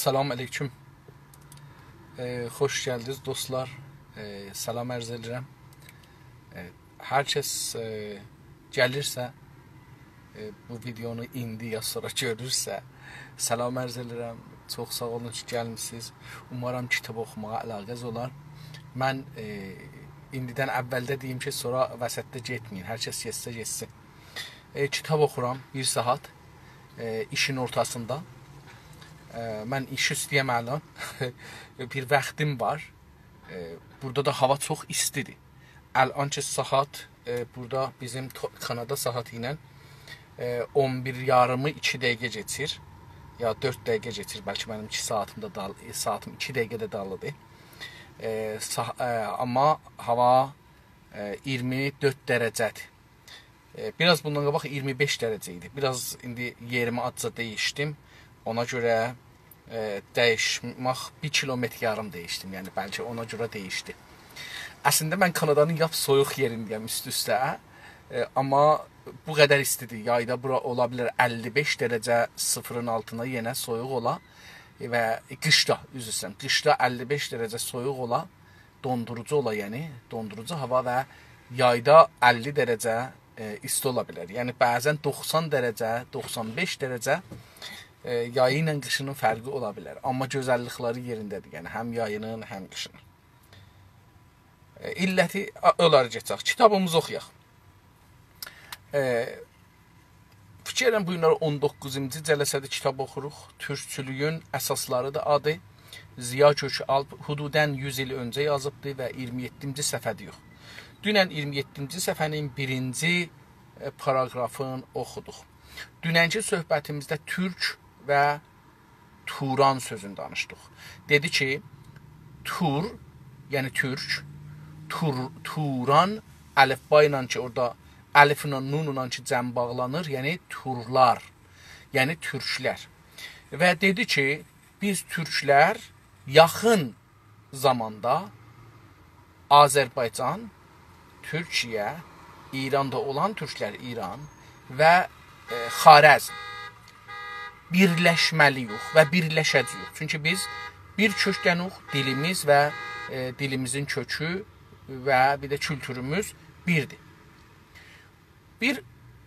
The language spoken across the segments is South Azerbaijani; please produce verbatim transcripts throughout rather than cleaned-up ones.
سلام علیکم. ائ، خوش گلدینیز دوستلار. ائ، سلام عرض ائدیرم. ائ، هر کس، ائ، گلیرسه، ائ، بو ویدئونو ایندی یا سونرا گؤرورسه، سلام عرض ائدیرم. چوخ ساغ اولون کی، گلمیسینیز. اومارام کیتاب اوخوماغا علاقه‌ز اولار. من، ائ، ایندیدن اولده دئییم کی، سونرا وسطده گئتمه‌یین. هر کس گئتسه، گئتسین. ائ، کیتاب اوخورام بیر ساعات، ائ، ایشین اورتاسیندا. ائ، من ایش اوسته‌یم الان. بیر واختیم وار. ائ، بورادا دا هاوا چوخ ایستیدیر. الان کی ساعات، ائ، بورادا بیزیم تو-، کانادا ساعاتی ایله، ائ، اون بیر یاریمی ایکی دقیقه کئچیر. یا دؤرد دقیقه کئچیر، بلکه منیم ایکی ساعاتیم دا دال-، ائ، ساعاتیم ایکی دقیقه ده دالیدیر. ائ، سا-، ائ، آمما هاوا، ائ، اییرمی دؤرد درجه‌دیر. ائ، بیر آز بوندان قاباق اییرمی بئش درجه ایدی. بیر آز ایندی یئریمی آزجا دییشدیم. اونا گؤره، ائ، دییشمک بیر کیلومتر یاریم دییشدیم. یعنی، بلکه اونا گؤره دییشدی. اصلینده من کانادانین لاپ سویوق یئرینده‌یم اوست-اوسته. ائ، آمما بو قدر ایستیدیر. یایدا بورا اولا بیلر اللی بئش درجه صفرین آلتینا یئنه سویوق اولا. ائ، و قیشدا، عذر ایسته‌ییرم، قیشدا اللی بئش درجه سویوق اولا. دوندوروجو اولا، یعنی دوندوروجو هاوا و یایدا اللی درجه، ائ، ایستی اولا بیلر. یعنی بعضا دوخسان درجه، دوخسان بئش درجه، ائ، یایی ایله قیشینین فرقی اولا بیلر. آمما گؤزللیکلری یئرینده‌دیر، یعنی هم یایینین، هم قیشینین. ائ، علتی، آ، اونلاری گئچک. کیتابیمیزی اوخویاق. ائ، فیکر ائدیرم، بو گونلری اون دوققوزونجو جلسه‌دیر کیتاب اوخوروق. تورکچولویون اساسلاریدیر آدی. ضیاء کؤک‌آلپ حدوداً یوز ایل اؤنجه یازیبدی و اییرمی یئددینجی صفحه‌ده‌ییک. دونن اییرمی یئددینجی صفحه‌نین بیرینجی، ائ، پاراگرافینی اوخودوق. دوننکی صحبتیمیزده تورک و توران سؤزونو دانیشدیق. دئدی کی، تور، یعنی تورک، تور، توران الفبا ایله کی، اورادا الفله، نونلا کی، جمع باغلانیر، یعنی تورلار، یعنی تورکلر. و دئدی کی، بیز تورکلر یاخین زاماندا آذربایجان، تورکیه، ایراندا اولان تورکلر، ایران و، ائ، خوارزم بیرلشمه‌لی‌ییک و بیرلشه‌جه‌ییک. چونکی بیز بیر کؤکدنوق، دیلیمیز و، ائ، دیلیمیزین کؤکو و بیر ده کولتوروموز بیردیر. بیر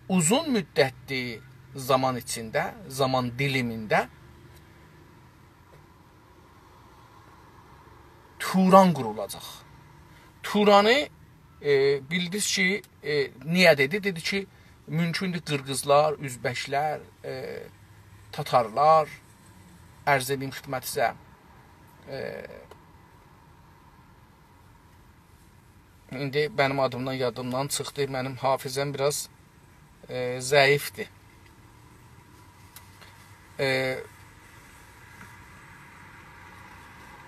اوزون مدتلی زامان ایچینده، زامان دیلیمینده توران قورولاجاق. تورانی، ائ، بیلدینیز کی، ائ، نییه دئدی؟ دئدی کی، مومکوندور قیرغیزلار، اؤزبکلر، ائ، تاتارلار، عرض ائدییم خدمتینیزه، ائ، ایندی منیم آدیمدان یادیمدان چیخدی. منیم حافظه‌م بیر آز، ائ، ضعیفدیر. ائ،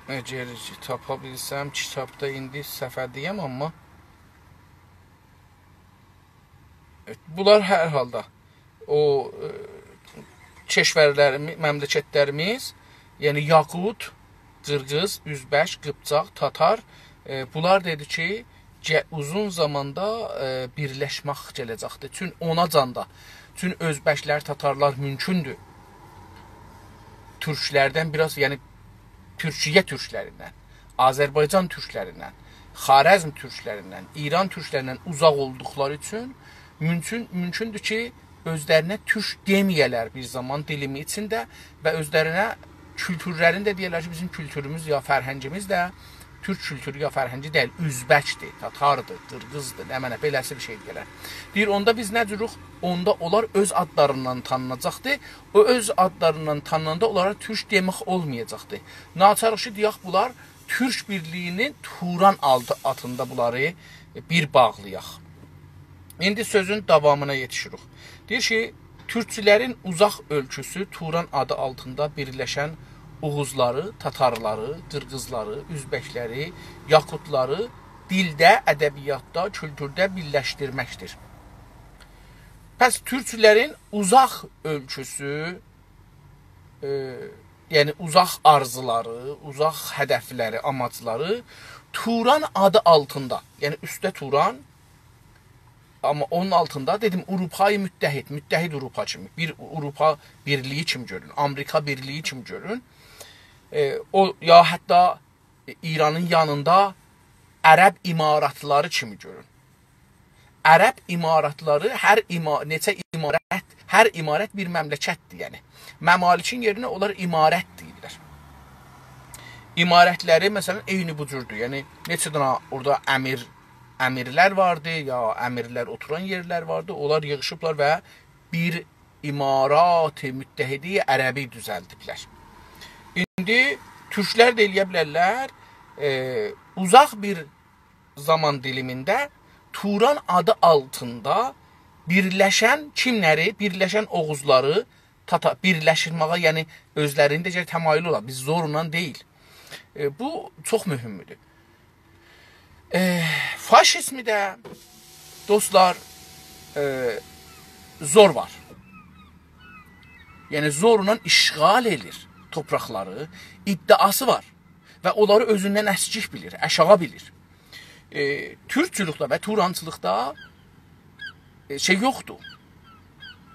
اگر کی تاپا بیلسم، کیتابدا ایندی صفحه‌ده‌یم، آمما، ائ، بونلار هر حالدا او، ائ، کشورلریمی-، مملکتلریمیز، یعنی یاقوت، قیرغیز، اؤزبک، قیپچاق، تاتار، ائ، بونلار دئدی کی، گه-، اوزون زاماندا، ائ، بیرلشمک گله‌جکدیر. چون اوناجان دا، چون اؤزبکلر، تاتارلار مومکوندور تورکلردن بیر آز، یعنی تورکیه تورکلریندن، آذربایجان تورکلریندن، خوارزم تورکلریندن، ایران تورکلریندن اوزاق اولدوقلاری اوچون مومکون، مومکوندور کی، اؤزلرینه تورک دئمه‌یه‌لر بیر زامان دیلیمی ایچینده و اؤزلرینه، کولتورلرینی ده دئیه‌لر کی، بیزیم کولتوروموز یا فرهنگیمیز ده تورک کولتورو یا فرهنگی دئییل، اؤزبکدیر، تاتاردیر، قیرغیزدیر، نمنه، بئله‌سی بیر شئی دئیه‌لر. دئییر، اوندا بیز نه جوروق، اوندا اونلار اؤز آدلاریندان تانیناجاقدیر. او اؤز آدلاریندان تانیناندا اونلارا تورک دئمک اولمایاجاقدیر. ناچاریق کی، دئیک، بونلار تورک بیرلیگینین توران آدی آلتیندا بونلاری بیر باغلایاق. ایندی سؤزون داوامینا یئتیشیریک. دئییر کی، تورکچولرین اوزاق اؤلکوسو توران آدی آلتیندا بیرلشن اوغوزلاری، تاتارلاری، قیرغیزلاری، اؤزبکلری، یاقوتلاری دیلده، ادبیاتدا، کولتورده بیرلشدیرمکدیر. پس تورکچولرین اوزاق اؤلکوسو، ائ، یعنی اوزاق آرزولاری، اوزاق هدفلری، آماجلاری توران آدی آلتیندا، یعنی اوستده توران، آمما اونون آلتیندا، دئدیم، اروپای متحد، متحد آوروپا کیمی، بیر آوروپا بیرلیگی کیمی گؤرون، آمریکا بیرلیگی کیمی گؤرون. ائ، او، یا حتی ایرانین یانیندا عرب اماراتلاری کیمی گؤرون. عرب اماراتلاری، هر اما-، نئچه امارت، هر امارت بیر مملکتدیر، یعنی. ممالکین یئرینه اونلار امارت دئییرلر. امارتلری، مثلا، عینی بو جوردور. یعنی، نئچه دنه اورادا امیر، امیرلر واردی، یا امیرلر اوتوران یئرلر واردی. اونلار ییغیشیبلار و بیر امارات متحده عربی دوزلدیبلر. ایندی تورکلر ده ائلیه بیلرلر، ائ، اوزاق بیر زامان دیلیمینده توران آدی آلتیندا بیرلشن کیملری؟ بیرلشن اوغوزلاری، تاتا-، بیرلشمه‌یه، یعنی اؤزلرینده گرک تمایل اولا، بیز زورلا دئییل. ائ، بو چوخ مهمدور. ائ، فاشیزمده، دوستلار، ائ، زور وار. یعنی زورلا اشغال ائله‌ییر تورپاقلاری، ادعاسی وار. و اونلاری اؤزوندن اسکیک بیلیر، آشاغی بیلیر. ائ، تورکچولوکده و تورانچیلیقدا، ائ، شئی یوخدور.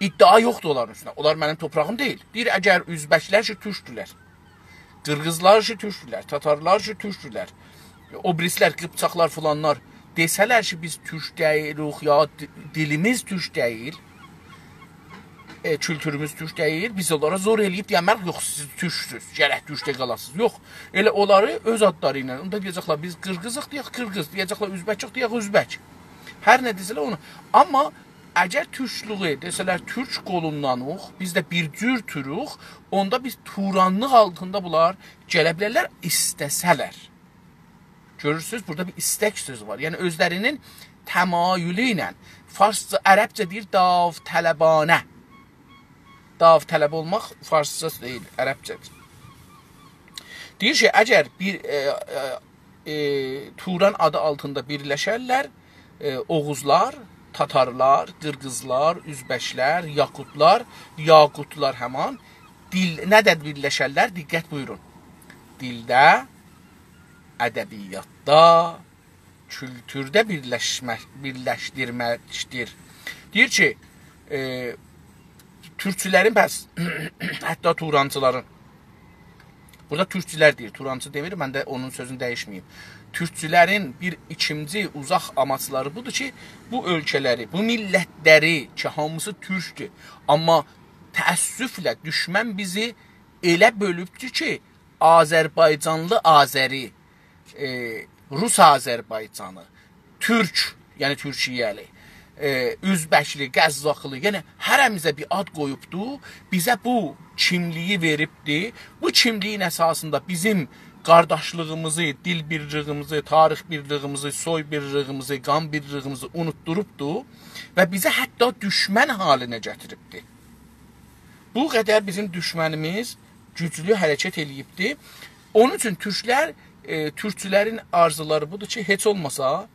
ادعا یوخدور اونلارین اوستونده. اونلار منیم تورپاغیم دئییل. دئییر، اگر اؤزبکلر کی تورکدولر، قیرغیزلار کی تورکدولر، تاتارلار کی تورکدولر، او بیریسیلر، قیپچاقلار، فلانلار دئسه‌لر کی، بیز تورک دئییلیک، یا دی-، دیلیمیز تورک دئییل، ائ، کولتوروموز تورک دئییل، بیز اونلارا زور ائله‌ییب دئیه‌مه‌ریک، یوخ، سیز تورکسوز، گرک تورکده قالاسینیز. یوخ، ائله اونلاری اؤز آدلاری ایله، اوندا دئیه‌جکلر، بیز قیرغیزیق دئیک، قیرغیز، دئیه‌جکلر، اؤزبکیق دئیک، اؤزبک. هر نه دئسه‌لر اونو. آمما اگر تورکلویو دئسه‌لر، تورک قولوندانیق، بیز ده بیر جور تورک، اوندا بیز تورانلیق آلتیندا بونلار گله بیلرلر، ایسته‌سه‌لر. گؤرورسونوز، بورادا بیر ایستک سؤزو وار. یعنی اؤزلرینین تمایلو ایله، فارسجا، عربجه دئییر داوطلبانه. داوطلب اولماق فارسجا دئییل، عربجه‌دیر. دئییر کی، اگر بیر، ائ، ائ، ائ، توران آدی آلتیندا بیرلشرلر، ائ، اوغوزلار، تاتارلار، قیرغیزلار، اؤزبکلر، یاقوتلار، یاقوتلار همان، دیل، نه‌ده بیرلشرلر؟ دقت بویورون. دیلده، ادبیاتدا، کولتورده بیرلشمه-، بیرلشدیرمکدیر. دئییر کی، ائ، تورکچولرین، پس، حتی تورانچیلارین، بورادا تورکچولر دئییر، تورانچی دئمیر، من ده اونون سؤزونو دییشمه‌ییم. تورکچولرین بیر ایکینجی اوزاق آماجلاری بودور کی، بو اؤلکه‌لری، بو میللتلری کی، هامیسی تورکدور، آمما تأسفله دوشمن بیزی ائله بؤلوبدور کی، آذربایجانلی آذری، ائ، روس آذربایجانی، تورک، یعنی تورکیه‌لی، ائ، اؤزبکلی، قزاقلی، یعنی هره‌میزه بیر آد قویوبدو، بیزه بو کیملیگی وئریبدی. بو کیملیگین اساسیندا بیزیم قارداشلیغیمیزی، دیل بیرلیگیمیزی، تاریخ بیرلیگیمیزی، سوی بیرلیگیمیزی، قان بیرلیگیمیزی اونوتدوروبدو و بیزی حتی دوشمن حالینه گتیریبدی. بو قدر بیزیم دوشمنیمیز گوجلو حرکت ائله‌ییبدی. اونون اوچون تورکلر، ائ، تورکچولرین آرزولاری بودور کی، هئچ اولماسا،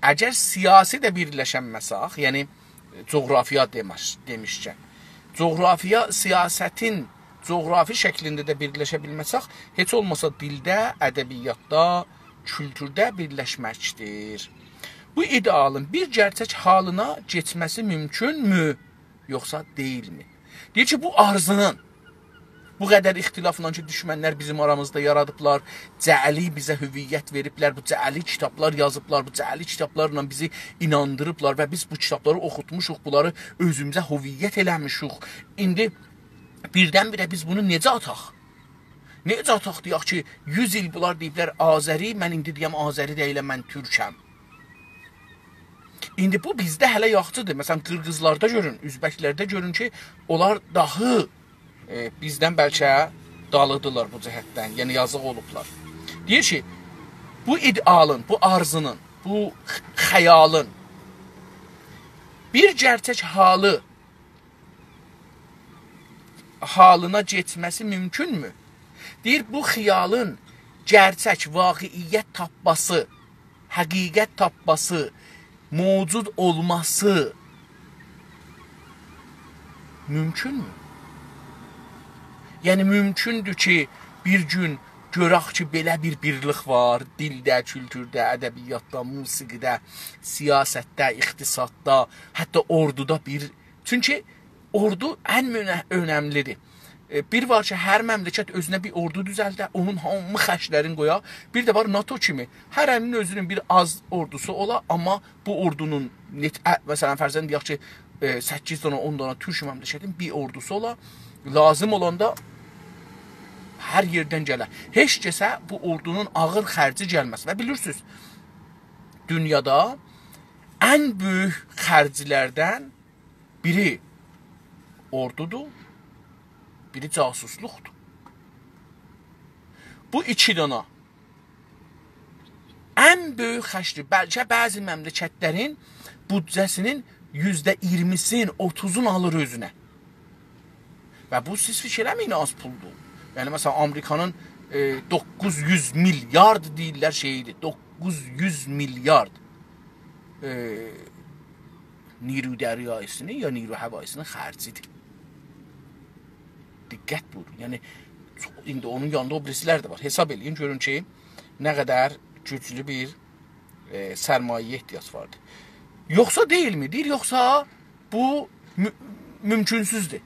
اگر سیاسی ده بیرلشنمه‌سک، یعنی جغرافیا دئمش-، دئمیشکن، جغرافیا، سیاستین جغرافی شکلینده ده بیرلشه بیلمه‌سک، هئچ اولماسا دیلده، ادبیاتدا، کولتورده بیرلشمکدیر. بو ایده‌آلین بیر گئرچک حالینا کئچمه‌سی مومکونمو؟ یوخسا دئییلمی؟ دئییر کی، بو آرزونون، بو قدر اختلافلا کی، دوشمنلر بیزیم آرامیزدا یارادیبلار، جعلی بیزه هویت وئریبلر، بو جعلی کیتابلار یازیبلار، بو جعلی کیتابلارلا بیزی ایناندیریبلار و بیز بو کیتابلاری اوخوتموشوق، بونلاری اؤزوموزه هویت ائله‌میشیک. ایندی بیردن-بیره بیز بونو نئجه آتاق؟ نئجه آتاق دئیک کی، یوز ایل بونلار دئییبلر آذری، من ایندی دئیم آذری دئییلم، من تورکم. ایندی بو بیزده هله یاخشیدیر. مثلا، قیرغیزلاردا گؤرون، اؤزبکلرده گؤرون کی، اونلار داها، ائ، بیزدن بلکه دالیدیرلار بو جهتدن، یعنی یازیق اولوبلار. دئییر کی، بو ایده‌آلین، بو آرزونون، بو خ-، خیالین بیر گئرچک حالی، حالینا کئچمه‌سی مومکونمو؟ دئییر، بو خیالین گئرچک واقعیت تاپماسی، حقیقت تاپماسی، موجود اولماسی مومکونمو؟ یعنی، مومکوندور کی، بیر گون گؤرک کی، بئله بیر بیرلیک وار، دیلده، کولتورده، ادبیاتدا، موسیقیده، سیاستده، اقتصاددا، حتی اوردودا بیر. چونکی اوردو ان اؤنه-، اؤنملیدیر. ائ، بیر وار کی، هر مملکت اؤزونه بیر اوردو دوزلده، اونون هامی خرجلرینی قویا. بیر ده وار ناتو کیمی. هره‌نین اؤزونون بیر آز اوردوسو اولا، آمما بو اوردونون نئچ-، ا، مثلا، فرضاً دئیک کی، ائ، سککیز دانا، اون دانا تورک مملکتین بیر اوردوسو اولا، لازیم اولاندا هر یئردن گله. هئچ کسه بو اوردونون آغیر خرجی گلمز. و بیلیرسینیز، دونیادا ان بؤیوک خرجلردن بیری اوردودور، بیری جاسوسلوقدور. بو ایکی دانا ان بؤیوک خرجدیر. بلکه بعضی مملکتلرین بودجه‌سینین یوزده اییرمیسین، اوتوزون آلیر اؤزونه. و بو، سیز فیکیر ائله‌مه‌یین، آز پولدور. یعنی، مثلا، آمریکانین، ائ، دوققوز یوز میلیارد دئییرلر شئیدیر. دوققوز یوز میلیارد، ائ، نیروی دریایی‌سینین یا نیروی هوایی‌سینین خرجیدیر. دقت بویورون. یعنی، چوخ، ایندی اونون یانیندا او بیریسی‌لر ده وار. حساب ائله‌یین، گؤرون کی، نه قدر گوجلو بیر، ائ، سرمایه‌یه احتیاج واردیر. یوخسا دئییلمی؟ دئییر، یوخسا بو مو-، مومکونسوزدور.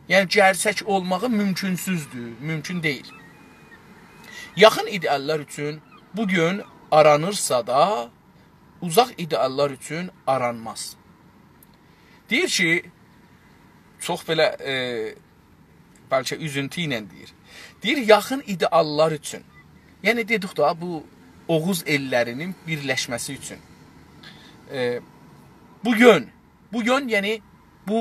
یعنی، گئرچک اولماغی مومکونسوزدور، مومکون دئییل. یاخین ایده‌آللار اوچون بو گون آرانیرسا دا، اوزاق ایده‌آللار اوچون آرانماز. دئییر کی، چوخ بئله، ائ، بلکه اوزونتو ایله دئییر. دئییر، یاخین ایده‌آللار اوچون. یعنی، دئدیک دا، بو اوغوز ائللرینین بیرلشمه‌سی اوچون. ائ، بو یؤن، بو یؤن، یعنی، بو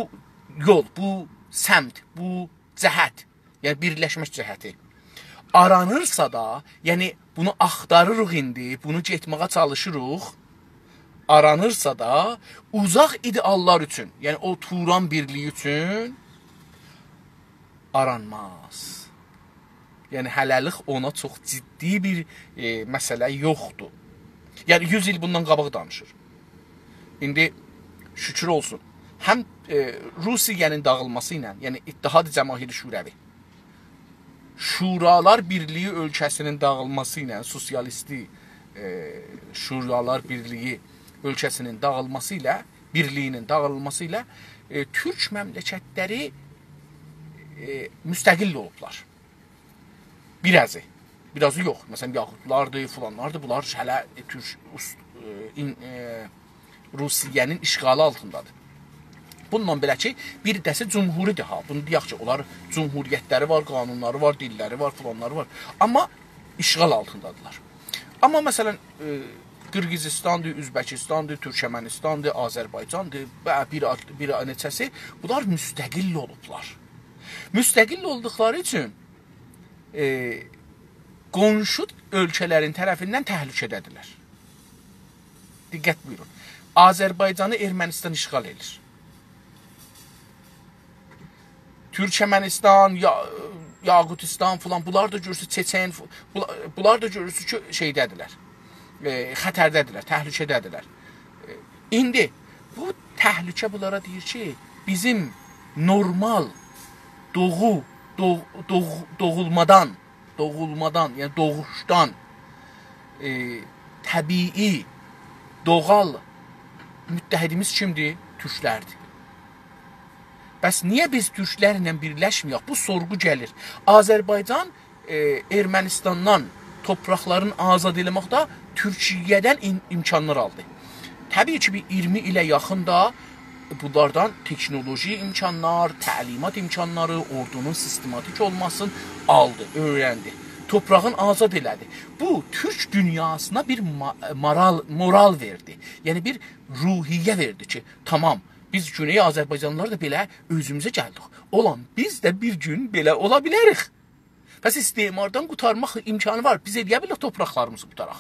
یول، بو سمت، بو جهت، یعنی بیرلشمک جهتی. آرانیرسا دا، یعنی بونو آختاریریق ایندی، بونو گئتمه‌یه چالیشیریق. آرانیرسا دا، اوزاق ایده‌آللار اوچون، یعنی او توران بیرلیگی اوچون آرانماز. یعنی هله‌لیک اونا چوخ جدی بیر، ائ، مسئله یوخدور. یعنی یوز ایل بوندان قاباق دانیشیر. ایندی شوکور اولسون. هم، ائ، روسیه‌نین داغیلماسی ایله، یعنی اتحاد جماهیر شوروی، شورالار بیرلیگی اؤلکه‌سینین داغیلماسی ایله، سوسیالیستی، ائ، شورالار بیرلیگی اؤلکه‌سینین داغیلماسی ایله، بیرلیگینین داغیلماسی ایله، ائ، تورک مملکتلری، ائ، مستقل اولوبلار. بیر آزی. بیر آزی یوخ. مثلا، یاخودلاردیر، فلانلاردیر. بونلار هله، ائ، تورک اوس-، ائ، این-، ائ، روسیه‌نین اشغالی آلتیندادیر. بونونلا بئله کی، بیر دسته جمهوری‌دیر ها. بونو دئیک کی، اونلار جمهوریتلری وار، قانونلاری وار، دیللری وار، فلانلاری وار. آمما اشغال آلتیندادیرلار. آمما مثلا، ائ، قیرغیزیستاندیر، اؤزبکیستاندیر، تورکمنیستاندیر، آذربایجاندیر و بیر آرت-، بیر نئچه‌سی، بونلار مستقل اولوبلار. مستقل اولدوقلاری اوچون، ائ، قونشو اؤلکه‌لرین طرفیندن تهلکه‌ده‌دیرلر. دقت بویورون. آذربایجانی ارمنیستان اشغال ائدیر. تورکمنیستان، یا-، یاقوتیستان فلان، بونلار دا گؤرورسونوز، چچن، ف-، بولا-، بونلار دا گؤرورسونوز کی، شئیده‌دیرلر. ائ، خطرده‌دیرلر، تهلکه‌ده‌دیرلر. ائ، ایندی بو تهلکه بونلارا دئییر کی، بیزیم نورمال دوغو، دوغ-، دوغ-، دوغولمادان، دوغولمادان، یعنی دوغوشدان، ائ، طبیعی، دوغال متحدیمیز کیمدیر؟ تورکلردیر. بس نییه بیز تورکلرله بیرلشمه‌یک؟ بو سورغو گلیر. آذربایجان، ائ، ارمنیستاندان توپراقلارینی آزاد ائله‌مکده تورکیه‌دن ام-، امکانلار آلدی. طبیعی کی، بیر اییرمی ایله یاخین دا بونلاردان تکنولوژی امکانلار، تعلیمات امکانلاری، اوردونون سیستماتیک اولماسینی آلدی، اؤیرندی. توپراغین آزاد ائله‌دی. بو، تورک دونیاسینا بیر ما-، مارال، مورال وئردی. یعنی، بیر روحیه وئردی کی، تامام، بیز گونئی آذربایجانلیلار دا بئله اؤزوموزه گلدیک. اولان، بیز ده بیر گون بئله اولا بیلریک. پس استعماردان قوتارماق امکانی وار. بیز ائلیه بیلریک توپراقلاریمیزی قوتاراق.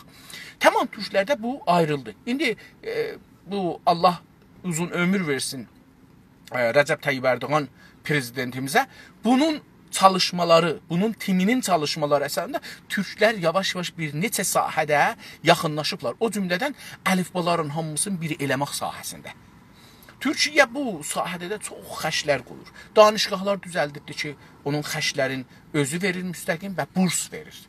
تامام، تورکلرده بو آیریلدی. ایندی، ائ، بو، الله اوزون عؤمور وئرسین، ائ، رجب طیب اردوغان پرزیدنتیمیزه، بونون چالیشمالاری، بونون تیمی‌نین چالیشمالاری اساسیندا تورکلر یاواش-یاواش بیر نئچه ساحه‌ده یاخینلاشیبلار. او جمله‌دن الیفبالارین هامیسینی بیر ائله‌مک ساحه‌سینده. تورکیه بو ساحه‌ده ده چوخ خرجلر قویور. دانشگاهلار دوزلدیبدیر کی، اونون خرجلرین اؤزو وئریر مستقیم و بورس وئریر.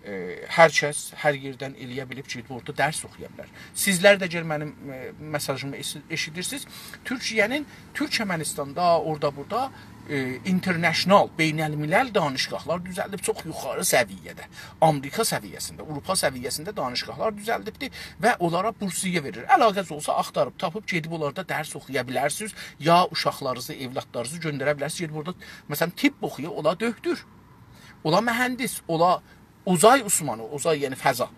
ائ، هر کس، هر یئردن ائلیه بیلیب کی، اورادا درس اوخویا بیلر. سیزلر ده اگر منیم، ائ، مئساژیمی ائشی-، ائشیدیرسینیز، تورکیه‌نین تورکمنیستاندا، اورادا بورادا، ائ، اینترنشنال، بین‌الملل دانشگاهلار دوزلدیب، چوخ یوخاری سویه‌ده، آمریکا سویه‌سینده، آوروپا سویه‌سینده دانشگاهلار دوزلدیبدیر و اونلارا بورسیه وئریر. علاقه‌ز اولسا، آختاریب تاپیب گئدیب اونلاردا درس اوخویا بیلرسینیز، یا اوشاقلارینیزی، اولادلارینیزی گؤندره بیلرسینیز، گئدیب اورادا، مثلا، طب اوخویا، اولا دؤکتور، اولا مهندس، اولا اوزای عثمانی، اوزای، یعنی فضا.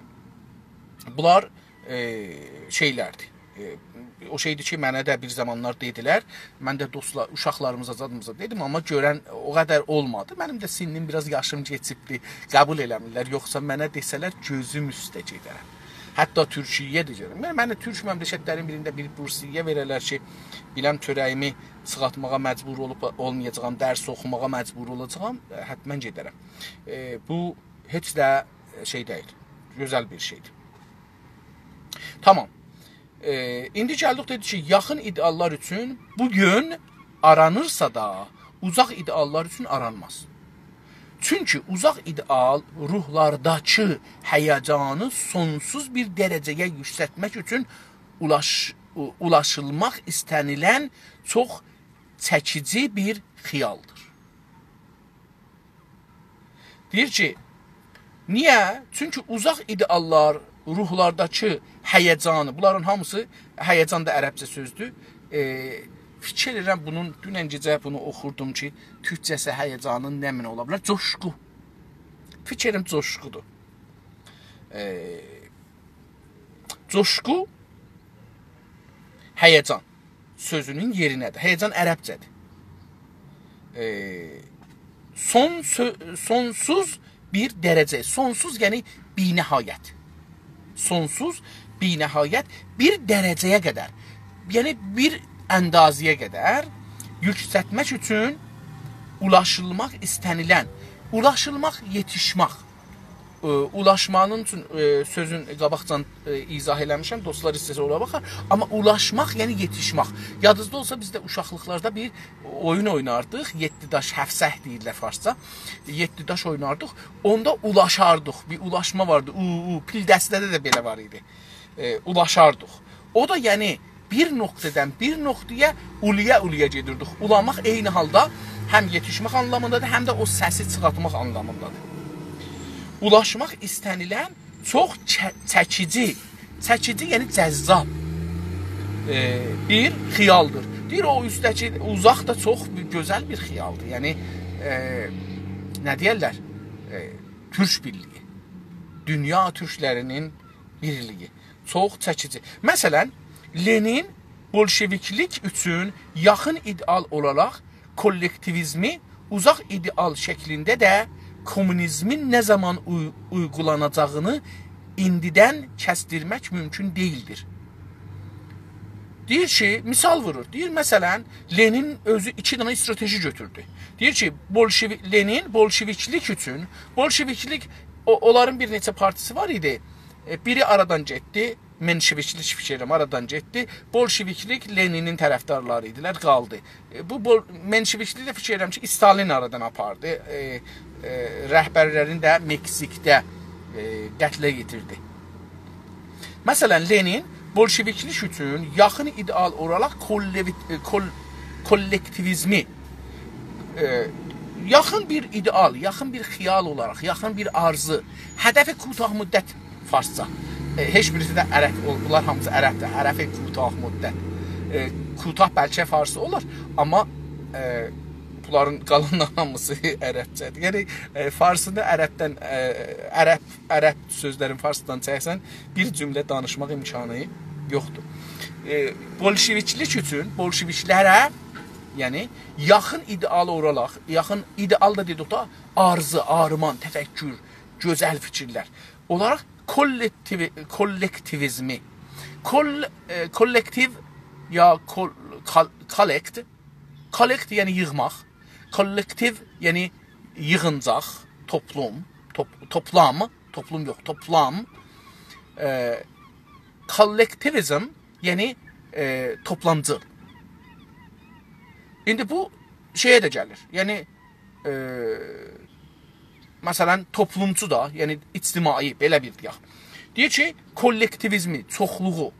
بونلار، ائ، شئیلردیر. ائ، او شئیدیر کی، منه ده بیر زامانلار دئدیلر. من ده دوستلار، اوشاقلاریمیزا، زادیمیزا دئدیم، آمما گؤرن او قدر اولمادی. منیم ده سنّیم، بیر آز یاشیم کئچیبدی، قبول ائله‌میرلر. یوخسا منه دئسه‌لر، گؤزوم اوسته گئده‌رم. حتی تورکیه‌یه ده گئده‌رم. من، من ده تورک مملکتلرین بیرینده بیر بورسیه وئره‌لر کی، بیلم چؤره‌ییمی چیخارتماغا مجبور اولوب اولمایاجاغام، درس اوخوماغا مجبور اولاجاغام، ائ، حتماً گئده‌رم. ائ، بو هئچ ده، ائ، شئی دئییل. گؤزل بیر شئیدیر. تامام. ائ، ایندی گلدیک، دئدی کی، یاخین ایده‌آللار اوچون بو گون آرانیرسا دا، اوزاق ایده‌آللار اوچون آرانماز. چونکی اوزاق ایده‌آل روحلارداکی هیجانی سونسوز بیر درجه‌یه یوکسلتمک اوچون اولاش-، او-، اولاشیلماق ایسته‌نیلن چوخ چکیجی بیر خیالدیر. دئییر کی، نییه؟ چونکی اوزاق ایده‌آللار روحلارداکی هیجانی، بونلارین هامیسی، هیجان دا عربجه سؤزدور. ائ، فیکیر ائدیرم، بونون، دونن گئجه بونو اوخوردوم کی، تورکجه‌سی هیجانین نمنه اولا بیلر؟ جوشقو. فیکریم جوشقودور. ائ، جوشقو، هیجان سؤزونون یئرینه‌دیر. هیجان عربجه‌دیر. ائ، سون سؤ-، سونسوز بیر درجه. سونسوز، یعنی بی‌نهایت. سونسوز، بی‌نهایت بیر درجه‌یه قدر، یعنی بیر اندازه‌یه قدر یوکسلتمک اوچون اولاشیلماق ایسته‌نیلن، اولاشیلماق، یئتیشمک. ائ، اولاشمانین اوچون، ائ، سؤزون قاباقجان، ائ، ایضاح ائله‌میشم. دوستلار ایسته‌سه اورا باخار. آمما اولاشماق، یعنی یئتیشمک. یادینیزدا اولسا، بیز ده اوشاقلیقلاردا بیر اویون اویناردیق. یئددی داش، هفسه دئییرلر فارسجا. یئددی داش اویناردیق. اوندا اولاشاردیق. بیر اولاشما واردی. او، او، پیل دسته‌ده ده بئله وار ایدی. ائ، اولاشاردیق. او دا، یعنی، بیر نقطه‌دن بیر نقطه‌یه اولویا-اولویا گئدیردیک. اولاماق عینی حالدا هم یئتیشمک آنلامیندادیر، هم ده او سسی چیخارتماق آنلامیندادیر. اولاشماق ایسته‌نیلن چوخ چه-، چکیجی، چکیجی، یعنی جذاب، ائ، بیر خیالدیر. دئییر، او اوسته‌کی اوزاق دا چوخ بیر گؤزل بیر خیالدیر. یعنی، ائ، نه دئیرلر؟ ائ، تورک بیرلیگی. دونیا تورکلرینین بیرلیگی. چوخ چکیجی. مثلا، لنین بولشویکلیک اوچون یاخین ایده‌آل اولاراق کوللکتیویزمی اوزاق ایده‌آل شکلینده ده کومونیزمین نه زامان اوی-، اویغولاناجاغینی ایندیدن کسدیرمک مومکون دئییلدیر. دئییر کی، مثال وورور. دئییر، مثلا، لنین اؤزو ایکی دنه استراتژی گؤتوردو. دئییر کی، بولشوی-، لنین بولشویکلیک اوچون، بولشویکلیک، او، اونلارین بیر نئچه پارتیسی وار ایدی. ائ، بیری آرادان گئتدی، منشویکلیک فیکر ائلیرم، آرادان گئتدی. بولشویکلیک لنینین طرفدارلاری ایدیلر، قالدی. ائ، بو بول-، منشویکلیک ده فیکر ائلیرم کی، استالین آرادان آپاردی. ائ، ائ، رهبرلرین ده مکزیکده، ائ، قتله یئتیردی. مثلا، لنین بولشویکلیک اوچون یاخین ایده‌آل اولاراق کوللوی-، ائ، کول-، کوللکتیویزمی، ائ، یاخین بیر ایده‌آل، یاخین بیر خیال اولاراق، یاخین بیر آرزو، هدف کوتاه مدت فارسجا. ائ، هئچ بیریسی ده عرب، او، بونلار هامیسی عربدیر. هدف کوتاه مدت. ائ، کوتاه بلکه فارسی اولار، آمما، ائ، بونلارین قالانلارین هامیسی عربجه‌دیر. یعنی، ائ، فارسینی عربدن، ائ، عرب، عرب سؤزلرین فارسدان چکسن، بیر جمله دانیشماق امکانی یوخدور. ائ، بولشویکلیک اوچون، بولشویکلره، یعنی، یاخین ایده‌آل اولاراق، یاخین ایده‌آل دا دئدیک دا، آرزو، آرمان، تفکر، گؤزل فیکیرلر اولاراق کوللکتیوی-، کوللکتیویزمی، کول-، ائ، کوللکتیو یا کول-، کال-، کالکت، کالکت، یعنی ییغماق، کوللکتیو، یعنی ییغینجاق، توپلوم، توپ-، توپلام، توپلوم یوخ، توپلام، ائ، کوللکتیویزم، یعنی، ائ، توپلامجیل. ایندی بو شئیه ده گلیر. یعنی، ائ، مثلا، توپلومچو دا، یعنی اجتماعی، بئله بیر دئیک. دئییر کی، کوللکتیویزمی، چوخلوغو،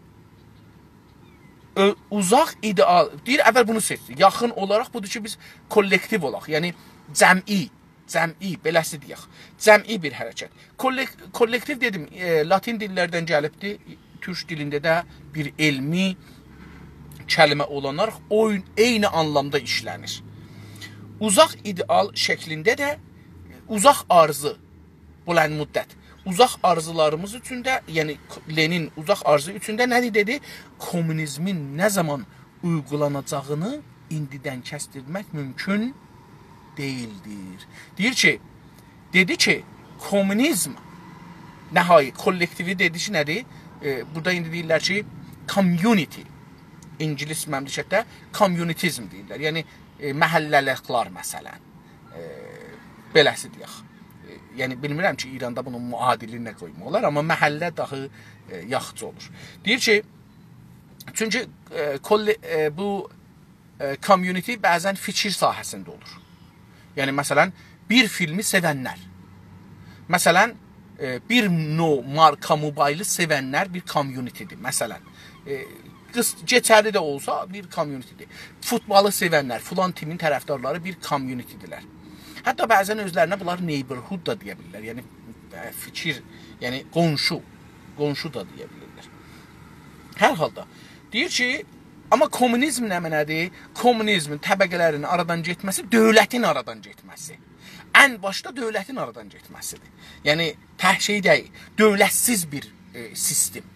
اؤ-، اوزاق ایده‌آل، دئییر، اول بونو سئچدی. یاخین اولاراق بودور کی، بیز کوللکتیو اولاق. یعنی، جمعی، جمعی، بئله‌سی دئیک. جمعی بیر حرکت. کوللک-، کوللکتیو دئدیم، ائ، لاتین دیللردن گلیبدیر. تورک دیلینده ده بیر علمی کلمه اولاناراق اویون، عینی آنلامدا ایشله‌نیر. اوزاق ایده‌آل شکلینده ده اوزاق آرزو، بلند مدت. اوزاق آرزولاریمیز اوچون ده، یعنی لنین اوزاق آرزو اوچون ده نه دئدی؟ کمونیزمین نه زامان اویغولاناجاغینی ایندیدن کسدیرمک مومکون دئییلدیر. دئییر کی، دئدی کی، کمونیزم نهایی، کوللکتیوی دئدی کی، نه‌دیر؟ ائ، بورادا ایندی دئییرلر کی، کامیونیتی. اینگیلیس مملکتده کامیونیتیزم دئییرلر. یعنی، ائ، محله‌لیکلر مثلا. ائ، بئله‌سی دئیک. ائ، یعنی، بیلمیرم کی، ایراندا بونون معادلینی نه قویماق اولار، آمما محله داها، ائ، یاخشی اولور. دئییر کی، چونکی، ائ، کوللی-، ائ، بو، ائ، کامیونیتی بعضا فیکیر ساحه‌سینده اولور. یعنی، مثلا، بیر فیلمی سئونلر. مثلا، ائ، بیر نوع مارکا موبایلی سئونلر بیر کامیونیتی‌دیر. مثلا، ائ، قیس-، کئچری ده اولسا بیر کامیونیتی‌دیر. فوتبالی سئونلر، فلان تیمین طرفدارلاری بیر کامیونیتی‌دیرلر. حتی بعضا اؤزلرینه بونلار neighborhood دا دئیه بیلیرلر. یعنی، ائ، فیکیر، یعنی قونشو، قونشو دا دئیه بیلیرلر. هر حالدا، دئییر کی، آمما کمونیزم نمنه‌دیر؟ کمونیزمین طبقه‌لرین آرادان گئتمه‌سی، دؤولتین آرادان گئتمه‌سی. ان باشدا دؤولتین آرادان گئتمه‌سی‌دیر. یعنی، تک شئی دئییل، دؤولتسیز بیر، ائ، سیستم.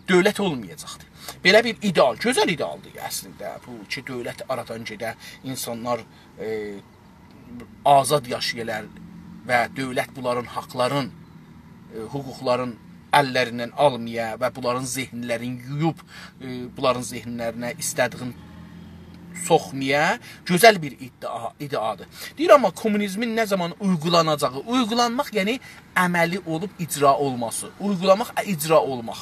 دؤولت اولمایاجاقدیر. بئله بیر ایده‌آل، گؤزل ایده‌آلدیر اصلینده. بو کی، دؤولت آرادان گئده، اینسانلار، ائ، آزاد یاشایالار و دؤولت بونلارین حاقلارین، ائ، حقوقلارین اللریندن آلمایا و بونلارین ذهنلرین یویوب، ائ، بونلارین ذهنلرینه ایسته‌دیگین سوخمایا، گؤزل بیر ادعا، ادعادیر. دئییر، آمما کمونیزمین نه زامان اویغولاناجاغی، اویغولانماق، یعنی عملی اولوب اجرا اولماسی، اویغولاماق، اجرا اولماق،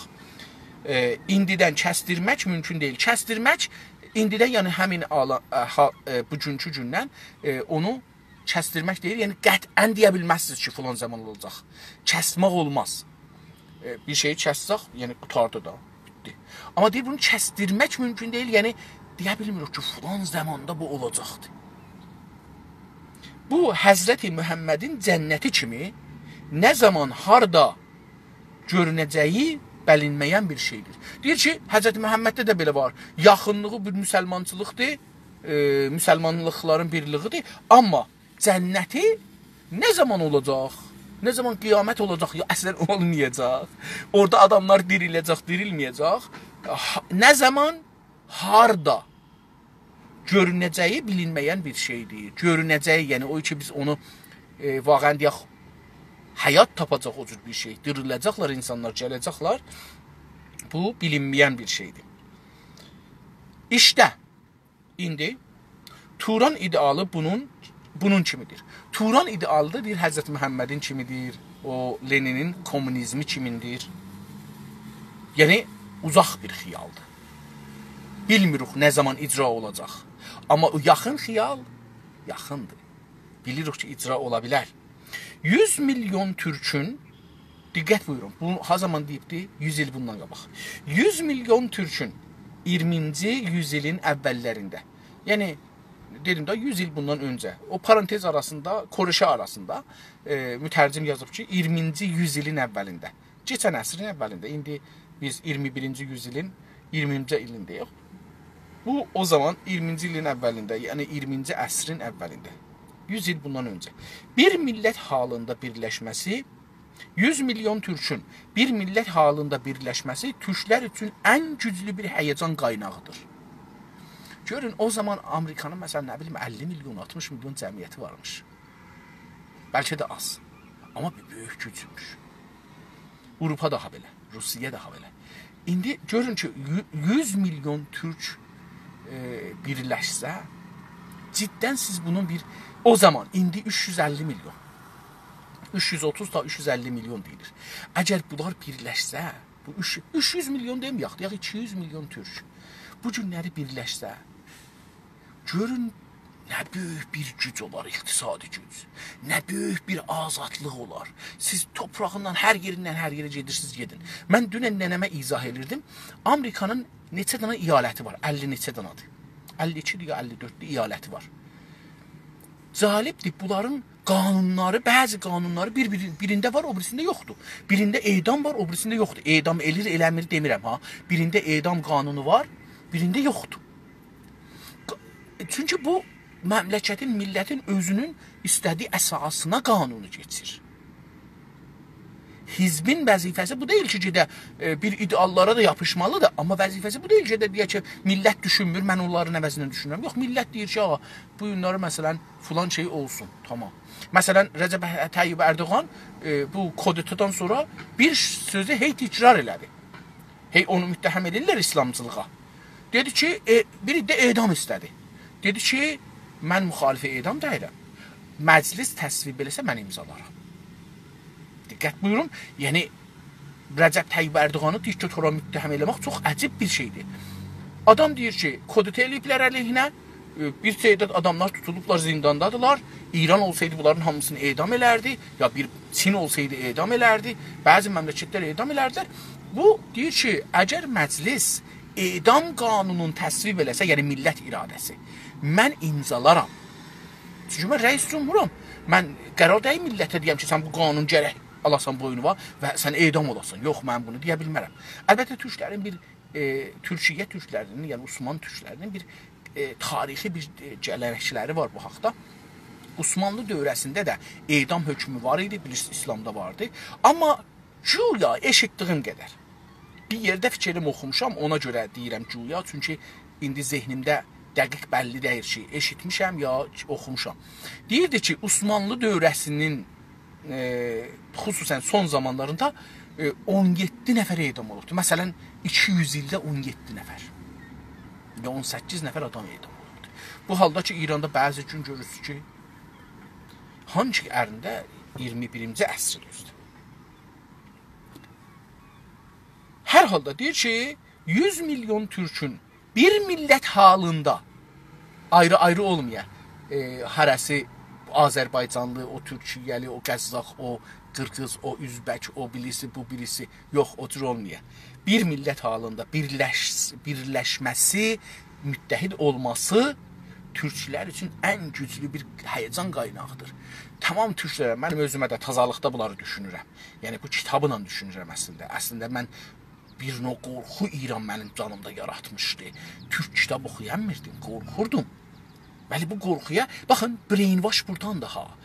ائ، ایندیدن کسدیرمک مومکون دئییل. کسدیرمک ایندیدن، یعنی همین آلا-، ائ، ها-، ائ، بوگونکو گوندن، ائ، اونو کسدیرمک دئییر، یعنی قطعا دئیه بیلمزسینیز کی، فلان زامان اولاجاق. کسمک اولماز. ائ، بیر شئیی کسسک، یعنی قوتاردی دا، بیتدی. آمما دئییر، بونو کسدیرمک مومکون دئییل، یعنی دئیه بیلمیریک کی، فلان زاماندا بو اولاجاقدی. بو، حضرت محمدین جنتی کیمی نه زامان، هاردا گؤرونه‌جه‌یی بیلینمه‌ین بیر شئیدیر. دئییر کی، حضرت محمدده ده بئله وار. یاخینلیغی بیر مسلمانچیلیقدیر، ائ، مسلمانلیقلارین بیرلیگیدیر. آمما جنتی نه زامان اولاجاق؟ نه زامان قیامت اولاجاق، یا اصلا اولمایاجاق؟ اورادا آداملار دیریله‌جک، دیریلمه‌یه‌جک؟ ها-، نه زامان، هاردا گؤرونه‌جه‌یی بیلینمه‌ین بیر شئیدیر. گؤرونه‌جه‌یی، یعنی او کی، بیز اونو، ائ، واقعا دئیک، حیات تاپاجاق او جور بیر شئی. دیریله‌جکلر اینسانلار، گله‌جکلر. بو، بیلینمه‌ین بیر شئیدیر. ایشته، ایندی توران ایده‌آلی بونون، بونون کیمیدیر. توران ایده‌آلی دا دئییر، حضرت محمدین کیمیدیر، او لنینین کمونیزمی کیمیندیر. یعنی، اوزاق بیر خیالدیر. بیلمیریک نه زامان اجرا اولاجاق. آمما او یاخین خیال یاخیندیر. بیلیریک کی، اجرا اولا بیلر. یوز میلیون تورکون، دقت بویورون، بونو ها زامان دئییبدی؟ یوز ایل بوندان قاباق. یوز میلیون تورکون اییرمینجی یوز ایلین اوللرینده، یعنی، دئدیم ده، یوز ایل بوندان اؤنجه، او پارانتز آراسیندا، کروشه آراسیندا، ائ، مترجم یازیب کی، اییرمینجی یوز ایلین اولینده. کئچن عصرین اولینده، ایندی بیز اییرمی بیرینجی یوز ایلین اییرمینجی ایلینده یوخ. بو، او زامان اییرمینجی ایلین اولینده، یعنی اییرمینجی عصرین اولینده. یوز ایل بوندان اؤنجه. بیر میللت حالیندا بیرلشمه‌سی، یوز میلیون تورکون بیر میللت حالیندا بیرلشمه‌سی تورکلر اوچون ان گوجلو بیر هیجان قایناغیدیر. گؤرون، او زامان آمریکانین، مثلا، نه بیلیم، اللی میلیون، آلتمیش میلیون جمعیتی وارمیش. بلکه ده آز. آمما بیر بؤیوک گوجموش. آوروپا داها بئله، روسیه داها بئله. ایندی گؤرون کی، یو-، یوز میلیون تورک، ائ، بیرلشسه، جداً سیز بونون بیر، او زامان، ایندی اوچ یوز اللی میلیون، اوچ یوز اوتوز تا اوچ یوز اللی میلیون دئییلیر. اگر بونلار بیرلشسه، بو اوچ، اوچ یوز میلیون دئمه‌یک، دئیک ایکی یوز میلیون تورک بو گونلری بیرلشسه، گؤرون، نه بؤیوک بیر گوج اولار، اقتصادی گوج. نه بؤیوک بیر آزادلیق اولار. سیز تورپاغیندان، هر یئریندن هر یئره گئدیرسینیز، گئدین. من دونن ننه‌مه ایضاح ائدیردیم. آمریکانین نئچه دنه ایالتی وار؟ اللی نئچه دنه‌دیر؟ اللی ایکی‌دیر یا اللی دؤرددور ایالتی وار. جالبدیر، بونلارین قانونلاری، بعضی قانونلاری بیر، بیر، بیرینده وار، او بیریسینده یوخدور. بیرینده اعدام وار، او بیریسینده یوخدور. اعدام ائله‌ییر، ائله‌میر دئمیرم ها. بیرینده اعدام قانونو وار، بیرینده یوخدور. ق-، چونکی بو مملکتین، میللتین اؤزونون ایسته‌دیگی اساسینا قانونو کئچیر. حزبین وظیفه‌سی بو دئییل کی، گئده، ائ، بیر ایده‌آللارا دا یاپیشمالیدیر، آمما وظیفه‌سی بو دئییل کی، گئده دئیه کی، میللت دوشونمور، من اونلارین عوضینه دوشونورم. یوخ، میللت دئییر کی، آغا، بو گونلری، مثلا، فلان شئی اولسون، تامام. مثلا، رجب طیب اردوغان، ائ، بو کودتادان سونرا بیر سؤزو هئی تکرار ائله‌دی. هئی اونو متهم ائدیرلر ایسلامچیلیغا. دئدی کی، ائ، بیر عده اعدام ایسته‌دی. دئدی کی، من مخالف اعدام دئییلم. مجلس تصویب ائله‌سه، من امضالارام. دقت بویورون، یعنی رجب طیب اردوغانی دیکتاتورا متهم ائله‌مک چوخ عجیب بیر شئیدیر. آدام دئییر کی، کودتا ائله‌ییبلر علیهینه، ائ، بیر تعداد آداملار توتولوبلار، زینداندادیلار. ایران اولسایدی، بونلارین هامیسینی اعدام ائلردی. یا بیر چین اولسایدی، اعدام ائلردی. بعضی مملکتلر اعدام ائلردیلر. بو دئییر کی، اگر مجلس اعدام قانونون تصویب ائله‌سه، یعنی میللت اراده‌سی، من امضالارام. چونکی من رئیس جمهورام. من قرار دئییل میللته دئیم کی، سن بو قانون گرک آلاسان بوینووا و سن اعدام اولاسان. یوخ، من بونو دئیه بیلمرم. البته، تورکلرین بیر، ائ، تورکیه تورکلرینین، یعنی عثمان تورکلرینین بیر، ائ، تاریخی بیر، ائ، گله‌نکلری وار بو حاقدا. عثمانلی دؤوره‌سینده ده اعدام حکمو وار ایدی، بیلیرسینیز، ایسلامدا واردی. آمما گویا ائشیتدیگیم قدر. بیر یئرده فیکریم اوخوموشام، اونا گؤره دئییرم گویا، چونکی ایندی ذهنیمده دقیق بللی دئییل کی، ائشیتمیشم یا اوخوموشام. دئییردی کی، عثمانلی دؤوره‌سینین، ائ، خصوصا سون زامانلاریندا، ائ، اون یئددی نفر اعدام اولوبدو. مثلا، ایکی یوز ایلده اون یئددی نفر. یا اون سککیز نفر آدام اعدام اولوبدو. بو حالدا کی، ایراندا بعضی گون گؤرورسونوز کی، هانسی ارینده اییرمی بیرینجی عصر دوزدور. هر حالدا دئییر کی، یوز میلیون تورکون بیر میللت حالیندا آیری-آیری اولمایا، ائ، هره‌سی آذربایجانلی، او تورکیه‌لی، او قزاق، او قیرغیز، او اؤزبک، او بیریسی، بو بیریسی، یوخ، او جور اولمایا. بیر میللت حالیندا بیرلش-، بیرلشمه‌سی، متحد اولماسی تورکلر اوچون ان گوجلو بیر هیجان قایناغیدیر. تامام تورکلره، منیم اؤزومه ده تازالیقدا بونلاری دوشونورم. یعنی، بو کیتابلا دوشونورم اصلینده. اصلینده من بیر نوع قورخو ایران منیم جانیمدا یاراتمیشدی. تورک کیتاب اوخویانمیردیم، قورخوردوم. ولی بو قورخویا، باخین، brainwash بورادان دا ها.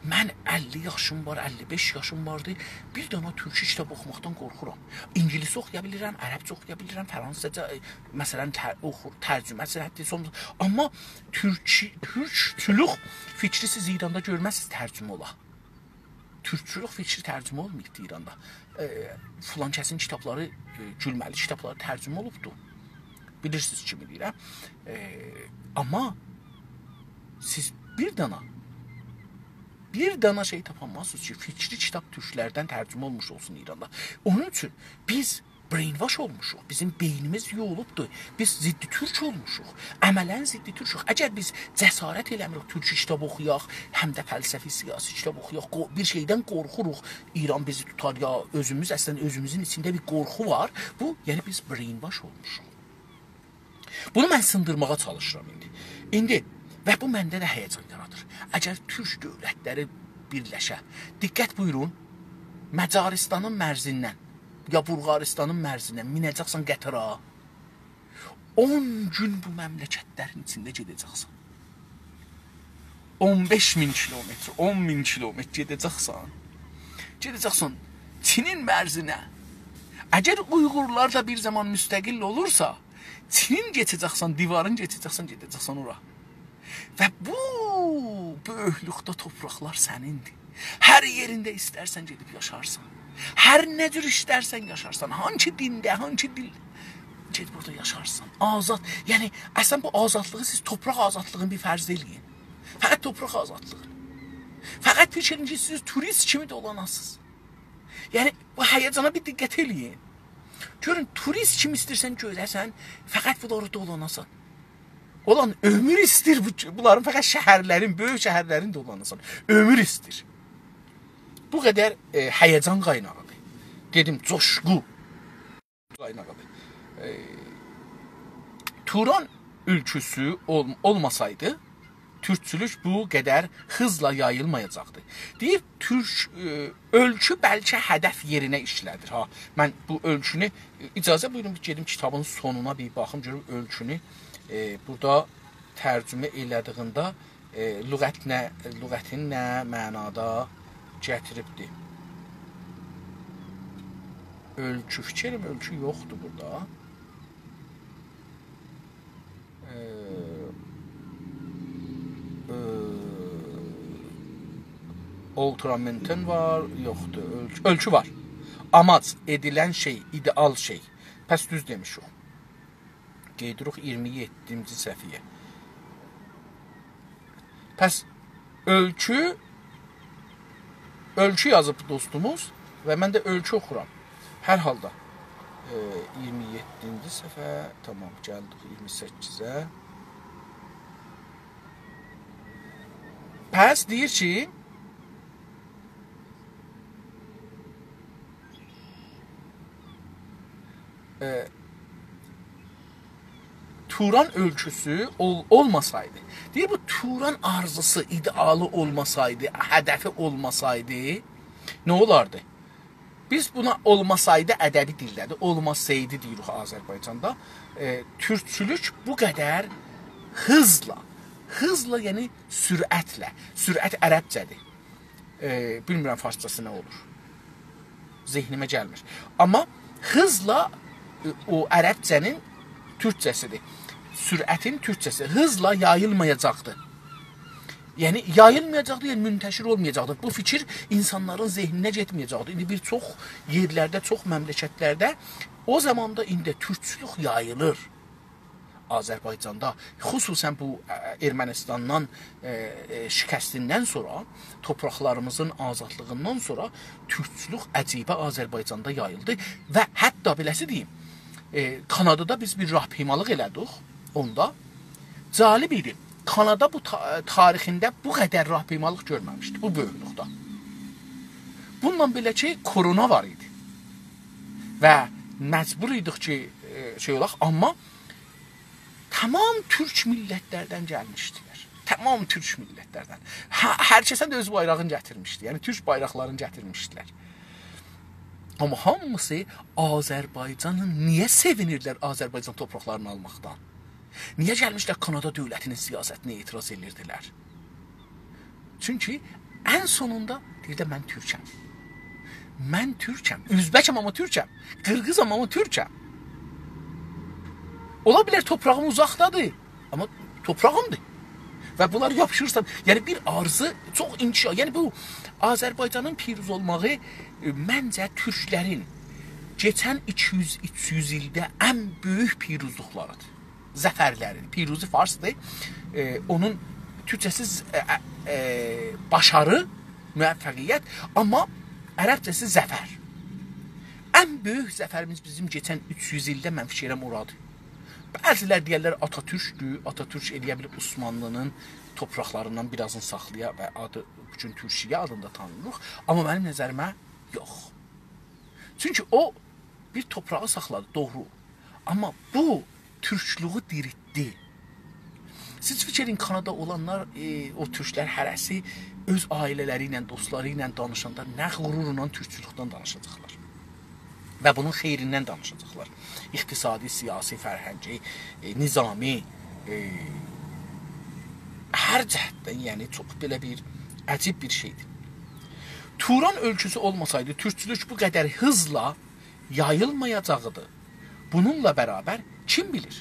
من اللی یاشیم وار، اللی بئش یاشیم واردی. بیر دنه تورکی کیتاب اوخوماقدان قورخورام. اینگیلیسجه اوخویا بیلیرم، عربجه اوخویا بیلیرم، فرانسیزجا، ائ، مثلا، تر-، اوخور، ترجمه‌سی حتی سون. آمما تورکی، تورکچولوک فیکری سیز ایراندا گؤرمزسینیز ترجمه اولا. تورکچولوک فیکری ترجمه اولماییبدی ایراندا. ائ، فلان کسین کیتابلاری، ائ، گولمه‌لی کیتابلاری ترجمه اولوبدو. بیلیرسینیز کیمی دئییرم. ائ، آمما سیز بیر دانا، بیر دانا شئی تاپانمازسینیز کی، فیکری کیتاب تورکلردن ترجمه اولموش اولسون ایراندا. اونون اوچون بیز brainwash اولموشوق. بیزیم بئینیمیز یویولوبدور. بیز ضد تورک اولموشوق. عملا ضد تورکوک. اگر بیز جسارت ائله‌میریک تورکی کیتاب اوخویاق، هم ده فلسفی سیاسی کیتاب اوخویاق، قو-، بیر شئیدن قورخوروق، ایران بیزی توتار یا اؤزوموز، اصلا اؤزوموزون ایچینده بیر قورخو وار. بو، یعنی بیز brainwash اولموشوق. بونو من سیندیرماغا چالیشیرام ایندی. ایندی، و بو منده ده هیجان یارادیر. اگر تورک دؤولتلری بیرلشه، دقت بویورون، مجارستانین مرزیندن یا بولغاریستانین مرزیندن مینه‌جکسن قطارا، اون گون بو مملکتلرین ایچینده گئده‌جکسن. اون بئش مین کیلومتر، اون مین کیلومتر گئده‌جکسن. گئده‌جکسن چینین مرزینه. اگر اویغورلار دا بیر زامان مستقل اولورسا، چینین کئچه‌جکسن، دیوارین کئچه‌جکسن، گئده‌جکسن اورا. و بو بؤیوکلوکده تورپاقلار سنیندیر. هر یئرینده ایسترسن گئدیب یاشارسان. هر نه جور ایسترسن یاشارسان. هانسی دینده، هانسی دیل. گئدیب اورادا یاشارسان. آزاد. یعنی، اصلا بو آزادلیغی سیز تورپاق آزادلیغینی بیر فرض ائله‌یین. فقط تورپاق آزادلیغینی. فقط فیکیر ائدین کی، سیز توریست کیمی دولاناسینیز. یعنی، بو هیجانا بیر دقت ائله‌یین. گؤرون، توریست کیمی ایسته‌ییرسن گؤره‌سن، فقط بونلاری دولاناسان. اولان عؤمور ایسته‌ییر بو، بونلارین فقط شهرلرین، بؤیوک شهرلرین دولاناسان. عؤمور ایسته‌ییر. بو قدر، ائ، هیجان قایناغیدیر. دئدیم، جوشقو قایناغیدیر. ائ، توران اؤلکوسو اول-، اولماسایدی، تورکچولوک بو قدر هیزلا یاییلمایاجاقدی. دئییر، تورک، ائ، اؤلکو بلکه هدف یئرینه ایشله‌دیر. ها، من بو اؤلکونو، ائ، اجازه بویورون، بیر گئدیم کیتابین سونونا بیر باخیم، گؤروم اؤلکونو، ائ، بورادا ترجمه ائله‌دیگینده، ائ، لغت نه، لغتین نه معنادا گتیریبدیر. اؤلکو، فیکریم اؤلکو یوخدور بورادا. ائ، ائ، اولترامنتن وار، یوخدور. اؤلکو، اؤلکو وار. آماج، ائدیلن شئی، ایده‌آل شئی. پس دوز دئمیش او. گئدیریک اییرمی یئددینجی صفحه‌یه. پس اؤلکو، اؤلکو یازیب دوستوموز و من ده اؤلکو اوخورام. هر حالدا، ائ، اییرمی یئددینجی صفحه، تامام، گلدیک اییرمی سککیزه. پس دئییر کی، ائ، توران اؤلکوسو اول-، اولماسایدی، دئییر، بو توران آرزوسو، ایده‌آلی اولماسایدی، هدفی اولماسایدی، نه اولاردی؟ بیز بونا اولماسایدی ادبی دیلده‌دیر، اولماسایدی دئییریک آذربایجاندا. ائ، تورکچولوک بو قدر هیزلا، هیزلا، یعنی سرعتله، سرعت عربجه‌دیر. ائ، بیلمیرم فارسجاسی نه اولور. ذهنیمه گلمیر. آمما هیزلا، ائ، او عربجه‌نین تورکجه‌سیدیر. سرعتین تورکجه‌سی. هیزلا یاییلمایاجاقدی. یعنی، یاییلمایاجاقدی، یعنی منتشر اولمایاجاقدی. بو فیکیر اینسانلارین ذهنینه گئتمه‌یه‌جکدی. ایندی بیر چوخ یئرلرده، چوخ مملکتلرده او زاماندا ایندی تورکچولوک یاییلیر. آذربایجاندا، خصوصاً بو، ائ، ارمنستاندان، ائ، ائ، شکستیندن سونرا، تورپاقلاریمیزین آزادلیغیندان سونرا تورکچولوک عجیبه آذربایجاندا یاییلدی و حتی بئله‌سی دئییم، ائ، کانادادا بیز بیر راهپیمالیق ائله‌دیک اوندا. جالب ایدی. کانادا بو تا-، تاریخینده بو قدر راهپیمالیق گؤرمه‌میشدی، بو بؤیوکلوکده. بونونلا بئله کی، کرونا وار ایدی و مجبور ایدیک کی، ائ، شئی اولاق، آمما تمام تورک میللتلردن گلمیشدیلر. تمام تورک میللتلردن. هه، هر کسن ده اؤز بایراغینی گتیرمیشدی. یعنی، تورک بایراقلارینی گتیرمیشدیلر. آمما هامیسی آذربایجانین، نییه سئوینیرلر آذربایجان تورپاقلارینی آلماقدان؟ نییه گلمیشلر کانادا دؤولتینین سیاستینه اعتراض ائدیردیلر؟ چونکی ان سونوندا دئییر ده، «من تورکم. من تورکم. اؤزبکم، آمما تورکم. قیرغیزام، آمما تورکم. اولا بیلر، تورپاغیم اوزاقدادیر، آمما تورپاغیمدیر.» و بونلاری یاپیشیرسان، یعنی بیر آرزو، چوخ انکشاف، یعنی بو آذربایجانین پیروز اولماغی، ائ، منجه تورکلرین کئچن ایکی یوز، اوچ یوز ایلده ان بؤیوک پیروزلوقلاریدیر. ظفرلری. پیروزی فارسدیر. ائ، اونون تورکجه‌سی ز-، ائ، ائ، ائ، باشاری، موفقیت، آمما عربجه‌سی ظفر. ان بؤیوک ظفریمیز بیزیم کئچن اوچ یوز ایلده، من فیکر ائلیرم، اورادیر. بعضیلر دئیرلر آتاتورکدور، آتاتورک ائلیه بیلیب عثمانلی‌نین تورپاقلاریندان بیر آزینی ساخلایا و آدی بو گون تورکیه آدیندا تانینیریق. آمما منیم نظریمه یوخ. چونکی او بیر تورپاغی ساخلادی، دوغرو. آمما بو تورکلویو دیریلتدی. سیز فیکیر ائدین، کانادا اولانلار، ائ، او تورکلر هره‌سی اؤز عائله‌لری ایله، دوستلاری ایله دانیشاندا نه غرورلا تورکچولوکدن دانیشاجاقلار. و بونون خیریندن دانیشاجاقلار. اقتصادی، سیاسی، فرهنگی، ائ، نظامی، ائ، هر جهتدن، یعنی چوخ بئله بیر عجیب بیر شئیدیر. توران اؤلکوسو اولماسایدی، تورکچولوک بو قدر هیزلا یاییلمایاجاقدی. بونونلا برابر، کیم بیلیر؟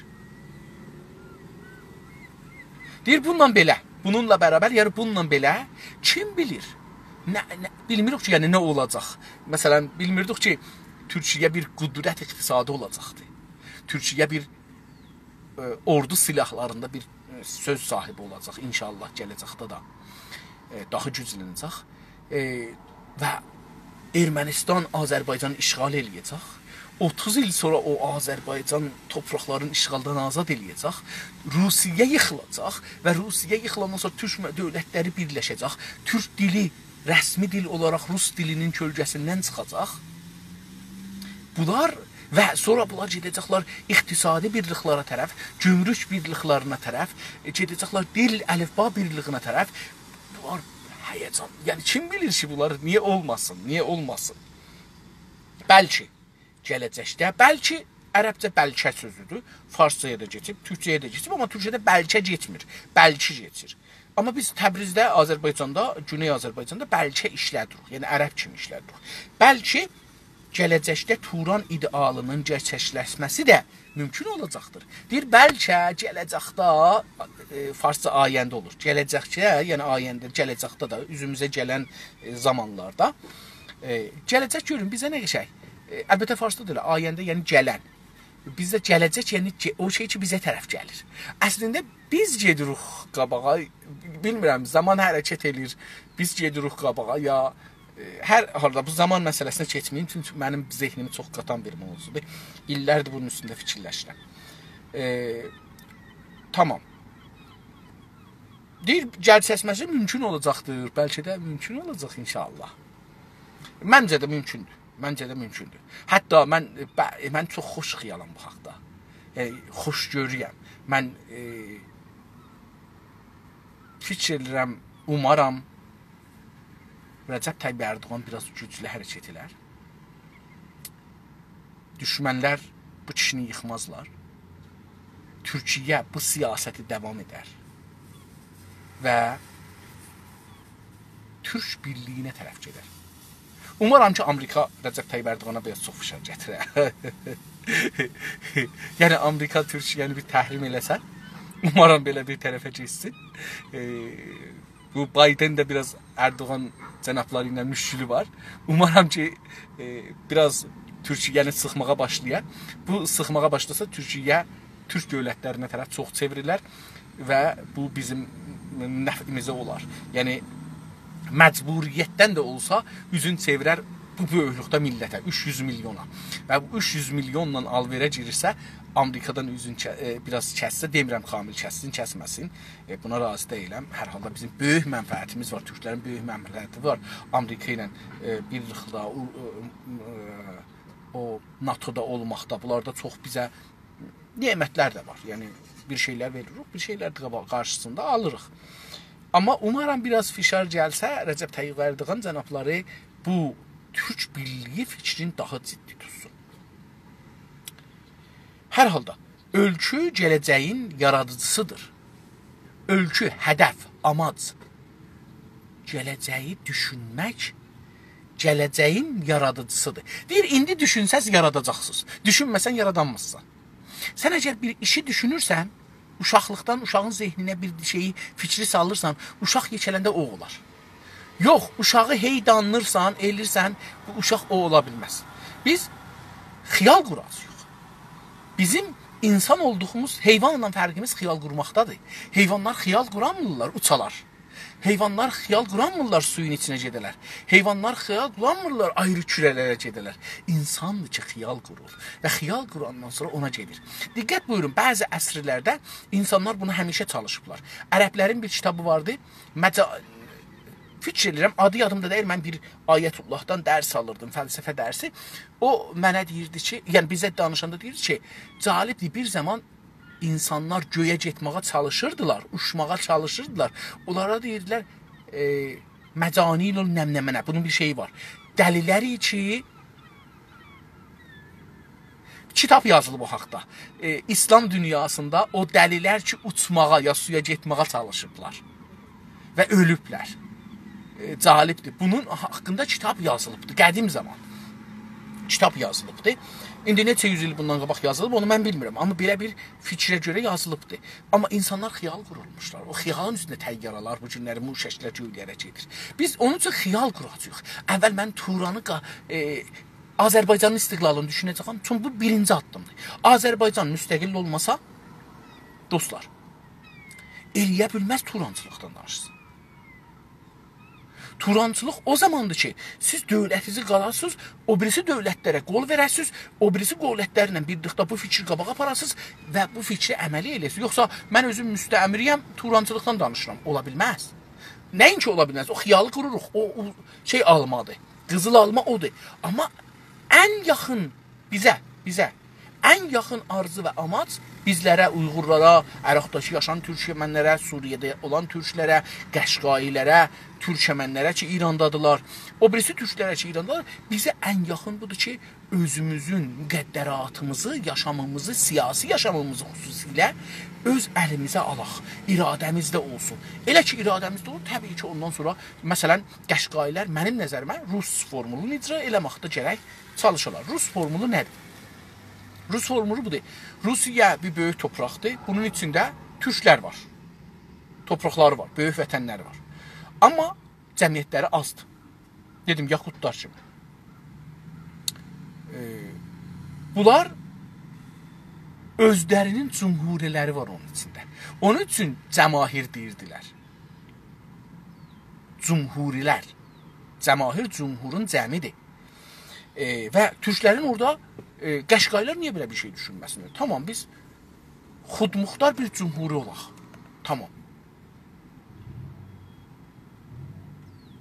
دئییر، بونونلا بئله، بونونلا برابر، یعنی بونونلا بئله، کیم بیلیر؟ نه، نه، بیلمیریک کی، یعنی نه اولاجاق؟ مثلا، بیلمیردیک کی، تورکیه بیر قدرت اقتصادی اولاجاقدی. تورکیه بیر، ائ، اوردو سلاحلاریندا بیر، ائ، سؤز صاحیبی اولاجاق انشاءالله گله‌جکده ده. ائ، داها گوجلنه‌جک. ائ، و ارمنستان آذربایجانی اشغال ائله‌یه‌جک. اوتوز ایل سونرا او آذربایجان تورپاقلارینی اشغالدان آزاد ائله‌یه‌جک. روسیه ییخیلاجاق و روسیه ییخیلاندان سونرا تورک مه-، دؤولتلری بیرلشه‌جک. تورک دیلی رسمی دیل اولاراق روس دیلینین کؤلگه‌سیندن چیخاجاق. بونلار و سونرا بونلار گئده‌جکلر اقتصادی بیرلیکلره طرف، گمرک بیرلیکلرینه طرف، ائ، گئده‌جکلر دیل، الفبا بیرلیگینه طرف. بونلار هیجان، یعنی کیم بیلیر کی، بونلار نییه اولماسین، نییه اولماسین؟ بلکی گله‌جکده، بلکی عربجه بلکه سؤزودور، فارسجایا دا کئچیب، تورکجه‌یه ده کئچیب، آمما تورکجه‌ده بلکه کئچمیر، بلکی کئچیر. آمما بیز تبریزده، آذربایجاندا، گونئی آذربایجاندا بلکه ایشله‌دیریک، یعنی عرب کیمی ایشله‌دیریک. بلکی گله‌جکده توران ایده‌آلینین گئرچکلشمه‌سی ده مومکون اولاجاقدیر. دئییر، بلکه گله‌جکده، ائ، فارسجا آینده اولور. گله‌جکده، یعنی آینده، گله‌جکده ده، اوزوموزه گلن، ائ، زامانلاردا، ائ، گله‌جک گؤرون، بیزه نه قشنگ. ائ، البته، فارسدا دا ائله، آینده، یعنی گلن. بیزده گله‌جک، یعنی گئ-، او شئی کی، بیزه طرف گلیر. اصلینده بیز گئدیریک قاباغا، بیلمیرم، زامان حرکت ائله‌ییر، بیز گئدیریک قاباغا، یا، ائ، هر حالدا بو زامان مسئله‌سینه کئچمه‌ییم، چونکی منیم ذهنیمی چوخ قاتان بیر موضوعدور. ایللردیر بونون اوستونده فیکیرلشیرم. ائ، تامام. دئییر، گله‌جکده مومکون اولاجاقدیر، بلکه ده مومکون اولاجاق ان‌شاءالله. منجه ده مومکوندور. منجه ده مومکوندور. حتی من، ب-، من چوخ خوش خیالام بو حاقدا. یعنی، خوش گؤرورم. من، ائ، فیکیر ائدیرم، اومارام، رجب طیب اردوغان بیر آز گوجلو حرکت ائلر. دوشمنلر بو کیشینی ییخمازلار. تورکیه بو سیاستی داوام ائدر و تورک بیرلیگینه طرف گئدر. اومارام کی، آمریکا رجب طیب اردوغانا بیر آز چوخ فشار گتیره. یعنی، آمریکا تورکیه‌نی بیر تحریم ائله‌سه، اومارام بئله بیر طرفه گئتسین. ائ، بو بایدن ده بیر آز اردوغان جنابلاری ایله مشکلی وار. اومارام کی، ائ، بیر آز تورکیه‌نی سیخماغا باشلایا. بو سیخماغا باشلاسا، تورکیه تورک دؤولتلرینه طرف چوخ چئوریلر و بو بیزیم نفعیمیزه اولار. یعنی، مجبوریتدن ده اولسا، اوزون چئویرر بو بؤیوکلوکده میللته، اوچ یوز میلیونا. و بو اوچ یوز میلیونلا آل‌وئره گیریرسه، آمریکادان اوزون که-، ائ، بیر آز کسسه، دئمیرم کامل کسسین، کسمه‌سین. ائ، بونا راضی دئییلم. هر حالدا بیزیم بؤیوک منفعتیمیز وار، تورکلرین بؤیوک منفعتی وار. آمریکا ایله، ائ، بیرلیکده، او، او، او ناتودا اولماقدا، بونلاردا چوخ بیزه نعمتلر ده وار. یعنی، بیر شئیلر وئریریک، بیر شئیلر ده قابا-، قارشیسیندا آلیریق. آمما اومارام بیر آز فشار گلسه، رجب طیب اردوغان جنابلاری بو تورک بیرلیگی فیکرینی داها جدی توتسون. هر حالدا، اؤلکو گله‌جه‌یین یارادیجیسیدیر. اؤلکو، هدف، آماج. گله‌جه‌یی دوشونمک گله‌جه‌یین یارادیجیسیدیر. دئییر، ایندی دوشونسز، یاراداجاقسینیز. دوشونمه‌سن، یارادانمازسان. سن اگر بیر ایشی دوشونورسن، اوشاقلیقدان اوشاغین ذهنینه بیر شئیی، فیکری سالیرسان، اوشاق یئکه‌لنده او اولار. یوخ، اوشاغی هئی دانلیرسان، ائلیرسن، بو اوشاق او اولا بیلمز. بیز خیال قوراجاغیق. بیزیم اینسان اولدوغوموز، حیوانلا فرقیمیز خیال قورماقدادیر. حیوانلار خیال قورانمیرلار، اوچالار. حیوانلار خیال قورانمیرلار سویون ایچینه گئده‌لر. حیوانلار خیال قورانمیرلار آیری کوره‌لره گئده‌لر. اینساندیر کی، خیال قورور. و خیال قوراندان سونرا اونا گئدیر. دقت بویورون، بعضی عصرلرده اینسانلار بونو همیشه چالیشیبلار. عربلرین بیر کیتابی واردی. مجا-، فیکیر ائدیرم، آدی یادیمدا دئییل، من بیر آیت‌اللهدان درس آلیردیم، فلسفه درسی. او منه دئییردی کی، یعنی بیزه دانیشاندا دئییردی کی، جالبدیر، بیر زامان اینسانلار گؤیه گئتمه‌یه چالیشیردیلار، اوچماغا چالیشیردیلار. اونلارا دئییردیلر، ائ، مجانین النمنمه، بونون بیر شئیی وار. دلیلر کی، کیتاب یازیلیب او حاقدا. ائ، ایسلام دونیاسیندا او دلیلر کی، اوچماغا یا سویا گئتمه‌یه چالیشیبلار و اؤلوبلر. ائ، جالبدیر. بونون حاقیندا کیتاب یازیلیبدیر، قدیم زامان. کیتاب یازیلیبدیر. ایندی نئچه یوز ایل بوندان قاباق یازیلیب، اونو من بیلمیرم. آمما بئله بیر فیکره گؤره یازیلیبدیر. آمما اینسانلار خیال قورولموشلار. او خیالین اوستونده طیاره‌لر، بو گونلری موشکلر گؤیلره گئدیر. بیز اونون اوچون خیال قوراجاغیق. اول من تورانی قا-، ائ، آذربایجانین استقلالینی دوشونه‌جه‌یم، چونکی بو بیرینجی آددیمدیر. آذربایجان مستقل اولماسا، دوستلار، ائلیه بیلمز تورانچیلیقدان دانیشسین. تورانچیلیق او زاماندیر کی، سیز دؤولتینیزی قالاسینیز، او بیریسی دؤولتلره قول وئره‌سینیز، او بیریسی دؤولتلرله بیرلیکده بو فیکری قاباغا آپاراسینیز و بو فیکری عملی ائله‌یه‌سینیز. یوخسا من اؤزوم مستعمره‌یم، تورانچیلیقدان دانیشیرام. اولا بیلمز. نه‌اینکی اولا بیلمز، او خیالی قوروروق، او، او شئی آلمادیر. قیزیل آلما اودور. آمما ان یاخین بیزه بیزه ان یاخین آرزو و آماج بیزلره، اویغورلارا، عراقداکی یاشایان تورکمنلره، سوریه‌ده اولان تورکلره، قشقایی‌لره، تورکمنلره کی ایراندادیلار، او بیریسی تورکلره کی ایراندادیلار، بیزه ان یاخین بودور کی اؤزوموزون مقدراتیمیزی، یاشامیمیزی، سیاسی یاشامیمیزی خصوصیله اؤز الیمیزه آلاق، اراده‌میزده اولسون. ائله کی اراده‌میزده اولور، طبیعی کی اوندان سونرا، مثلا، قشقایی‌لر منیم نظریمه روس فورمولونو اجرا ائله‌مکده گرک چالیشالار. روس فورمولو نه‌دیر؟ روس فورمولو بودور. روسیه بیر بؤیوک تورپاقدیر. بونون ایچینده تورکلر وار. تورپاقلاری وار، بؤیوک وطنلری وار. آمما جمعیتلری آزدیر. دئدیم، یاخودلار کیمی. ائ، بونلار اؤزلرینین جمهوری‌لری وار اونون ایچینده. اونون اوچون جماهیر دئییردیلر. جمهوری‌لر. جماهیر جمهورون جمعی‌دیر. ائ، و تورکلرین اورادا، ائ، قشقایی‌لار نییه بئله بیر شئی دوشونمه‌سینلر؟ تامام، بیز خودمختار بیر جمهوری اولاق. تامام.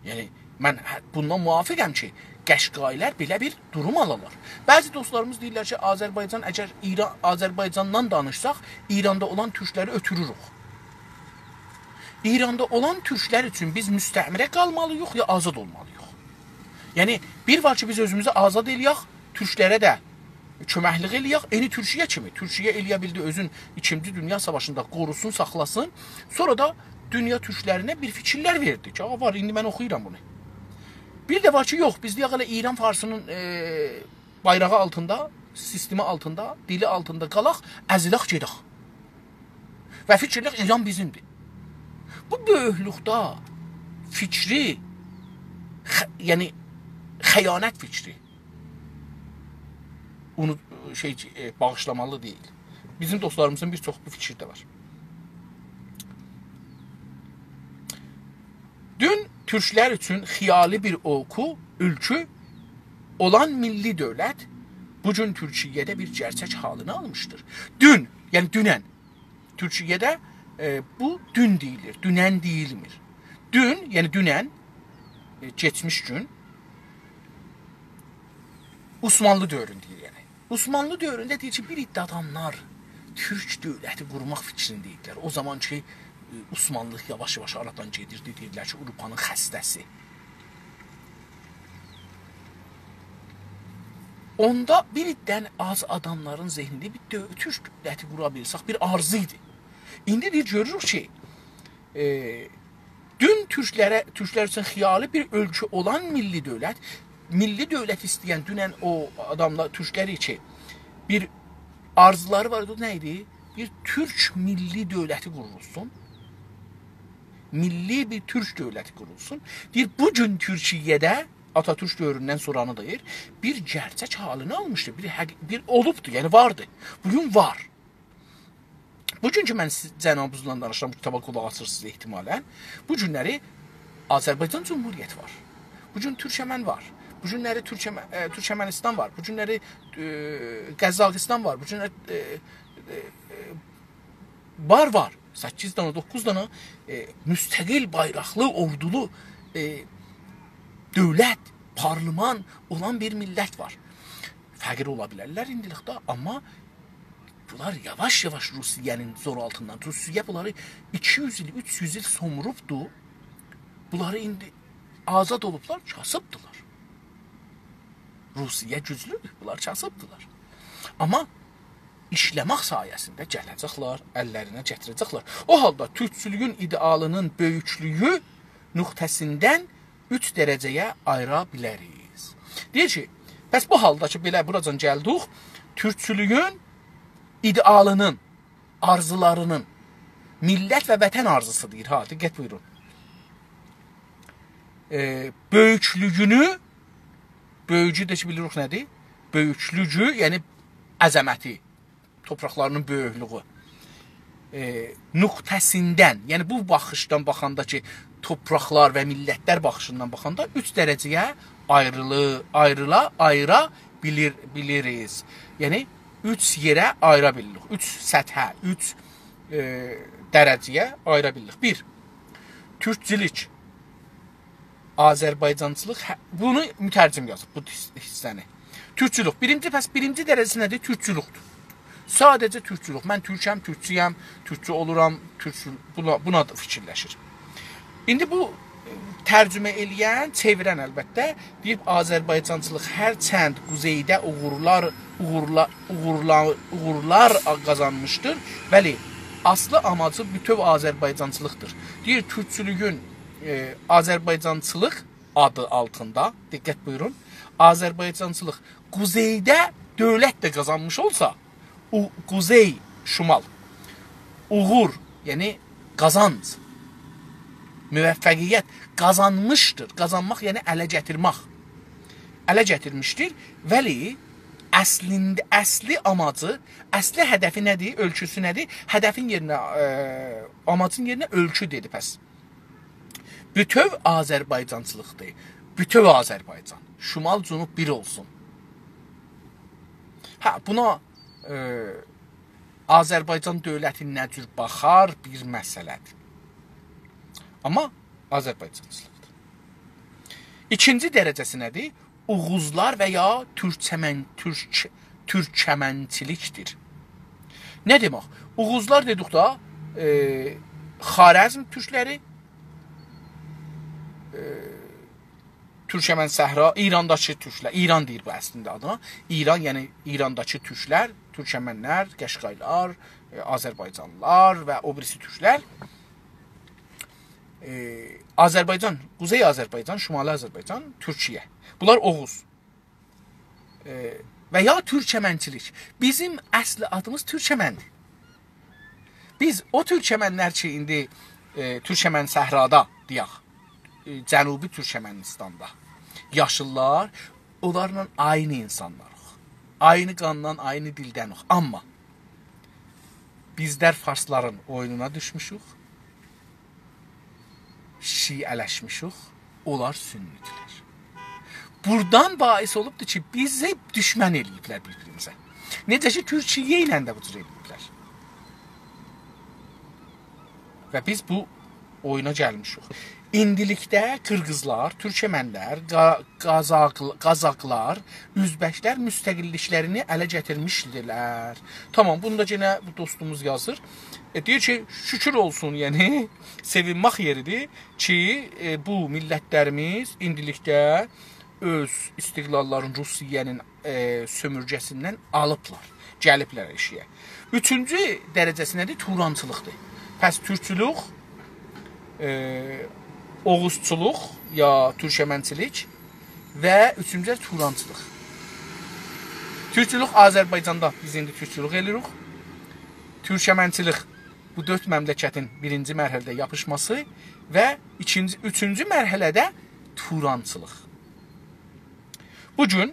یعنی، من هه-، بوندان موافقم کی قشقایی‌لر بئله بیر دوروم آلالار. بعضی دوستلاریمیز دئییرلر کی آذربایجان، اگر ایران، آذربایجاندان دانیشساق، ایراندا اولان تورکلری اؤتوروروک. ایراندا اولان تورکلر اوچون بیز مستعمره قالمالی‌ییق یا آزاد اولمالی‌ییق؟ یعنی، بیر وار کی بیز اؤزوموزو آزاد ائله‌یک، تورکلره ده کؤمکلیک ائله‌یک. عینی تورکیه کیمی. تورکیه ائله‌یه بیلدی اؤزون ایکینجی دونیا ساواشیندا قوروسون، ساخلاسین. سونرا دا دونیا تورکلرینه بیر فیکیرلر وئردی کی، آغا، وار، ایندی من اوخویورام بونو. بیر ده وار کی یوخ، بیز دئیک ائله ایران فارسینین، ائ، بایراغی آلتیندا، سیستمی آلتیندا، دیلی آلتیندا قالاق، ازیلک گئدک. و فیکیر ائله‌یک ایران بیزیمدیر. بو بؤیوکلوکده فیکری، خ-، یعنی خیانت فیکری. اونو، شئی، ائ، باغیشلامالی دئییل. بیزیم دوستلاریمیزین بیر چوخو بو فیکیرده وار. دون تورکلر اوچون خیالی بیر اوکو، اولکو اولان میللی دؤولت بو گون تورکیه‌ده بیر گئرچک حالینی آلمیشدیر. دون، یعنی دونن، تورکیه‌ده، ائ، بو دون دئییلیر، دونن دئییلمیر. دون، یعنی دونن، ائ، کئچمیش گون، عثمانلی دؤورون دئییر، یعنی. عثمانلی دؤورونده دئییر کی بیر عده آداملار تورک دؤولتی قورماق فیکرینده ایدیلر. او زامان کی، ائ، عثمانلی یاواش-یاواش آرادان گئدیردی، دئییرلر کی آوروپانین خسته‌سی. اوندا بیر عده‌نین، آز آداملارین ذهنینده بیر دؤ-، تورک دؤولتی قورا بیلسک، بیر آرزو ایدی. ایندی دئییر، گؤروروک کی، ائ، دون تورکلره، تورکلر اوچون خیالی بیر اولکو اولان میللی دؤولت، میللی دؤولت ایسته‌ین دونن او آداملار، تورکلر کی بیر آرزولاری وار ایدی، او نه ایدی؟ بیر تورک میللی دؤولتی قورولسون. میللی بیر تورک دؤولتی قورولسون. دئییر، بو گون تورکیه‌ده، آتاتورک دؤوروندن سونرانی دئییر، بیر گئرچک حالینی آلمیشدی، بیر حق-، بیر اولوبدو، یعنی واردی. بو گون وار. بو گون کی من سیز، جنابینیزلا دانیشیرام، بو کیتابا قولاق آسیرسینیز احتمالاً. بو گونلری آذربایجان جمهوریتی وار. بو گون تورکمن وار. بو گونلری تورکمه-، ائ، تورکمنیستان وار. بو گونلری، ائ، قزاقیستان وار. بو گونلری، ائ، ائ، ائ، وار، وار. سککیز دانا، دوققوز دانا، ائ، مستقل بایراقلی، اوردولو، ائ، دؤولت، پارلمان اولان بیر میللت وار. فقیر اولا بیلرلر ایندیلیکده، آمما بونلار یاواش-یاواش روسیه‌نین زور آلتیندان، روسیه بونلاری ایکی یوز ایل، اوچ یوز ایل سوموروبدو. بونلاری ایندی آزاد اولوبلار، کاسیبدیلار. روسیه گوجلودور، بونلار کاسیبدیلار. آمما ایشله‌مک سایه‌سینده گله‌جکلر، اللرینه گتیره‌جکلر. او حالدا تورکچولویون ایده‌آلینین بؤیوکلویو نقطه‌سیندن اوچ درجه‌یه آییرا بیلریک. دئییر کی، پس بو حالدا کی، بئله بوراجان گلدیک، تورکچولویون ایده‌آلینین، آرزولارینین، میللت و وطن آرزوسو دئییر، ها، دقت بویورون. ائ، بؤیوکلویونو، بؤیوکلویو ده کی، بیلیریک نه‌دیر؟ بؤیوکلویو، یعنی عظمتی، تورپاقلارینین بؤیوکلویو. ائ، نقطه‌سیندن، یعنی بو باخیشدان باخاندا کی، تورپاقلار و میللتلر باخیشیندان باخاندا اوچ درجه‌یه آیریلی-، آیریلا، آییرا بیلیر، بیلیریک. یعنی اوچ یئره آییرا بیلیریک. اوچ سطحه، اوچ، ائ، درجه‌یه آییرا بیلیریک. بیر، تورکچولوک، آذربایجانچیلیق، هه، بونو مترجم یازیب، بو حیص-، حیصه‌نی. تورکچولوک. بیرینجی، پس بیرینجی درجه‌سی نه‌دیر؟ تورکچولوکدور. ساده‌جه تورکچولوک. من تورکم، تورکچویم، تورکچو اولورام، تورکچو، بونا، بونا دا فیکیرلشیر. ایندی بو، ائ، ترجمه ائله‌ین، چئویرن البته، دئییب، آذربایجانچیلیق هرچند قوزئیده اوغورلار، اوغورلا-، اوغورلا-، اوغورلار قازانمیشدیر، ولی اصلی آماجی بوتؤو آذربایجانچیلیقدیر. دئییر، تورکچولویون، ائ، آذربایجانچیلیق آدی آلتیندا، دقت بویورون، آذربایجانچیلیق قوزئیده دؤولت ده قازانمیش اولسا، او-، قوزئی، شمال، اوغور، یعنی قازانج، موفقیت قازانمیشدیر. قازانماق، یعنی اله گتیرمک. اله گتیرمیشدیر. ولی اصلینده، اصلی آماجی، اصلی هدفی نه‌دیر؟ اؤلچوسو نه‌دیر؟ هدفین یئرینه، ائ، آماجین یئرینه اؤلچو دئدی پس. بوتؤو آذربایجانچیلیقدیر. بوتؤو آذربایجان. شمال، جنوب بیر اولسون. هه، بونا، ائ، آذربایجان دؤولتی نه جور باخار، بیر مسئله‌دیر. آمما آذربایجانچیلیقدیر. ایکینجی درجه‌سی نه‌دیر؟ اوغوزلار و یا تورکمن-، تورک-، تورکمنچیلیکدیر. نه دئمک؟ اوغوزلار دئدیک ده، ائ، خوارزم تورکلری، ائ، تورکمن صحرا، ایرانداکی تورکلر، ایران دئییر بو اصلینده آدینا. ایران، یعنی ایرانداکی تورکلر، تورکمنلر، قشقایلار، ائ، آذربایجانلیلار و او بیریسی تورکلر. ائ، آذربایجان، قوزئی آذربایجان، شمالی آذربایجان، تورکیه. بونلار اوغوز. ائ، و یا تورکمنچیلیک. بیزیم اصلی آدیمیز تورکمندیر. بیز او تورکمنلر کی، ایندی، ائ، تورکمن صحرادا، دئیک، ائ، جنوبی تورکمنیستاندا یاشیرلار، اونلارلا عینی اینسانلاریق. عینی قاندان، عینی دیلدنیک. آمما بیزلر فارسلارین اویونونا دوشموشوک. شیعه‌لشمیشیک، اونلار سنی‌دیرلر. بورادان باعث اولوبدور کی، بیزی دوشمن ائله‌ییبلر بیر-بیریمیزه. نئجه کی، تورکیه ایله ده بو جور ائله‌ییبلر. و بیز بو اویونا گلمیشیک. ایندیلیکده قیرغیزلار، تورکمنلر، قا-، قازاق-، قازاقلار، اؤزبکلر مستقللیکلرینی اله گتیرمیشدیلر. تامام، بونو دا یئنه بو دوستوموز یازیر. ائ، دئییر کی، شوکور اولسون، یعنی، سئوینمک یئریدیر کی، ائ، بو میللتلریمیز ایندیلیکده اؤز استقلاللارینی روسیه‌نین، ائ، سؤمورگه‌سیندن آلیبلار، گلیبلر ائشییه. اوچونجو درجه‌سی نه‌دیر؟ تورانچیلیقدیر. پس تورکچولوک، ائ، اوغوزچولوق یا تورکمنچیلیک و اوچونجو ده تورانچیلیق. تورکچولوک آذربایجاندا، بیز ایندی تورکچولوک ائله‌ییریک. تورکمنچیلیک بو دؤرد مملکتین بیرینجی مرحله‌ده یاپیشماسی و ایکینجی، اوچونجو مرحله‌ده تورانچیلیق. بو گون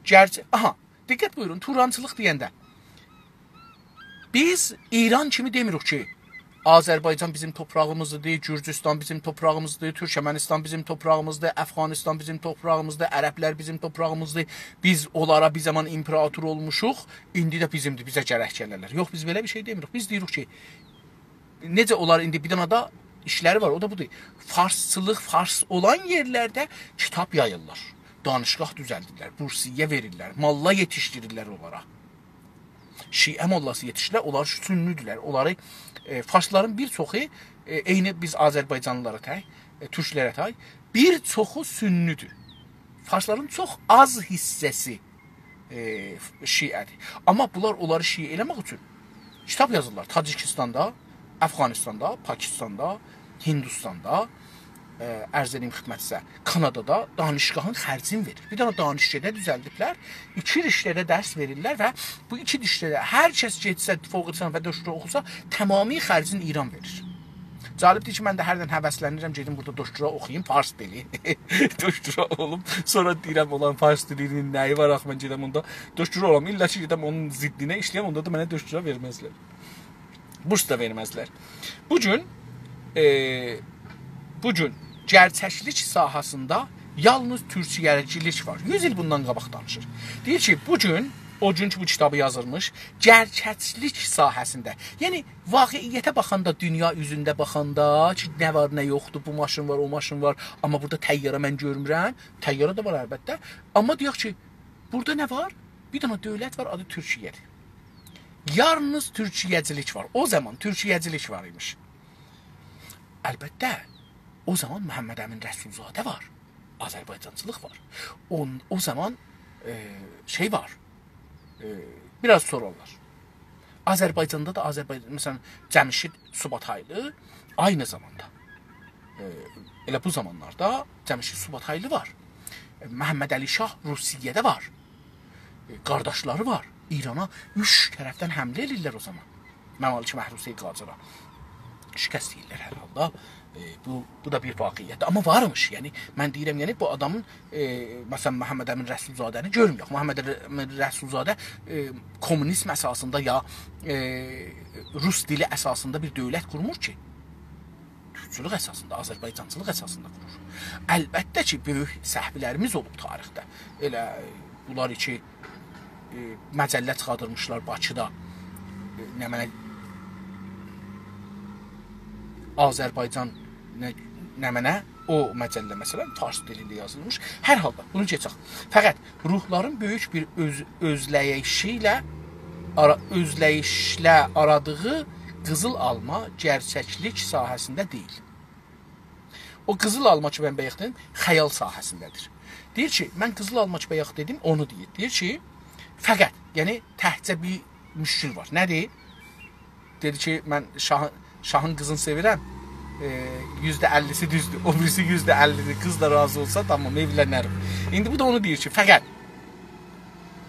گرچه، آها، دقت بویورون، تورانچیلیق دئینده بیز ایران کیمی دئمیریک کی، آذربایجان بیزیم توپراغیمیزدیر، گورجوستان بیزیم توپراغیمیزدیر، تورکمنیستان بیزیم توپراغیمیزدیر، افغانیستان بیزیم توپراغیمیزدیر، عربلر بیزیم توپراغیمیزدیر. بیز اونلارا بیر زامان ایمپراتور اولموشوق، ایندی ده بیزیمدیر، بیزه گرک گله‌لر. یوخ، بیز بئله بیر شئی دئمیریک. بیز دئییریک کی، نئجه اونلار ایندی بیر دنه ده ایشلری وار، او دا بودور. فارسچیلیق، فارس اولان یئرلرده کیتاب یاییرلار، دانشگاه دوزلدیرلر، بورسیه وئریرلر، ماللا یئتیشدیریرلر اونلارا. شیعه ماللاسی یئتیشدیرلر، اونلار سنی‌دیرلر. اونلاری، ائ، فارسلارین بیر چوخو، ائ، عینی بیز آذربایجانلیلارا تای، ائ، تورکلره تای، بیر چوخو سنی‌دیر. فارسلارین چوخ آز حیصه‌سی، ائ، شیعه‌دیر. آمما بونلار اونلاری شیعه ائله‌مک اوچون کیتاب یازیرلار. تاجیکیستاندا، افغانیستاندا، پاکیستاندا، هندوستاندا، ائ، عرض ائدیم خدمتینیزه، کانادادا دانشگاهین خرجینی وئریر. بیر دنه دانشکده دوزلدیبلر، ایکی رشته‌ده درس وئریرلر و بو ایکی رشته‌ده هر کس گئتسه فوق لیسانس و دکترا اوخوسا، تمامی خرجینی ایران وئریر. جالبدیر کی، من ده هردن هوسلنیرم، گئدیم بورادا دکترا اوخویوم، فارس دیلی. دکترا اولوم، سونرا دئییرم، اولان فارس دیلی‌نین نه‌یی وار آخی، من گئدم اوندا دکترا اولام. الا کی، گئدم اونون ضدینه ایشله‌یم، اوندا دا منه دکترا وئرمزلر. بورس دا وئرمزلر. بو گون، ائ، بو گون گرچکچیلیک ساحه‌سینده یالنیز تورکچه‌گرچیلیک وار. یوز ایل بوندان قاباق دانیشیر. دئییر کی، بو گون، او گون کی، بو کیتابی یازیرمیش، گرچکچیلیک ساحه‌سینده، یعنی واقعیته باخاندا، دونیا اوزونده باخاندا کی، نه وار، نه یوخدور، بو ماشین وار، او ماشین وار، آمما بورادا طیاره من گؤرمورم. طیاره ده وار البته. آمما دئیک کی، بورادا نه وار؟ بیر دنه دؤولت وار، آدی تورکیه‌دیر. یالنیز تورکیه‌چیلیک وار. او زامان تورکیه‌چیلیک وار ایمیش. البته، او زامان محمد امین رسول‌زاده وار. آذربایجانچیلیق وار. او، او زامان، ائ، شئی وار. ائ، بیر آز سونرالار. آذربایجاندا دا آذربایجان، مثلا، جمشید سوباتایلی عینی زاماندا. ائ، ائله بو زامانلاردا جمشید سوباتایلی وار. ائ، محمدعلی شاه روسیه‌ده وار. ائ، قارداشلاری وار. ایرانا اوچ طرفدن حمله ائله‌ییرلر او زامان. ممالک محروسه‌ی قاجارا. شکست یئییرلر هر حالدا. ائ، بو، بو دا بیر واقعیتدیر. آمما وارمیش، یعنی، من دئییرم، یعنی، بو آدامین، ائ، مثلا، محمد امین رسول‌زاده‌نی گؤرموروک. محمد امین رسول‌زاده، ائ، کمونیزم اساسیندا یا، ائ، روس دیلی اساسیندا بیر دؤولت قورمور کی. تورکچولوک اساسیندا، آذربایجانچیلیق اساسیندا قورور. البته کی، بؤیوک سهولریمیز اولوب تاریخده. ائله، ائ، بونلار کی، ائ، مجله چیخاردیرمیشلار باکیدا. ائ، نمنه، آذربایجان، نه، نمنه، او مجله، مثلا، فارس دیلینده یازیلمیش. هر حالدا، بونو کئچک. فقط روحلارین بؤیوک بیر اؤز-، اؤزله‌ییشی ایله آرا-، اؤزله‌ییشله آرادیغی قیزیل آلما گئرچکلیک ساحه‌سینده دئییل. او قیزیل آلما کی، من بایاق دئدیم، خیال ساحه‌سینده‌دیر. دئییر کی، من قیزیل آلما کی، بایاق دئدیم، اونو دئییر. دئییر کی، فقط، یعنی تکجه بیر مشکل وار. نه‌دیر؟ دئدی کی، من شاهین، شاهین قیزینی سئویرم. ائ، یوزده اللی‌سی دوزدور. او بیریسی یوزده اللی‌دیر. قیز دا راضی اولسا، تامام، ائولنرم. ایندی بو دا اونو دئییر کی، فقط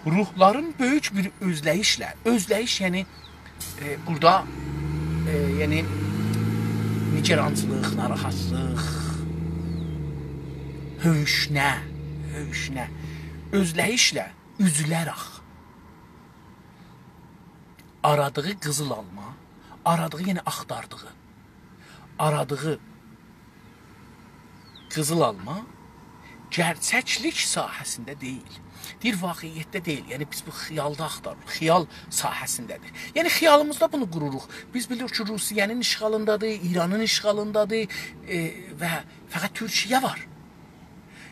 روحلارین بؤیوک بیر اؤزله‌ییشله، اؤزله‌ییش، یعنی، ائ، بورادا، ائ، یعنی، نگرانچیلیق، ناراحتلیق، هؤوشنه، هؤوشنه، اؤزله‌ییشله اوزوله‌رک آرادیغی قیزیل آلما، آرادیغی، یعنی آختاردیغی، آرادیغی قیزیل آلما گئرچکلیک ساحه‌سینده دئییل. دئییر، واقعیتده دئییل. یعنی، بیز بو خیالدا آختاریریق. خیال ساحه‌سینده‌دیر. یعنی، خیالیمیزدا بونو قوروروق. بیز بیلیریک کی، روسیه‌نین اشغالیندادیر، ایرانین اشغالیندادیر، ائ، و فقط تورکیه وار.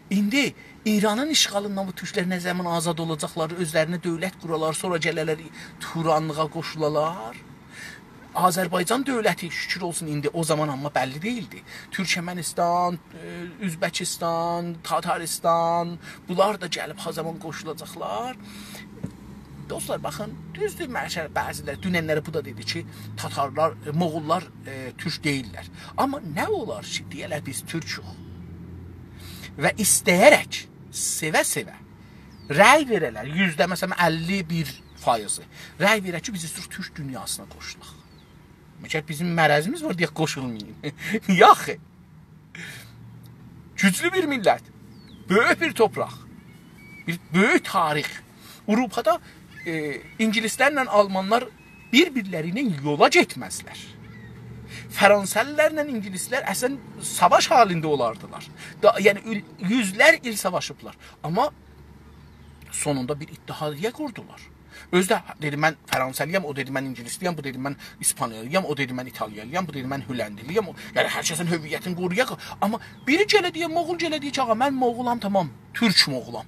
ایندی ایرانین اشغالیندان بو تورکلر نه زامان آزاد اولاجاقلار، اؤزلرینه دؤولت قورالار، سونرا گله‌لر تورانلیغا قوشولالار. آذربایجان دؤولتی، شوکور اولسون، ایندی، او زامان آمما بللی دئییلدی. تورکمنیستان، ائ، اؤزبکیستان، تاتاریستان، بونلار دا گلیب ها زامان قوشولاجاقلار. دوستلار، باخین، دوزدور، معشر، بعضیلر، دوننلری بو دا دئدی کی، تاتارلار، ائ، موغوللار، ائ، تورک دئییللر. آمما نه اولار کی، دئیه‌لر، بیز تورکوک. و ایسته‌یه‌رک، سئوه-سئوه رأی وئره‌لر، یوزده، مثلا، اللی بیر فایضی. رأی وئره‌لر کی، بیز ایسته‌ییریک تورک دونیاسینا قوشولاق. مگر بیزیم مرضیمیز وار دئیه قوشولمایین؟ یوخ. گوجلو بیر میللت، بؤیوک بیر تورپاق، بیر بؤیوک تاریخ. آوروپادا، ائ، اینگیلیسلرله آلمانلار بیر-بیرلری ایله یولا گئتمزلر. فرانسه‌لی‌لرله اینگیلیسلر اصلا ساواش حالینده اولاردیلار. دا، یعنی، اول-، یوزلر ایل ساواشیبلار. آمما سونوندا بیر اتحادیه قوردولار. اؤزو ده دئدی، «من فرانسه‌لی‌یم»، او دئدی، «من اینگیلیسلی‌یم»، بو دئدی، «من ایسپانیالی‌یام»، او دئدی، «من ایتالیالی‌یام»، بو دئدی، «من هلندلی‌یم». او، یعنی، هر کسین هویتینی قورویا، آمما بیری گله دئیه، موغول گله دئیه کی، «آغا، من موغولام، تامام، تورک موغولام.»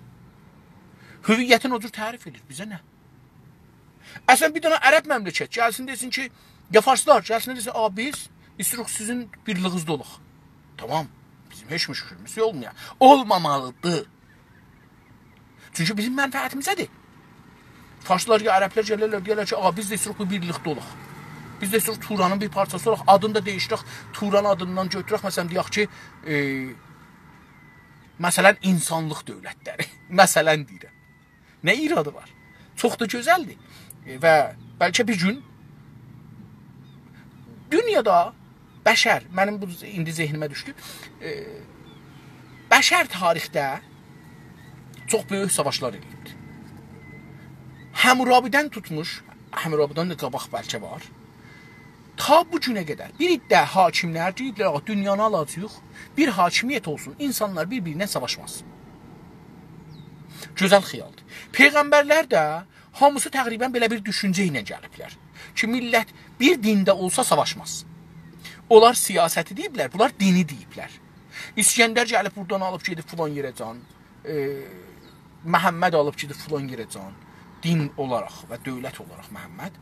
هویتینی او جور تعریف ائدیر، بیزه نه؟ اصلا بیر دنه عرب مملکت گلسین دئسین کی، یا فارسلار گلسین دئسین، «آ، بیز ایستیروخ سیزین بیرلیگینیزده اولاق.» تامام، بیزیم هئچ مشکلیمیز اولمایا. اولمامالیدیر. چونکی بیزیم منفعتیمیزه‌دیر. فارسلار یا عربلر گلرلر، دئیرلر کی، «آ، بیز ده ایستیروخ بو بیرلیکده اولاق. بیز ده ایستیروخ تورانین بیر پارچاسی اولاق، آدینی دا دییشدیرک، توران آدیندان گؤتورک.» مثلا، دئیک کی، ائ، مثلا، اینسانلیق دؤولتلری. مثلا دئییرم. نه ایرادی وار؟ چوخ دا گؤزلدیر. ائ، و بلکه بیر گون دونیادا بشر، منیم بو ایندی ذهنیمه دوشدو، ائ، بشر تاریخده چوخ بؤیوک ساواشلار ائله‌ییبدیر. حمورابی‌دن توتموش، حمورابی‌دن ده قاباق بلکه وار. تا بو گونه قدر بیر عده حاکملر دئییبلر، «آغا، دونیانی آلاجاغیق، بیر حاکمیت اولسون، اینسانلار بیر-بیرینه ساواشماز.» گؤزل خیالدیر. پیغمبرلر ده هامیسی تقریبا بئله بیر دوشونجه ایله گلیبلر کی، میللت بیر دینده اولسا ساواشماز. اونلار سیاستی دئییبلر، بونلار دینی دئییبلر. اسکندر گلیب بورادان آلیب گئدیب فلان یئره‌جان، ائ، محمد آلیب گئدیب فلان یئره جان، دین اولاراق و دؤولت اولاراق محمد.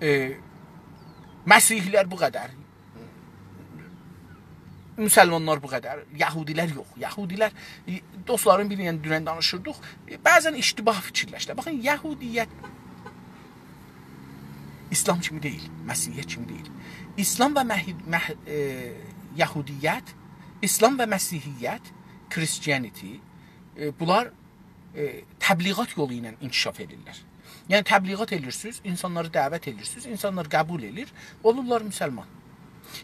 ائ، مسیحی‌لر بو قدر، مسلمانلار بو قدر، یهودی‌لر یوخ. یهودی‌لر، ائ، دوستلارین بیری، یعنی دونن دانیشیردیق، ائ، بعضا اشتباه فیکیرلشدیلر. باخین، یهودیت اسلام کیمی دئییل، مسیحیت کیمی دئییل. اسلام و مه-، مه-، ائ، یهودیت، اسلام و مسیحیت، Christianity، ائ، بونلار، ائ، تبلیغات یولو ایله انکشاف ائدیرلر. یعنی تبلیغات ائدیرسینیز، اینسانلاری دعوت ائدیرسینیز، اینسانلار قبول ائدیر، اولورلار مسلمان.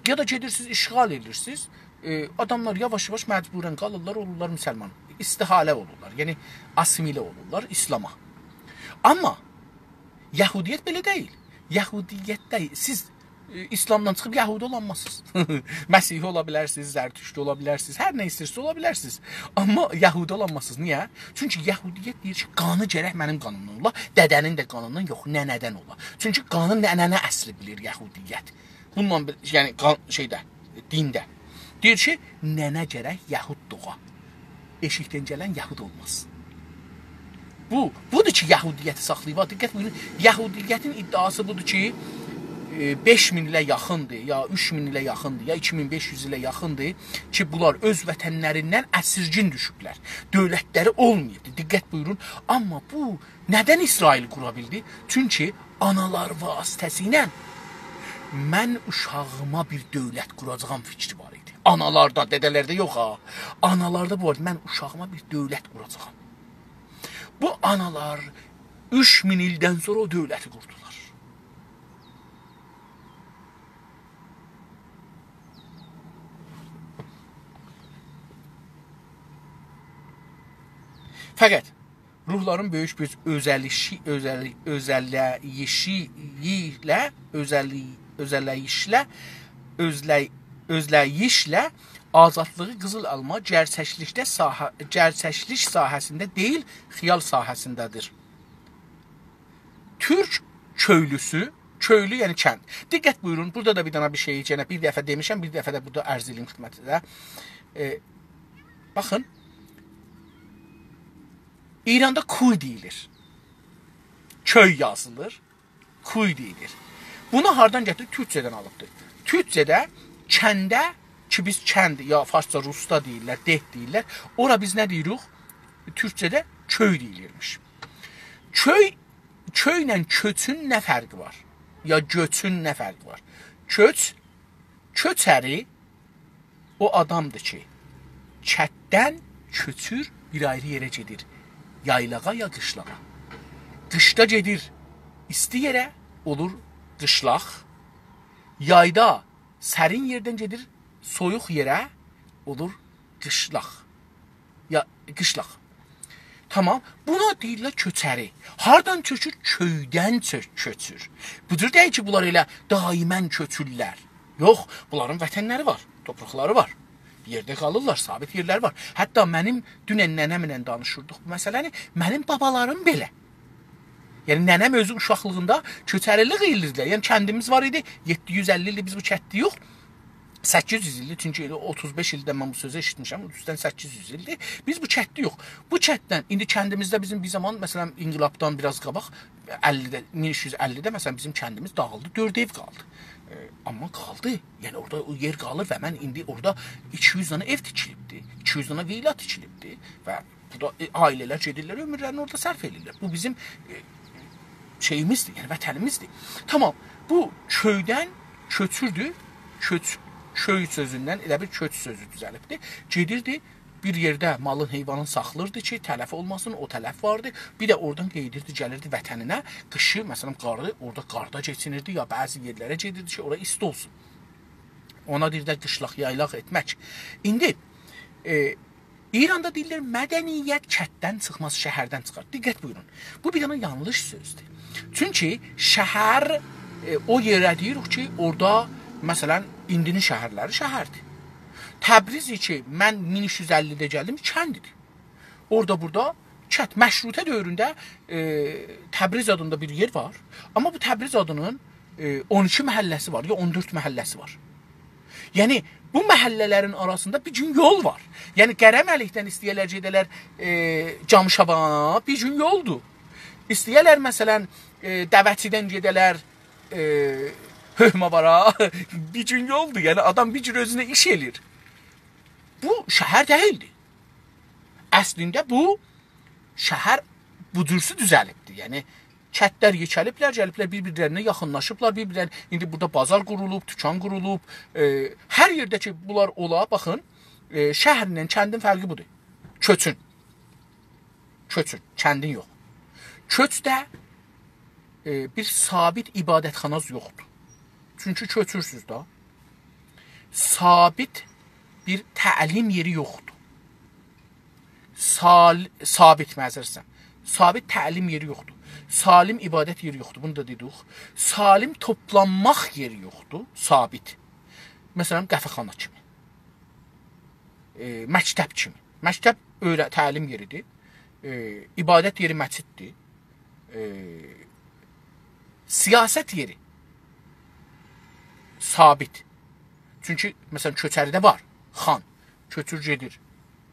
یا دا گئدیرسینیز، اشغال ائدیرسینیز، ائ، آداملار یاواش-یاواش مجبورا قالیرلار، اولورلار مسلمان. استحاله اولورلار، یعنی آسیمیله اولورلار اسلاما. آمما یهودیت بئله دئییل. یهودیتده سیز، ائ، اسلامدان چیخیب یهودی اولانمازسینیز. مسیحی اولا بیلرسینیز، زرتشتی اولا بیلرسینیز، هر نه ایسته‌ییرسینیز اولا بیلرسینیز. آمما یهودی اولانمازسینیز. نییه؟ چونکی یهودیت دئییر کی، قانی گرک منیم قانیمدان اولا، دده‌نین ده قانیندان یوخ، ننه‌دن اولا. چونکی قانی ننه‌نی اصلی بیلیر یهودیت. بونونلا بیر، یعنی، قان-، شئیده، دینده. دئییر کی، ننه گرک یهود دوغا. ائشیکدن گلن یهود اولماز. بو، بودور کی، یهودیتی ساخلاییب. ها، دقت بویورون، یهودیتین ادعاسی بودور کی، ائ، بئش مین ایله یاخیندیر، یا اوچ مین ایله یاخیندیر، یا ایکی مین بئش یوز ایله یاخیندیر کی، بونلار اؤز وطنلریندن اسیرگین دوشوبلر. دؤولتلری اولماییبدی. دقت بویورون. آمما بو ندن اسرائیل قورا بیلدی؟ چونکی آنالار واسطه‌سیله «من اوشاغیما بیر دؤولت قوراجاغام» فیکری وار ایدی. آنالاردا، دده‌لرده یوخ ها. آنالاردا بو وار ایدی، «من اوشاغیما بیر دؤولت قوراجاغام.» بو آنالار اوچ مین ایلدن سونرا او دؤولتی قوردولار. فقط روحلارین بؤیوک بیر اؤزلیشی، اؤزلی-، اؤزلله‌ییشی ایله، اؤزلی-، اؤزلله‌ییشله، اؤزله-، اؤزله‌ییشله آزادلیغی قیزیل آلما گئرچکلیکده ساحه-، گئرچکلیک ساحه‌سینده دئییل، خیال ساحه‌سینده‌دیر. تورک کؤیلوسو، کؤیلو، یعنی کند. دقت بویورون، بورادا دا بیر دنه بیر شئیی یئنه بیر دفعه دئمیشم، بیر دفعه ده بورادا عرض ائله‌ییم خدمتینیزه. ائ، باخین، ایراندا کوی دئییلیر. کؤی یازیلیر، کوی دئییلیر. بونو هاردان گتیریب؟ تورکجه‌دن آلیبدیر. تورکجه‌ده کنده، کی بیز کند، یا فارسجا روستا دئییرلر، دهد دئییرلر. اورا بیز نه دئییریک؟ تورکجه‌ده کؤی دئییلیرمیش. کؤی، کؤیله کؤچون نه فرقی وار؟ یا گؤچون نه فرقی وار؟ کؤچ، کؤچری او آدامدیر کی، کتدن کؤچور، بیر آیری یئره گئدیر. یایلاغا یا قیشلاغا. قیشدا گئدیر ایستی یئره، اولور قیشلاق. یایدا سرین یئردن گئدیر سویوق یئره، اولور قیشلاق. یا، قیشلاق. تامام. بونا دئییرلر کؤچری. هاردان کؤچور؟ کؤیدن چؤ-، کؤچور. بو جور دئییل کی، بونلار ائله دائما کؤچورلر. یوخ، بونلارین وطنلری وار، تورپاقلاری وار. بیر یئرده قالیرلار، ثابت یئرلری وار. حتی منیم دونن ننه‌مله دانیشیردیق بو مسئله‌نی. منیم بابالاریم بئله. یعنی، ننه‌م اؤزو اوشاقلیغیندا کؤچریلیک ائله‌ییردیلر. یعنی، کندیمیز وار ایدی، یئددی یوز اللی ایلدیر بیز بو کتده‌یوخ. سککیز یوز ایلدیر، چونکی ائله اوتوز بئش ایلدن من بو سؤزو ائشیتمیشم، اوستدن سککیز یوز ایلدیر. بیز بو کتده‌یوخ. بو کتدن، ایندی کندیمیزده بیزیم بیر زامان، مثلا، انقلابدان بیر آز قاباق، اللی‌ده، مین اوچ یوز اللی‌ده، مثلا، بیزیم کندیمیز داغیلدی، دؤرد ائو قالدی. ائ، آمما قالدی. یعنی، اورادا او یئر قالیر و من ایندی اورادا ایکی یوز دنه ائو تیکیلیبدی، ایکی یوز دنه ویلا تیکیلیبدی و بورادا، ائ، عائله‌لر گئدیرلر، عؤمورلرینی اورادا صرف ائدیرلر. بو بیزیم، ائ، شئییمیزدیر، یعنی وطنیمیزدیر. تامام، بو کؤیدن کؤچوردو، کؤچ، کؤی سؤزوندن ائله بیل کؤچ سؤزو دوزلیبدی. گئدیردی، بیر یئرده مالین، حیوانین ساخلیردی کی، تلف اولماسین، او تلف واردی. بیر ده اورادان قئییدیردی، گلیردی وطنینه. قیشی، مثلا، قاری، اورادا قاردا کئچینیردی، یا بعضی یئرلره گئدیردی کی، اورا ایستی اولسون. اونا دئییرلر قیشلاق، یایلاق ائتمک. ایندی، ائ، ایراندا دئییرلر، مدنیت کتدن چیخماز، شهردن چیخار. دقت بویورون. بو بیر دنه یانلیش سؤزدور. چونکی شهر، ائ، او یئره دئییریک کی، اورادا، مثلا، ایندی‌نین شهرلری شهردیر. تبریز کی، من مین اوچ یوز اللی‌ده گلدیم، کند ایدی. اورادا بورادا کت، مشروطه دؤورونده، ائ، تبریز آدیندا بیر یئر وار. آمما بو تبریز آدینین، ائ، اون ایکی محله‌سی وار، یا اون دؤرد محله‌سی وار. یعنی، بو محله‌لرین آراسیندا بیر گون یول وار. یعنی قره‌ملیکدن ایسته‌یه‌لر گئده‌لر، ائ، جامشابانا، بیر گون یولدور. ایسته‌یه‌لر، مثلا، ائ، دوه‌چی‌دن گئده‌لر، ائ، حکم‌آوارا، بیر گون یولدور. یعنی آدام بیر گون اؤزونه ایش ائله‌ییر. بو شهر دئییلدی. اصلینده بو شهر بو جورسو دوزلیبدی. یعنی کتلر یئکه‌لیبلر، گلیبلر بیر-بیرلرینه یاخینلاشیبلار، بیر-بیرلرینه، ایندی بورادا بازار قورولوب، دوکان قورولوب، ائ، هر یئرده کی بونلار اولا، باخین، ائ، شهرله کندین فرقی بودور. کؤچون. کؤچون، کندین یوخ. کؤچده، ائ، بیر ثابت عبادتخاناز یوخدور. چونکی کؤچورسوز دا. ثابت بیر تعلیم یئری یوخدور. سال-، ثابت، معذرت ایسته‌ییرم. ثابت تعلیم یئری یوخدور. سالم عبادت یئری یوخدور. بونو دا دئدیک. سالم توپلانماق یئری یوخدور. ثابت. مثلا، قهوه‌خانا کیمی. ائ، مکتب کیمی. مکتب اؤیره-، تعلیم یئریدیر. ائ، عبادت یئری مسجددیر. ائ، سیاست یئری ثابت. چونکی، مثلا، کؤچریده وار. خان کؤچور گئدیر.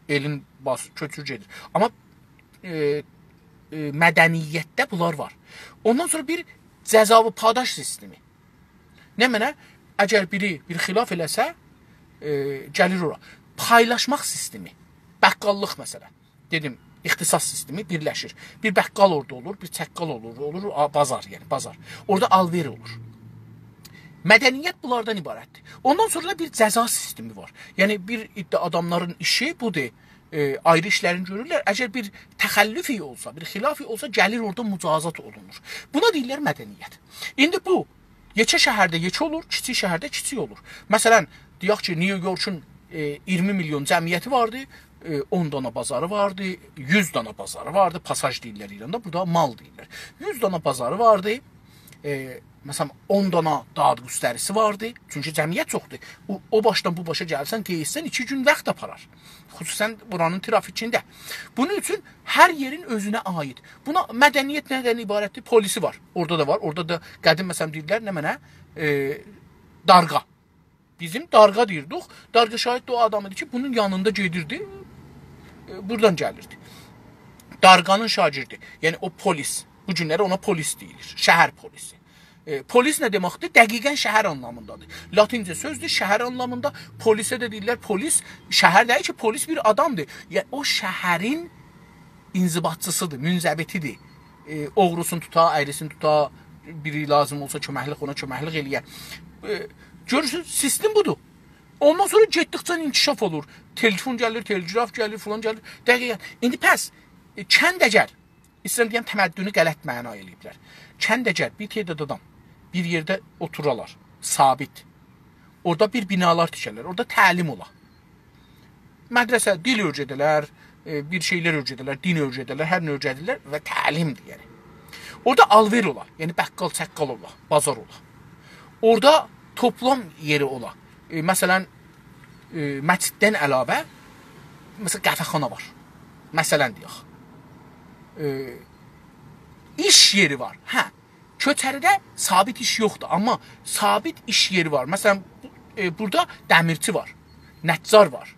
ائلین باس-، کؤچور گئدیر. آمما، ائ، ائ، مدنیتده بونلار وار. اوندان سونرا بیر جزا و پاداش سیستمی. نمنه؟ اگر بیری بیر خلاف ائله‌سه، ائ، گلیر اورا. پایلاشماق سیستمی. بقاللیق، مثلا. دئدیم، اختصاص سیستمی بیرلشیر. بیر بقال اورادا اولور، بیر چققال اولور، اولور، آ، بازار، یعنی بازار. اورادا آلوئر اولور. مدنیت بونلاردان عبارتدیر. اوندان سونرا دا بیر جزا سیستمی وار. یعنی بیر عده آداملارین ایشی بودور، ائ، آیری ایشلرینی گؤرورلر. اگر بیر تخلفی اولسا، بیر خلافی اولسا، گلیر اورادا مجازات اولونور. بونا دئییرلر مدنیت. ایندی بو یئکه شهرده یئکه اولور، کیچیک شهرده کیچیک اولور. مثلا، دئیک کی، نیویورکون، ائ، اییرمی میلیون جمعیتی واردی، ائ، اون دانا بازاری واردی، یوز دانا بازاری واردی، پاساژ دئییرلر ایراندا، بورادا مال دئییرلر. یوز دانا بازاری واردی، ائ، مثلا، اون دانا دادگستری‌سی واردی. چونکی جمعیت چوخدور. او، او باشدان بو باشا گلسن، گئدیسن، ایکی گون واخت آپارار. خصوصا بورانین ترافیکینده. بونون اوچون هر یئرین اؤزونه عایید. بونا مدنیت ندن عبارتدیر؟ پلیسی وار. اورادا دا وار. اورادا دا قدیم، مثلا، دئییرلر، نمنه؟ ائ، دارغا. بیزیم دارغا دئییردیک. دارغا شاید ده او آدام ایدی کی، بونون یانیندا گئدیردی، ائ، بورادان گلیردی. دارغانین شاگردی، یعنی او پلیس، بو گونلری اونا پلیس دئییلیر، شهر پلیسی. ائ، پلیس نه دئمکدیر؟ دقیقا شهر آنلامیندادیر. لاتینجه سؤزدور، شهر آنلامیندا. پلیسه ده دئییرلر پلیس، شهر دئییل کی، پلیس بیر آدامدیر. یعنی او شهرین انضباطچی‌سیدیر، منضبطی‌دیر. ائ، اوغروسونو توتا، اَیری‌سینی توتا، بیری لازیم اولسا کؤمکلیک، اونا کؤمکلیک ائله‌یه. ائ، گؤرورسونوز، سیستم بودور. اوندان سونرا گئتدیکجه انکشاف اولور. تلفن گلیر، تلگراف گلیر، فلان گلیر. دقیقا. ایندی پس، ائ، کند اگر، ایسته‌ییرم دئیم، تمدنو غلط معنا ائله‌ییبلر. کند اگر بیر تعداد آدام بیر یئرده اوتورالار، ثابت. اورادا بیر بینالار تیکرلر، اورادا تعلیم اولا. مدرسه، دیل اؤیره‌ده‌لر، ائ، بیر شئیلر اؤیره‌ده‌لر، دین اؤیره‌ده‌لر، هر نه اؤیره‌دیرلر و تعلیمدیر، یعنی. اورادا آلوئر اولا، یعنی بقال، چققال اولا، بازار اولا. اورادا توپلام یئری اولا. ائ، مثلا، ائ، مسجددن علاوه، مثلا، قهوه‌خانا وار. مثلا، دئیک. ائ، ایش یئری وار. هه، کؤچریده ثابت ایش یوخدور، آمما ثابت ایش یئری وار. مثلا، ائ، بورادا دمیرچی وار، نجار وار.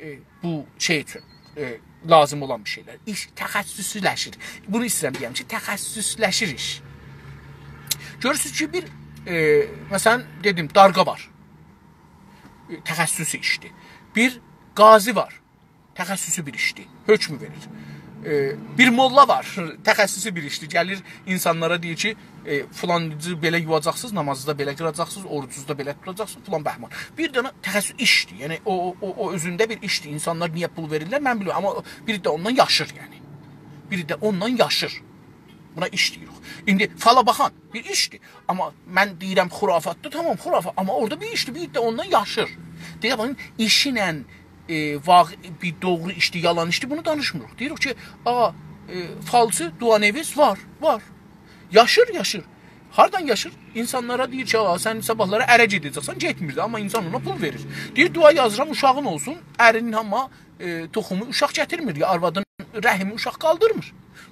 ائ، بو شئی اوچون، ائ، لازیم اولان بیر شئیلر. ایش تخصصی‌لشیر. بونو ایسته‌ییرم دئیم کی، تخصصی‌لشیر ایش. گؤرورسونوز کی، بیر، ائ، مثلا، دئدیم، دارغا وار. ائ، تخصصی ایشدیر. بیر قاضی وار. تخصصی بیر ایشدیر. حکم وئریر. ائ، بیر موللا وار. تخصصی بیر ایشدیر. گلیر اینسانلارا دئییر کی، ائ، فلانینی بئله یوواجاقسینیز، نامازی دا بئله قیراجاقسینیز، اوروجونوزو دا بئله توتاجاقسینیز، فلان بهمان. بیر دنه تخصص ایشدیر. یعنی او، او، او، او اؤزونده بیر ایشدیر. اینسانلار نییه پول وئریرلر، من بیلمیرم. آمما او بیری ده اوندان یاشیر، یعنی. بیری ده اوندان یاشیر. بونا ایش دئییریک. ایندی فالا باخان بیر ایشدیر. آمما من دئییرم خرافاتدیر، تامام، خرافات. آمما اورادا بیر ایشدیر، بیری ده اوندان یاشیر. دئییرم، بونون ایشی ایله، ائ، واقع-، بیر دوغرو ایشدیر، یالان ایشدیر، بونو دانیشمیریق. دئییریک کی، آ، ائ، فالچی، دعانویس وار، وار. یاشیر، یاشیر. هاردان یاشیر؟ اینسانلارا دئییر کی، «آ، سن صاباحلاری اره گئده‌جکسن»، گئتمیر ده، آمما اینسان اونا پول وئریر. دئییر، «دعا یازیرام، اوشاغین اولسون.» ارینین آمما، ائ، توخومو اوشاق گتیرمیر، آروادین رحمی اوشاق قالدیرمیر.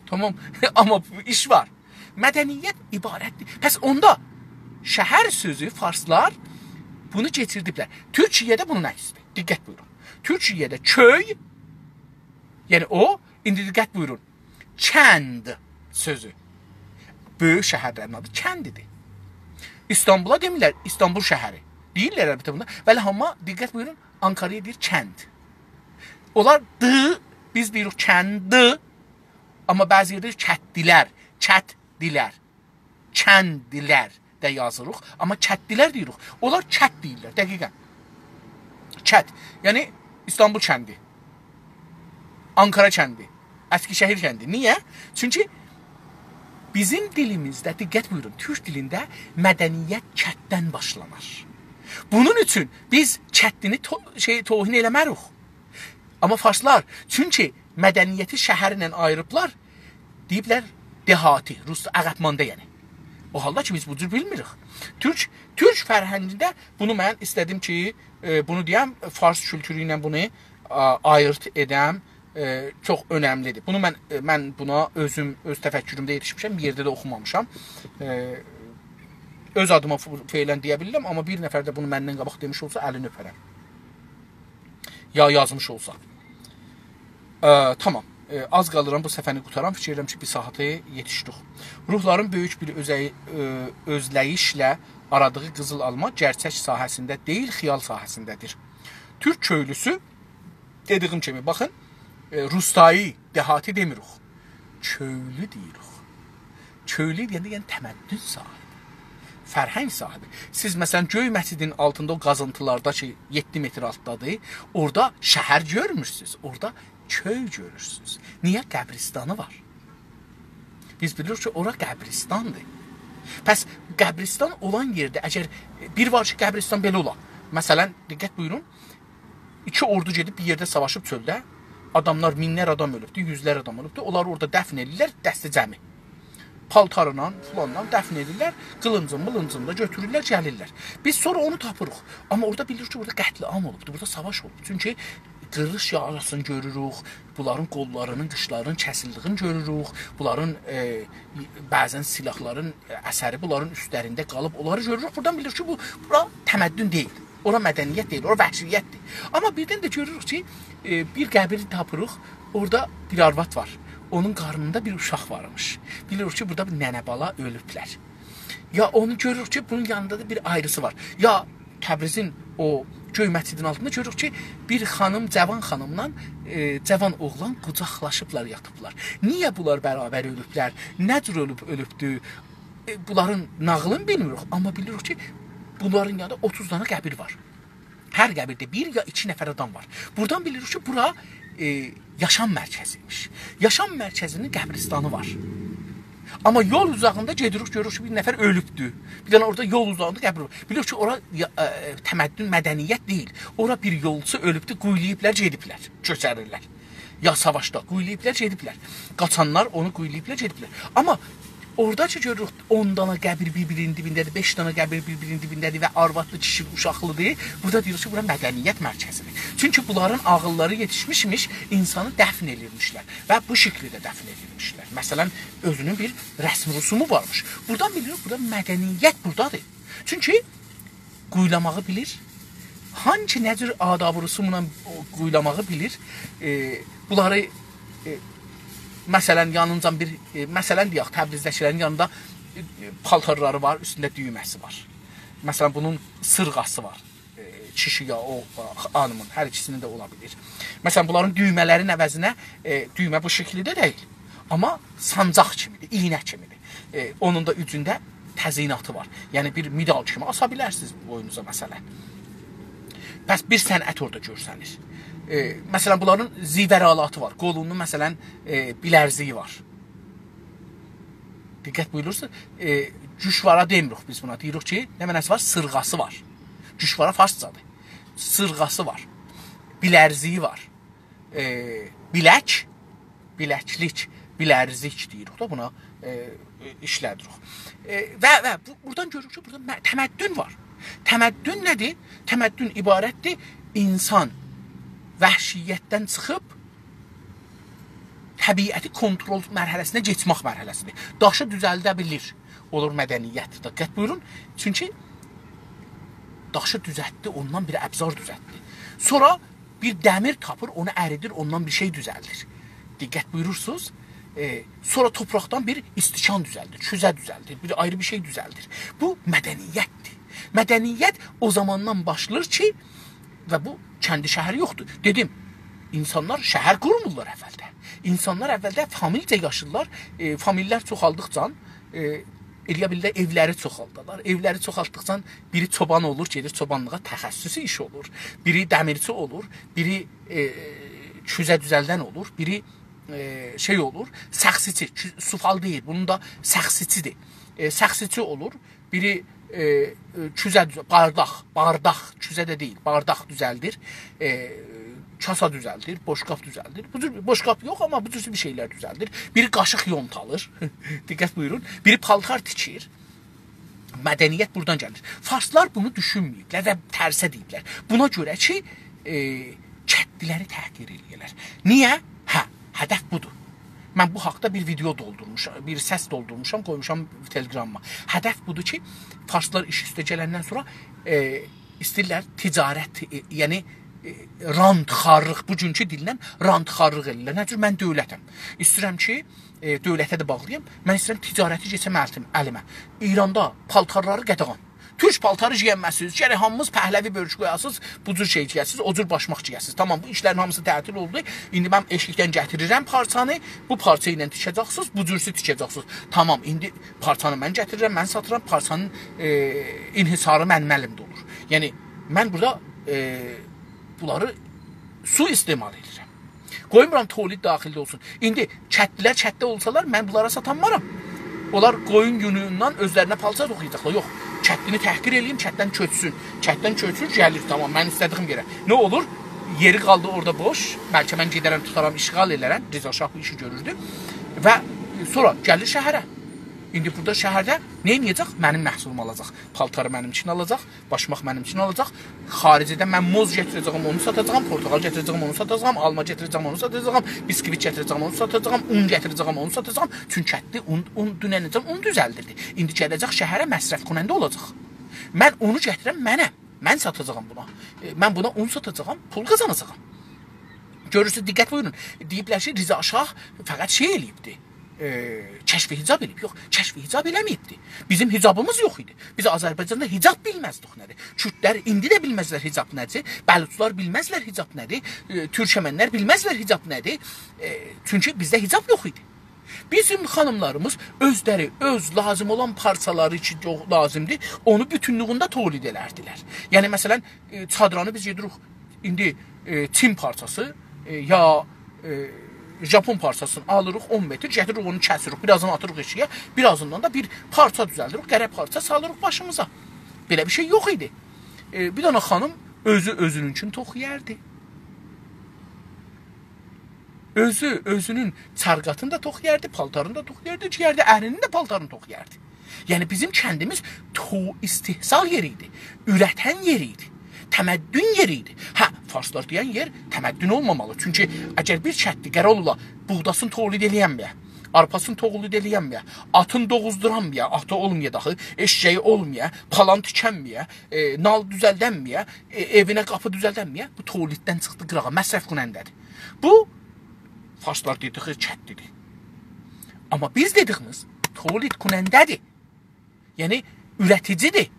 تامام، آمما ایش وار. مدنیت عبارتدیر. پس اوندا شهر سؤزو فارسلار بونو کئچیردیبلر. تورکیه‌ده بونون عکسیدیر. دقت بویورون. تورکیه‌ده کؤی، یعنی او، ایندی دقت بویورون. کند سؤزو. بؤیوک شهرلرین آدی کندیدیر. ایستانبولا دئمیرلر، ایستانبول شهری. دئییرلر البته بونو. ولی آمما دقت بویورون، آنکارایا دئییر کند. اونلار د، بیز دئییریک کندی، آمما بعضی یئرده کتدیلر، کتدیلر، کندیلر ده یازیریق، آمما کتدیلر دئییریک. اونلار کت دئییرلر، دقیقاً. کت، یعنی ایستانبول کندی، آنکارا کندی، اسکیشهیر کندی. نییه؟ چونکی بیزیم دیلیمیزده، دقت بویورون، تورک دیلینده مدنیت کتدن باشلانار. بونون اوچون بیز کتدینی تو-، شئی، توهین ائله‌مه‌ریک. آمما فارسلار، چونکی مدنیتی شهرله آییریبلار، دئییبلر دهاتی، روسجا عقب‌مانده یعنی. او حالدا کی، بیز بو جور بیلمیریک. تورک، تورک فرهنگینده بونو من ایسته‌دیم کی، ائ، بونو دئیم، فارس کولتورو ایله بونو، آ، آییرت ائدم، ائ، چوخ اؤنملیدیر. بونو من، ائ، من بونا اؤزوم، اؤز تفکرومده یئتیشمیشم، بیر یئرده ده اوخومامیشام. ائ، اؤز آدیما ف-، فعلاً دئیه بیلیرم، آمما بیر نفر ده بونو مندن قاباق دئمیش اولسا، الینی اؤپرم. یا یازمیش اولسا. اه، تامام. اه، آز قالیرام بو صفحه‌نی قوتارام. فیکیر ائدیرم کی، بیر ساعاتی یئتیشدیک. روحلارین بؤیوک بیر اؤزه-، اه، اؤزله‌ییشله آرادیغی قیزیل آلما گئرچک ساحه‌سینده دئییل، خیال ساحه‌سینده‌دیر. تورک کؤیلوسو، دئدیگیم کیمی، باخین، اه، روستایی، دهاتی دئمیریک. کؤیلو دئییریک. کؤیلو دئینده، یعنی، تمدن صاحیبی، فرهنگ صاحیبی. سیز، مثلاً، گؤی مسجدین آلتیندا او قازینتیلاردا کی، یئددی متر آلتدادیر، اورادا شهر گؤرمورسونوز، اورادا کؤی گؤرورسونوز. نییه؟ قبرستانی وار. بیز بیلیریک کی، اورا قبرستاندیر. پس قبرستان اولان یئرده، اگر بیر وار کی، قبرستان بئله اولا. مثلاً، دقت بویورون، ایکی اوردو گئدیب بیر یئرده ساواشیب چؤلده. آداملار، مینلر آدام اؤلوبدو، یوزلر آدام اؤلوبدو. اونلاری اورادا دفن ائله‌ییرلر، دسته‌جمعی. پالتارلا، فلانلا دفن ائدیرلر. قیلینجین، میلینجین دا گؤتورورلر، گلیرلر. بیز سونرا اونو تاپیریق. آمما اورادا بیلیریک کی، بورادا قتل‌عام اولوبدو، بورادا ساواش اولوب. چونکی قیریش یاراسینی گؤروروک، بونلارین قوللارینین، قیچلارینین کسیلدیگینی گؤروروک، بونلارین، ائ، بعضاً سلاحلارین اثری بونلارین اوستلرینده قالیب، اونلاری گؤروروک. بورادان بیلیریک کی، بو، بورا تمدن دئییل. اورا مدنیت دئییل، اورا وحشیتدیر. آمما بیردن ده گؤروروک کی، ائ، بیر قبیر تاپیریق، اورادا بیر آرواد وار. اونون قارنیندا بیر اوشاق وارمیش. بیلیریک کی، بورادا بیر ننه بالا اؤلوبلر. یا اونو گؤروروک کی، بونون یانیندا دا بیر آیریسی وار. یا تبریزین او گؤی مسجدین آلتیندا گؤروروک کی، بیر خانیم، جاوان خانیملا، ائ، جاوان اوغلان قوجاقلاشیبلار، یاتیبلار. نییه بونلار برابر اؤلوبلر؟ نه جور اؤلوب، اؤلوبدو؟ ائ، بونلارین ناغیلینی بیلمیریک، آمما بیلیریک کی، بونلارین یانیندا اوتوز دانا قبیر وار. هر قبیرده بیر یا ایکی نفر آدام وار. بورادان بیلیریک کی، بورا، ائ، یاشام مرکزی‌یمیش. یاشام مرکزی‌نین قبرستانی وار. آمما یول اوزاغیندا گئدیریک، گؤروروک کی، بیر نفر اؤلوبدو. بیر دنه اورادا یول اوزاغیندا قبیر وار. بیلیریک کی، اورا یا-، ائ، تمدن، مدنیت دئییل. اورا بیر یولچو اؤلوبدو، قویولاییبلار، گئدیبلر، کؤچریرلر. یا ساواشدا قویولاییبلار، گئدیبلر. قاچانلار اونو قویولاییبلار، گئدیبلر. آمما اورادا کی گؤروروک، اون دانا قبیر بیر-بیرینین دیبینده‌دیر، بئش دانا قبیر بیر-بیرینین دیبینده‌دیر و آروادلی، کیشیلی، اوشاقلیدیر. بورادا دئییر کی، بورا مدنیت مرکزی‌دیر. چونکی بونلارین عاغیللاری یئتیشمیشمیش، اینسانی دفن ائدیرمیشلر و بو شکیلده دفن ائدیرمیشلر. مثلاً، اؤزونون بیر رسم رسومو وارمیش. بورادان بیلیریک، بورادا مدنیت بورادادیر. چونکی قویولاماغی بیلیر. هانسی نه جور آداب و رسوملا او قویولاماغی بیلیر. ائ، بونلاری، ائ، مثلاً، یانینجان بیر، ائ، مثلاً، دئیک، تبریزده‌کیلرین یانیندا، ائ، پالتارلاری وار، اوستونده دویمه‌سی وار. مثلاً، بونون سیرغاسی وار. ائ، کیشی یا او، ائ، خانیمین، هر ایکیسینین ده اولا بیلیر. مثلاً، بونلارین دویمه‌لرین عوضینه، ائ، دویمه بو شکیلده دئییل. آمما سانجاق کیمی‌دیر، ایینه کیمی‌دیر. ائ، اونون دا اوجونده تزییناتی وار. یعنی بیر مدال کیمی آسا بیلرسینیز بوینونوزا، مثلاً. پس بیر صنعت اورادا گؤرسنیر. ائ، مثلاً، بونلارین زیورآلاتی وار. قولونون، مثلاً، ائ، بیلرزیگی وار. دقت بویورورسونوز. ائ، گوشوارا دئمیریک بیز بونا. دئییریک کی، نه معناسی وار؟ سیرغاسی وار. گوشوارا فارسجادیر. سیرغاسی وار. بیلرزیگی وار. ائ، بیلک، بیلکلیک، بیلرزیک دئییریک دا بونا، ائ، ایشله‌دیریک. ائ، و، و بو، بورادان گؤروروک کی، بورادا م-، تمدن وار. تمدن نه‌دیر؟ تمدن عبارتدیر اینسان وحشیتدن چیخیب طبیعتی کنترل مرحله‌سینه کئچمک مرحله‌سیدیر. داشی دوزلده بیلیر. اولور مدنیت. دقت بویورون. چونکی داشی دوزلتدی، اوندان بیر ابزار دوزلتدی. سونرا بیر دمیر تاپیر، اونو اریدیر، اوندان بیر شئی دوزلدیر. دقت بویورورسونوز. ائ، سونرا توپراقدان بیر استکان دوزلدیر، کوزه دوزلدیر، بیر آیری بیر شئی دوزلدیر. بو مدنیتدیر. مدنیت او زاماندان باشلاییر کی، و بو کندی شهری یوخدور. دئدیم، اینسانلار شهر قورمورلار اولده. اینسانلار اولده فامیلجه یاشیرلار. ائ، فامیللر چوخالدیقجا، ائ، ائلیه بیلله ائولری چوخالدارلار. ائولری چوخالتدیقجا بیری چوبان اولور، گئدیر چوبانلیغا، تخصصی ایش اولور. بیری دمیرچی اولور، بیری، ائ، کوزه دوزلدن اولور، بیری، ائ، شئی اولور، ساخسیچی، کو-، سوفال دئییل، بونون دا ساخسیچی‌دیر. ائ، ساخسیچی اولور، بیری، ائ، ائ، کوزه دوزه-، بارداق، بارداق، کوزه ده دئییل، بارداق دوزلدیر، ائ، کاسا دوزلدیر، بوشقاب دوزلدیر. بو جور، بوشقاب یوخ، آمما بو جور بیر شئیلر دوزلدیر. بیری قاشیق یونتالیر، دقت بویورون، بیری پالتار تیکیر. مدنیت بورادان گلیر. فارسلار بونو دوشونمه‌ییبلر و ترسه دئییبلر. بونا گؤره کی، ائ، کندلی‌لری تحقیر ائله‌ییرلر. نییه؟ هه، هدف بودور. من بو حاقدا بیر ویدئو دولدورموشام، بیر سس دولدورموشام، قویموشام تلگراما. هدف بودور کی، فارسلار ایش اوسته گلندن سونرا، ائ، ایسته‌ییرلر تجارت، ائ، یعنی، ائ، رانت‌خوارلیق، بوگونکو دیلله رانت‌خوارلیق ائله‌ییرلر. نه جور؟ من دؤولتم. ایسته‌ییرم کی، ائ، دؤولته ده باغلی‌یام. من ایسته‌ییرم تجارتی کئچم الیم-، الیمه. ایراندا پالتارلاری قاداغان. تورک پالتاری گئیه‌نمزسینیز. گرک هامینیز پهلوی بؤرکو قویاسینیز، بو جور شئی گئیه‌سینیز، او جور باشماق گئیه‌سینیز. تامام، بو ایشلرین هامیسی تعطیل اولدو. ایندی من ائشیکدن گتیریرم پارچانی، بو پارچا ایله تیکه‌جکسینیز، بو جورسو تیکه‌جکسینیز. تامام، ایندی پارچانی من گتیریرم، من ساتیرام، پارچانین، ائ، انحصاری منیم الیمده اولور. یعنی، من بورادا، ائ، بونلاری سوءاستعمال ائدیرم. قویمورام تولید داخیلده اولسون. ایندی کندلی‌لر کندده اولسالار، من بونلارا ساتانمارام. اونلار قویون یونوندان اؤزلرینه پالچا توخویاجاقلار. یوخ، کندینی تحقیر ائله‌ییم، کنددن کؤچسون. کنددن کؤچور، گلیر، تامام، من ایسته‌دیگیم یئره. نه اولور؟ یئری قالدی اورادا بوش. بلکه من گئده‌رم، توتارام، اشغال ائله‌رم. رضا شاه بو ایشی گؤروردو. و سونرا گلیر شهره. ایندی بورادا شهرده نه ائده‌جک؟ منیم محصولومو آلاجاق. پالتاری منیمکینی آلاجاق، باشماق منیمکینی آلاجاق. خارجدن من موز گتیره‌جه‌یم، اونو ساتاجاغام، پرتقال گتیره‌جه‌یم، اونو ساتاجاغام، آلما گتیره‌جه‌یم، اونو ساتاجاغام، بیسکویت گتیره‌جه‌یم، اونو ساتاجاغام، اون گتیره‌جه‌یم، اونو ساتاجاغام. چونکی کندلی اون، اون دوننه‌جن اون دوزلدیردی. ایندی گله‌جک شهره مصرف‌کننده اولاجاق. من اونو گتیرن منم. من ساتاجاغام بونا. ائ، من بونا اون ساتاجاغام، پول قازاناجاغام. گؤرورسونوز، دقت بویورون. دئییبلر کی، رضا شاه فقط شئی ائله‌ییبدی. ائ، کشف حجاب ائله‌ییب. یوخ، کشف حجاب ائله‌مه‌ییبدی. بیزیم حجابیمیز یوخ ایدی. بیز آذربایجاندا حجاب بیلمزدیک نه‌دیر. کوردلر ایندی ده بیلمزلر حجاب نه‌دیر. بلوچلار بیلمزلر حجاب نه‌دیر. ائ، تورکمنلر بیلمزلر حجاب نه‌دیر. ائ، چونکی بیزده حجاب یوخ ایدی. بیزیم خانیملاریمیز اؤزلری، اؤز لازیم اولان پارچالاری کی، یوخ، لازیمدیر، اونو بوتونلویونده تولید ائلردیلر. یعنی، مثلا، ائ، چادرانی بیز گئدیریک، ایندی، ائ، چین پارچاسی، ائ، یا، ائ، ژاپون پارچاسینی آلیریق اون متر، گتیریریک اونو کسیریک، بیر آزینی آتیریق ائشیگه، بیر آزیندان دا بیر پارچا دوزلدیریک، قره پارچا سالیریق باشیمیزا. بئله بیر شئی یوخ ایدی. ائ، بیر دنه خانیم اؤزو اؤزونونکونو توخویاردی. اؤزو اؤزونون چرقاتینی دا توخویاردی، پالتارینی دا توخویاردی، گئیردی، ارینین ده پالتارینی توخویاردی. یعنی بیزیم کندیمیز تو-، استحصال یئری ایدی، اورتن یئری ایدی، تمدن یئری ایدی. هه، فارسلار دئین یئر تمدن اولمامالی. چونکی اگر بیر کندلی قرار اولا بوغداسینی تولید ائله‌ینمه‌یه، آرپاسینی تولید ائله‌ینمه‌یه، آتین دوغوزدورانمایا، آتی اولمایا داخی، ائششه‌یی اولمایا، پالان تیکنمه‌یه، ائ، نال دوزلدنمه‌یه، ائ، ائوینه قاپی دوزلدنمه‌یه، بو تولیددن چیخدی قیراغا، مصرف‌کننده‌دیر. بو، فارسلار دئدیگی کندلی‌دیر. آمما بیز دئدیگیمیز تولیدکننده‌دیر. یعنی، اورتیجی‌دیر.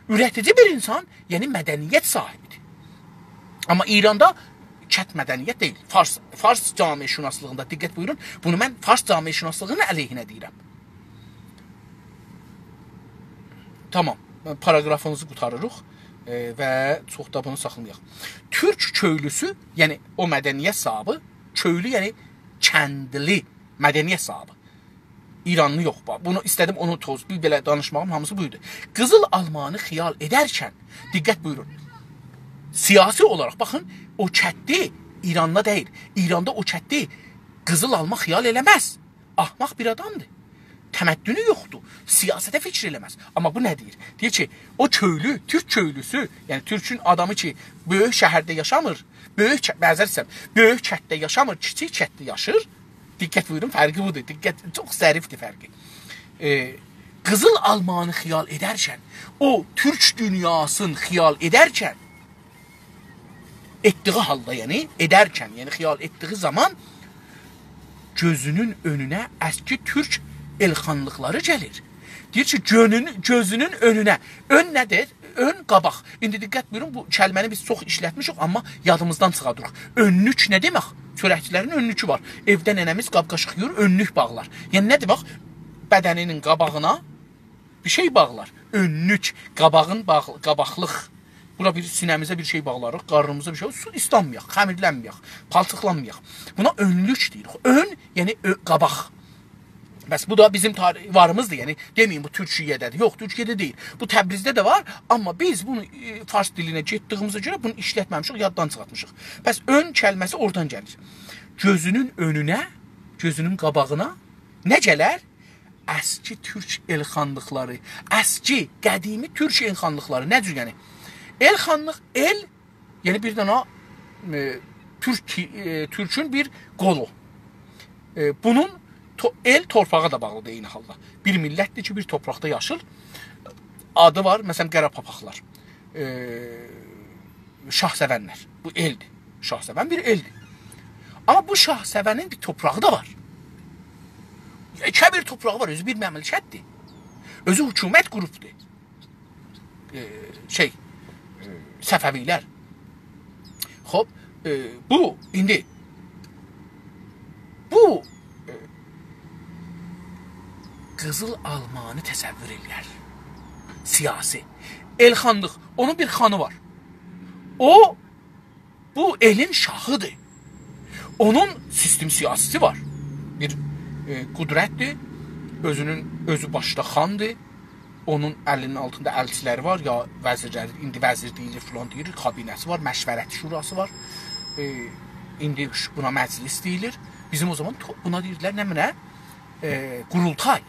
اورتیجی بیر اینسان، یعنی مدنیت صاحیبی‌دیر. آمما ایراندا کند مدنیت دئییل. فارس، فارس جامعه‌شناسلیغیندا، دقت بویورون، بونو من فارس جامعه‌شناسلیغینین علیهینه دئییرم. تامام، پاراگرافیمیزی قوتاریریق، ائ، و چوخ دا بونو ساخلامایاق. تورک کؤیلوسو، یعنی او مدنیت صاحیبی، کؤیلو، یعنی کندلی، مدنیت صاحیبی. ایرانلی یوخ، باخ، بونو ایسته‌دیم، اونو توز، بیر بئله دانیشماغیم هامیسی بویدو. قیزیل آلمانی خیال ائدرکن، دقت بویورون، سیاسی اولاراق، باخین، او کندلی ایراندا دئییل. ایراندا او کندلی قیزیل آلما خیال ائله‌مز. احمق بیر آدامدیر. تمدنو یوخدور. سیاسته فیکیر ائله‌مز. آمما بو نه دئییر؟ دئییر کی، او کؤیلو، تورک کؤیلوسو، یعنی تورکون آدامی کی، بؤیوک شهرده یاشامیر، بؤیوک ک-، معذرت ایسته‌ییرم، بؤیوک کندده یاشامیر، کیچیک کندده یاشیر. دقت بویورون، فرقی بودور. دقت، چوخ ظریفدیر فرقی. ائ، قیزیل آلمانی خیال ائدرکن، او تورک دونیاسین خیال ائدرکن، ائتدیگی حالدا، یعنی ائدرکن، یعنی خیال ائتدیگی زامان گؤزونون اؤنونه اسکی تورک ائلخانلیقلاری گلیر. دئییر کی، گؤنون-، گؤزونون اؤنونه. اؤن نه‌دیر؟ اؤن، قاباق. ایندی دقت بویورون، بو کلمه‌نی بیز چوخ ایشلتمیشیک، آمما یادیمیزدان چیخاردیریق. اؤنلوک نه دئمک؟ چؤرکچیلرین اؤنلوکو وار. ائوده ننه‌میز قاب-قاشیق یویور، اؤنلوک باغلار. یعنی نه دئمک؟ بدنینین قاباغینا بیر شئی باغلار. اؤنلوک، قاباغین باغ-، قاباقلیق. بورا بیر سینه‌میزه بیر شئی باغلاریق، قارنیمیزا بیر شئی، سو ایسلانمایاق، خمیرلنمه‌یک، پالچیقلانمایاق. بونا اؤنلوک دئییریک. اؤن، یعنی اؤ-، قاباق. بس بو دا بیزیم تاری-، واریمیزدیر. یعنی دئمه‌یین بو تورکیه‌ده‌دیر. یوخ، تورکیه‌ده دئییل. بو تبریزده ده وار، آمما بیز بونو، ائ، فارس دیلینه گئتدیگیمیزه گؤره بونو ایشلتمه‌میشیک، یاددان چیخارتمیشیق. بس اؤن کلمه‌سی اورادان گلیر. گؤزونون اؤنونه، گؤزونون قاباغینا نه گلر؟ اسکی تورک ائلخانلیقلاری، اسکی، قدیمی تورک ائلخانلیقلاری. نه جور یعنی؟ ائلخانلیق، ائل، یعنی بیر دنه، ائ، تورک، ائ، تورکون بیر قولو. ائ، بونون تو-، ائل تورپاغا دا باغلیدیر عینی حالدا. بیر میللتدیر کی، بیر تورپاقدا یاشیر. آدی وار، مثلا، قارا پاپاقلار. ائ، شاهسئونلر. بو ائلدیر. شاهسئون بیر ائلدیر. آمما بو شاهسئونین بیر تورپاغی دا وار. یئکه بیر تورپاغی وار، اؤزو بیر مملکتدیر. اؤزو حکومت قوروبدور. ائ، شئی، ائ، صفوی‌لر. خوب، ائ، بو، ایندی، بو، ائ، قیزیل آلمانی تصور ائله‌یر. سیاسی. ائلخانلیق، اونون بیر خانی وار. او، بو ائلین شاهیدیر. اونون سیستم سیاسی‌سی وار. بیر، ائ، قدرتدیر. اؤزونون، اؤزو باشدا خاندیر. اونون الینین آلتیندا الچیلری وار، یا وزیرلری، ایندی وزیر دئییلیر، فلان دئییلیر، کابینه‌سی وار، مشورت شوراسی وار. ائ، ایندی ش-، بونا مجلس دئییلیر. بیزیم او زامان تو-، بونا دئییردیلر، نمنه؟ ائ، قورولتای.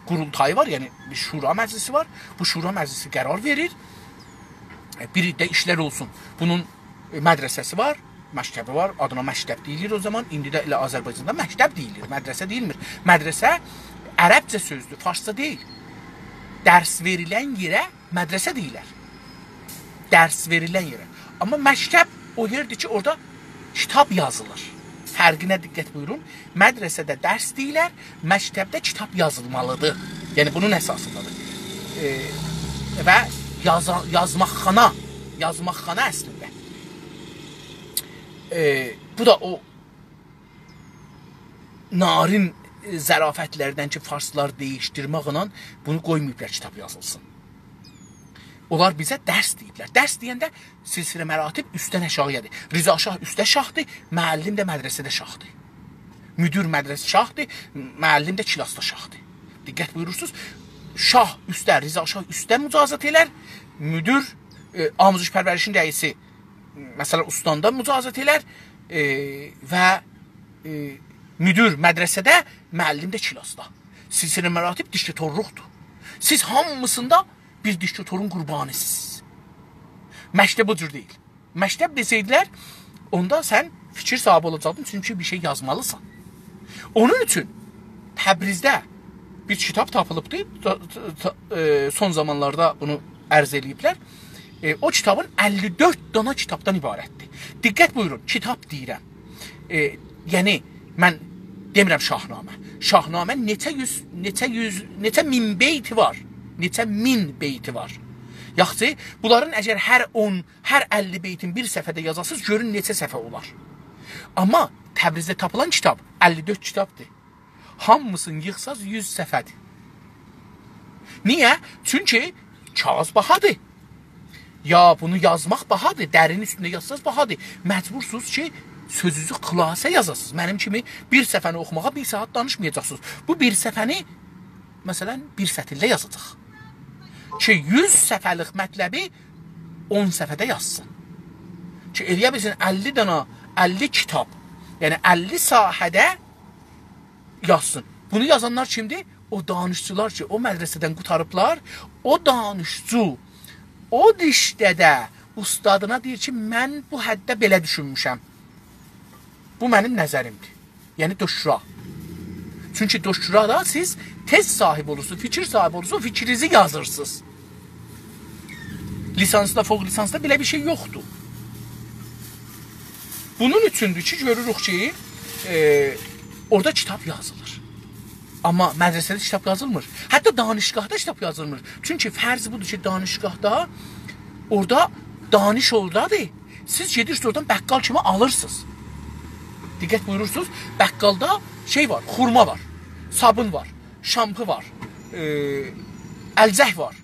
قورولتایی وار، یعنی بیر شورا مجلسی وار. بو شورا مجلسی قرار وئریر. ائ، بیر ده ایشلر اولسون. بونون، ائ، مدرسه‌سی وار، مکتبی وار. آدینا مکتب دئییلیر او زامان. ایندی ده ائله آذربایجاندا مکتب دئییلیر، مدرسه دئییلمیر. مدرسه عربجه سؤزدور، فارسجا دئییل. درس وئریلن یئره مدرسه دئییرلر. درس وئریلن یئره. آمما مکتب او یئردیر کی، اورادا کیتاب یازیلیر. فرقینه دقت بویورون. مدرسه‌ده درس دئییلر، مکتبده کیتاب یازیلمالیدیر. یعنی بونون اساسیندادیر. ائ، و یازا-، یازماقخانا، یازماقخانا اصلینده. ائ، بو دا او نارین، ائ، ظرافتلردن کی، فارسلار دَییشدیرمکله بونو قویماییبلار کیتاب یازیلسین. اونلار بیزه درس دئییبلر. درس دئینده سلسله مراتب اوستدن آشاغییادیر. رضا شاه اوسته شاهدیر، معلم ده مدرسه‌ده شاهدیر. مدیر مدرسه شاهدیر، معلم ده کلاسدا شاهدیر. دقت بویورورسونوز، شاه اوسته، رضا شاه اوسته مجازات ائلر، مدیر، ائ، آموزش پرورشین رئیسی، مثلا، استاندا مجازات ائلر، ائ، و، ائ، مدیر مدرسه‌ده، معلم ده کلاسدا. سلسله مراتب دیکتاتورلوقدور. سیز هامیسیندا بیر دیکتاتورون قوربانی‌سیز. مکتب بو جور دئییل. مکتب دئسه‌یدیلر، اوندا سن فیکیر صاحیبی اولاجاقدین، چونکی بیر شئی یازمالیسان. اونون اوچون تبریزده بیر کیتاب تاپیلیبدی. تا-، تا-، تا-، ائ، سون زامانلاردا بونو عرض ائله‌ییبلر. ائ، او کیتابین اللی دؤرد دانا کیتابدان عبارتدیر. دقت بویورون، کیتاب دئییرم. ائ، یعنی، من دئمیرم شاهنامه. شاهنامه نئچه یوز، نئچه یوز، نئچه مین بیتی وار. نئچه مین بیتی وار. یاخشی، بونلارین اگر هر اون، هر اللی بیتین بیر صفحه‌ده یازاسینیز، گؤرون نئچه صفحه اولار. آمما تبریزده تاپیلان کیتاب اللی دؤرد کیتابدیر. هامیسینی ییغساز یوز صفحه‌دیر. نییه؟ چونکی کاغیذ باهادیر. یا بونو یازماق باهادیر، درینین اوستونده یازساز باهادیر. مجبورسونوز کی، سؤزونوزو خلاصه یازاسینیز. منیم کیمی بیر صفحه‌نی اوخوماغا بیر ساعات دانیشمایاجاقسینیز. بو بیر صفحه‌نی، مثلا، بیر سطیرده یازاجاق. کی، یوز صفحه‌لیک مطلبی اون صفحه‌ده یازسین. کی، ائلیه بیلسین اللی دانا، اللی کیتاب، یعنی اللی ساحه‌ده یازسین. بونو یازانلار کیمدیر؟ او دانشجولار کی، او مدرسه‌دن قوتاریبلار، او دانشجو، او رشته‌ده استادینا دئییر کی، من بو حدده بئله دوشونموشم. بو منیم نظریمدیر. یعنی، دکترا. چونکی دکترادا سیز تز صاحیبی اولورسونوز، فیکیر صاحیبی اولورسونوز، فیکرینیزی یازیرسینیز. لیسانسدا، فوق لیسانسدا بئله بیر شئی یوخدور. بونون اوچوندور کی، گؤروروک کی، ائ، اورادا کیتاب یازیلیر. آمما مدرسه‌ده کیتاب یازیلمیر. حتی دانشگاهدا کیتاب یازیلمیر. چونکی فرض بودور کی، دانشگاهدا اورادا دانش اورادادیر. سیز گئدیرسینیز اورادان بقال کیمی آلیرسینیز. دقت بویورورسونوز، بقالدا شئی وار، خورما وار، صابون وار، شامپو وار، ائ، الجک وار،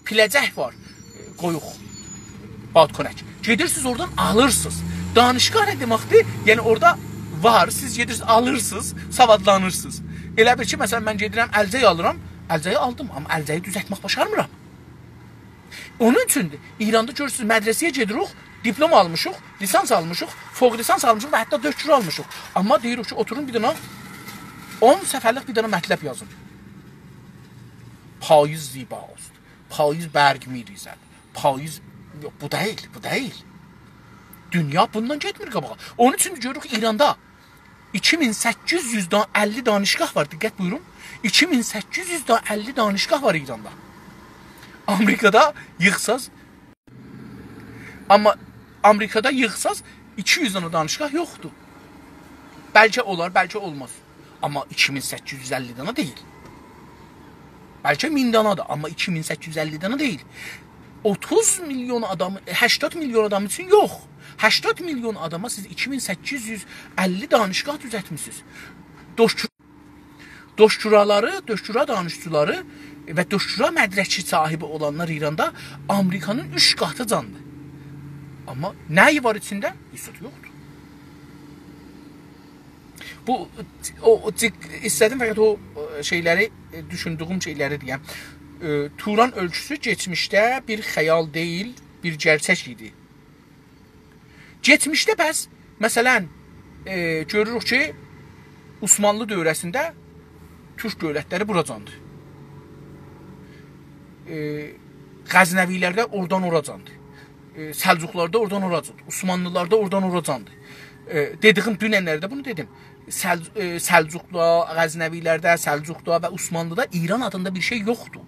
پیله‌جک وار، ائ، قویوق، بادکنک. گئدیرسینیز اورادان آلیرسینیز. دانشگاه نه دئمکدیر؟ یعنی اورادا وار، سیز گئدیرسینیز، آلیرسینیز، سوادلانیرسینیز. ائله بیل کی، مثلا، من گئدیرم، الجک آلیرام، الجکی آلدیم، آمما الجکی دوزلتمک باشارمیرام. اونون اوچوندور. ایراندا گؤرورسونوز، مدرسه‌یه گئدیریک، دیپلم آلمیشیق، لیسانس آلمیشیق، فوق لیسانس آلمیشیق و حتی دکترا آلمیشیق. آمما دئییریک کی، اوتورون بیر دنه اون صفحه‌لیک بیر دنه مطلب یازین. پاییز زیباست. پاییز برگ می‌ریزد. پاییز، یوخ، بو دئییل، بو دئییل. دونیا بوندان گئتمیر قاباغا. اونون اوچون گؤروروک ایراندا ایکی مین سککیز یوز دا-، اللی دانشگاه وار، دقت بویورون. ایکی مین سککیز یوز دا-، اللی دانشگاه وار ایراندا. آمریکادا ییغساز، آمما آمریکادا ییغساز ایکی یوز دنه دانشگاه یوخدور. بلکه اولار، بلکه اولماز. آمما ایکی مین سککیز یوز اللی دنه دئییل. بلکه مین دنه ده، آمما ایکی مین سککیز یوز اللی دنه دئییل. اوتوز میلیون آدام، هشتاد میلیون آدام اوچون یوخ. هشتاد میلیون آداما سیز ایکی مین سککیز یوز اللی دانشگاه دوزلتمیسینیز. دکتر-، دکترالاری، دکترا دانشجولاری و دکترا مدرکی صاحیبی اولانلار ایراندا آمریکانین اوچ قاتی جاندیر. آمما نه‌یی وار ایچینده؟ هئچ زاد یوخدور. بو، او، او جیق-، ایسته‌دیم فقط او، ائ، شئیلری، ائ، دوشوندویوم شئیلری دئیم. ائ، توران اؤلکوسو کئچمیشده بیر خیال دئییل، بیر گئرچک ایدی. کئچمیشده پس، مثلا، ائ، گؤروروک کی، عثمانلی دؤوره‌سینده تورک دؤولتلری بوراجاندیر. ائ، غزنوی‌لرده اورادان اوراجاندیر. ائ، سلجوقلاردا اورادان اوراجاندیر. عثمانلی‌لاردا اورادان اوراجاندیر. ائ، دئدیییم دونن‌لرده بونو دئدیم. سل-، ائ، سلجوقدا، غزنوی‌لرده، سلجوقدا و عثمانلی‌دا ایران آدیندا بیر شئی یوخدور.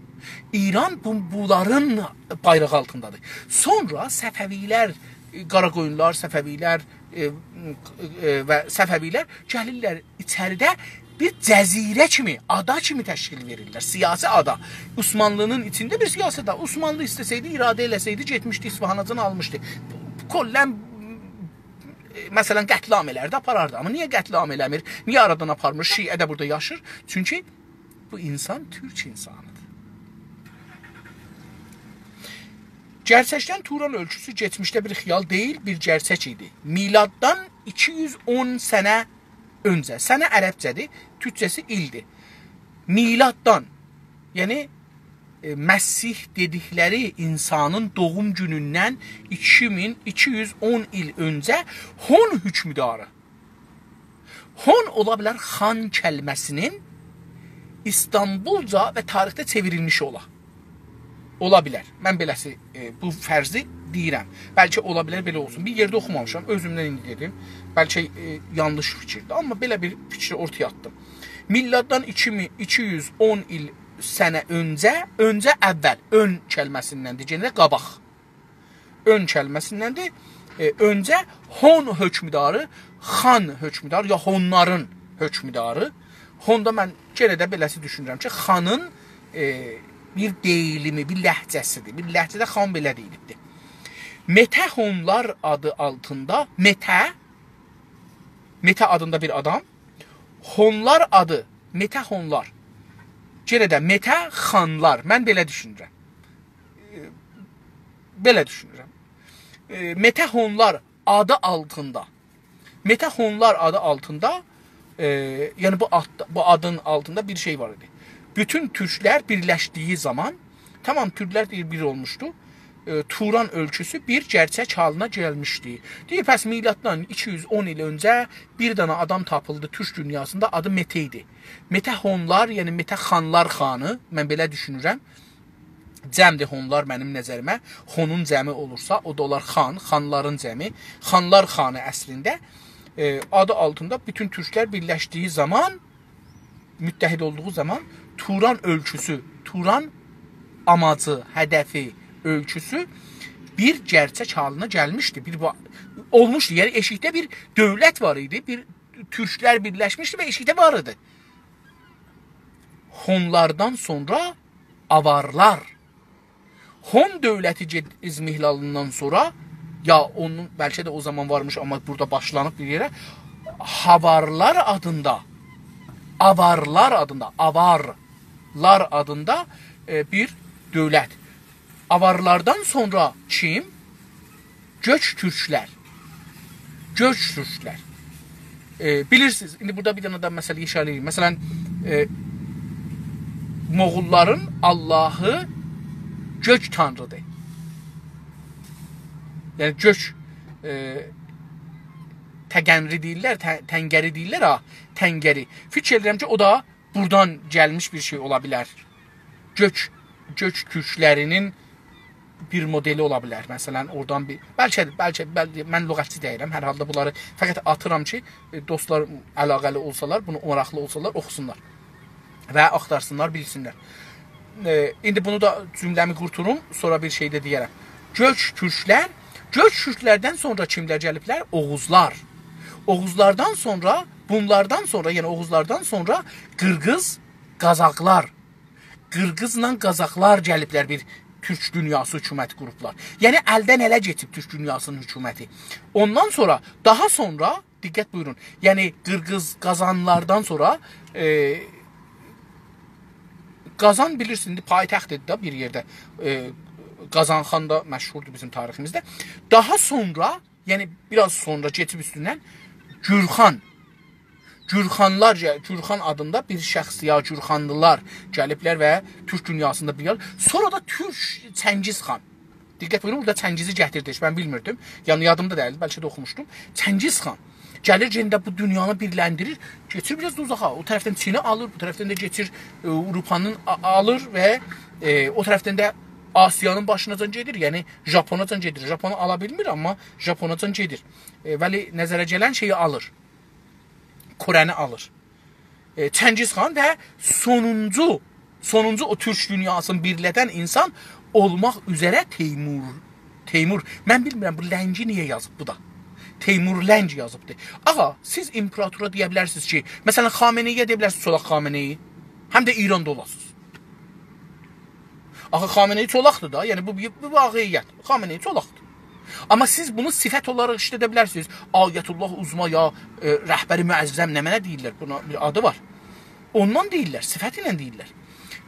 ایران بو-، بونلارین بایراغی آلتیندادیر. سونرا صفوی‌لر، ائ، قاراقویونلار، صفوی‌لر، ائ، ائ، و صفوی‌لر گلیرلر ایچریده بیر جزیره کیمی، آدا کیمی تشکیل وئریرلر. سیاسی آدا. عثمانلی‌نین ایچینده بیر سیاسی آدا. عثمانلی ایسته‌سه‌یدی، اراده ائله‌سه‌یدی، گئتمیشدی اصفهانا، آلمیشدی. کلاً، ائ، مثلا، قتل‌عام ائلردی، آپاراردی. آمما نییه قتل‌عام ائله‌میر؟ نییه آرادان آپارمیر؟ شیعه ده بورادا یاشیر. چونکی بو اینسان تورک اینسانیدیر. گئرچکدن توران اؤلکوسو کئچمیشده بیر خیال دئییل، بیر گئرچک ایدی. میلاددان ایکی یوز اون سنه اؤنجه. سنه عربجه‌دیر، تورکجه‌سی ایلدیر. میلاددان، یعنی، ائ، مسیح دئدیکلری اینسانین دوغوم گونوندن ایکی مین ایکی یوز اون ایل اؤنجه هون حکمداری. هون اولا بیلر خان کلمه‌سینین ایستانبولجا و تاریخده چئوریلمیشی اولا. اولا بیلر. من بئله‌سی، ائ، بو فرضی دئییرم. بلکه اولا بیلر بئله اولسون. بیر یئرده اوخومامیشام، اؤزومدن ایندی دئدیم. بلکه، ائ، یانلیش فیکیردیر، آمما بئله بیر فیکری اورتایا آتدیم. میلاددان ایکی مین، ایکی یوز اون ایل سنه اؤنجه، اؤنجه اول، اؤن کلمه‌سیندندیر، یعنی قاباق. اؤن کلمه‌سیندندیر. ائ، اؤنجه هون حکمداری، خان حکمداری یا هونلارین حکمداری. هوندا من یئنه ده بئله‌سی دوشونورم کی، خانین، ائ، بیر دئییلیمی، بیر لهجه‌سیدیر. بیر لهجه‌ده خان بئله دئییلیبدیر. مته هونلار آدی آلتیندا، مته، مته آدیندا بیر آدام، هونلار آدی، مته هونلار. یئنه ده مته خانلار. من بئله دوشونورم. ائ، بئله دوشونورم. ائ، مته هونلار آدی آلتیندا. مته هونلار آدی آلتیندا، ائ، یعنی بو آد، بو آدین آلتیندا بیر شئی وار ایدی. بوتون تورکلر بیرلشدیگی زامان، تامام تورکلر بیر، بیر اولموشدو. ائ، توران اؤلکوسو بیر گئرچک حالینا گلمیشدی. دئییر، پس میلاددان ایکی یوز اون ایل اؤنجه بیر دنه آدام تاپیلدی تورک دونیاسیندا، آدی مته ایدی. مته هونلار، یعنی مته خانلار خانی، من بئله دوشونورم. جمعدیر هونلار منیم نظریمه. هونون جمعی اولورسا، او دا اولار خان، خانلارین جمعی. خانلار خانی اصلینده، ائ، آدی آلتیندا بوتون تورکلر بیرلشدیگی زامان متحد اولدوغو زامان توران اؤلکوسو، توران آماجی، هدفی، اؤلکوسو بیر گئرچک حالینا گلمیشدی. بیر وا-، اولموشدو. یعنی ائشیکده بیر دؤولت وار ایدی، بیر تورکلر بیرلشمیشدی و ائشیکده وار ایدی. هونلاردان سونرا آوارلار. هون دؤولتی گئت-، ازمهلالیندان سونرا، یا اونون، بلکه ده او زامان وارمیش، آمما بورادا باشلانیب بیر یئره، هاوارلار آدیندا، آوارلار آدیندا، آوارلار آدیندا، ائ، بیر دؤولت. آوارلاردان سونرا کیم؟ گؤک تورکلر. گؤک تورکلر. ائ، بیلیرسینیز، ایندی بورادا بیر دنه ده مسئله‌یه ایشاره ائدیم. مثلا، ائ، موغوللارین آللاهی گؤک تانریدیر. یعنی گؤک، ائ، تگنری دئییرلر، ته-، تنگری دئییرلر ها، تنگری. فیکیر ائدیرم کی، او دا بورادان گلمیش بیر شئی اولا بیلر. گؤک، گؤک تورکلری‌نین بیر مودلی اولا بیلر. مثلا، اورادان بیر، بلکه، بلکه، بلکه، من لغتچی دئییرم، هر حالدا بونلاری فقط آتیرام کی، ائ، دوستلار علاقه‌لی اولسالار، بونو ماراقلی اولسالار، اوخوسونلار و آختارسینلار، بیلسینلر. ائ، ایندی بونو دا جمله‌می قورتولوم، سونرا بیر شئی ده دئیه‌رم. گؤک تورکلر، گؤک تورکلردن سونرا کیملر گلیبلر؟ اوغوزلار. اوغوزلاردان سونرا، بونلاردان سونرا، یعنی اوغوزلاردان سونرا قیرغیز، قازاقلار. قیرغیزلا قازاقلار گلیبلر بیر تورک دونیاسی حکومتی قوروبلار. یعنی الدن اله کئچیب تورک دونیاسی‌نین حکومتی. اوندان سونرا، داها سونرا، دقت بویورون، یعنی قیرغیز، قازانلاردان سونرا، ائ، قازان بیلیرسینیز، ایندی پایتختدیر ده بیر یئرده. ائ، قازانخان دا مشهوردور بیزیم تاریخیمیزده. داها سونرا، یعنی بیر آز سونرا کئچیب اوستوندن گورخان، گورخانلار، گورخان آدیندا بیر شخص یا گورخانلیلار گلیبلر و تورک دونیاسیندا بیر یئر. سونرا دا تورک چنگیز خان. دقت بویورون، بورادا چنگیزی گتیردی، هئچ من بیلمیردیم. یعنی یادیمدا دئییل، بلکه ده اوخوموشدوم. چنگیز خان گلیر، یئنه ده بو دونیانی بیرلندیریر. کئچیر بیر آز دا اوزاغا. او طرفدن چینی آلیر، بو طرفدن ده کئچیر، ائ، آوروپانین آ-، آلیر و، ائ، او طرفدن ده آسیانین باشیناجان گئدیر، یعنی ژاپوناجان گئدیر. ژاپونو آلا بیلمیر، آمما ژاپوناجان گئدیر. ائ، ولی نظره گلن شئیی آلیر. کره‌نی آلیر. ائ، چنگیز خان و سونونجو، سونونجو او تورک دونیاسینی بیرلدن اینسان اولماق اوزره تیمور. تیمور. من بیلمیرم، بو لنگی نییه یازیب بو دا؟ تیمور لنگ یازیبدی. آغا، سیز ایمپراتورا دئیه بیلرسینیز کی، مثلا، خامنه‌ای‌یه دئیه بیلرسینیز، چولاق خامنه‌ای. هم ده ایراندا اولاسینیز. آخی خامنه‌ای چولاقدیر دا، یعنی بو، بو، بو واقعیت. خامنه‌ای چولاقدیر. آمما سیز بونو صفت اولاراق ایشلده بیلرسینیز. آیت‌الله عظمی یا، ائ، رهبر معظم نمنه دئییرلر، بونا بیر آدی وار. اوندان دئییرلر، صفت ایله دئییرلر.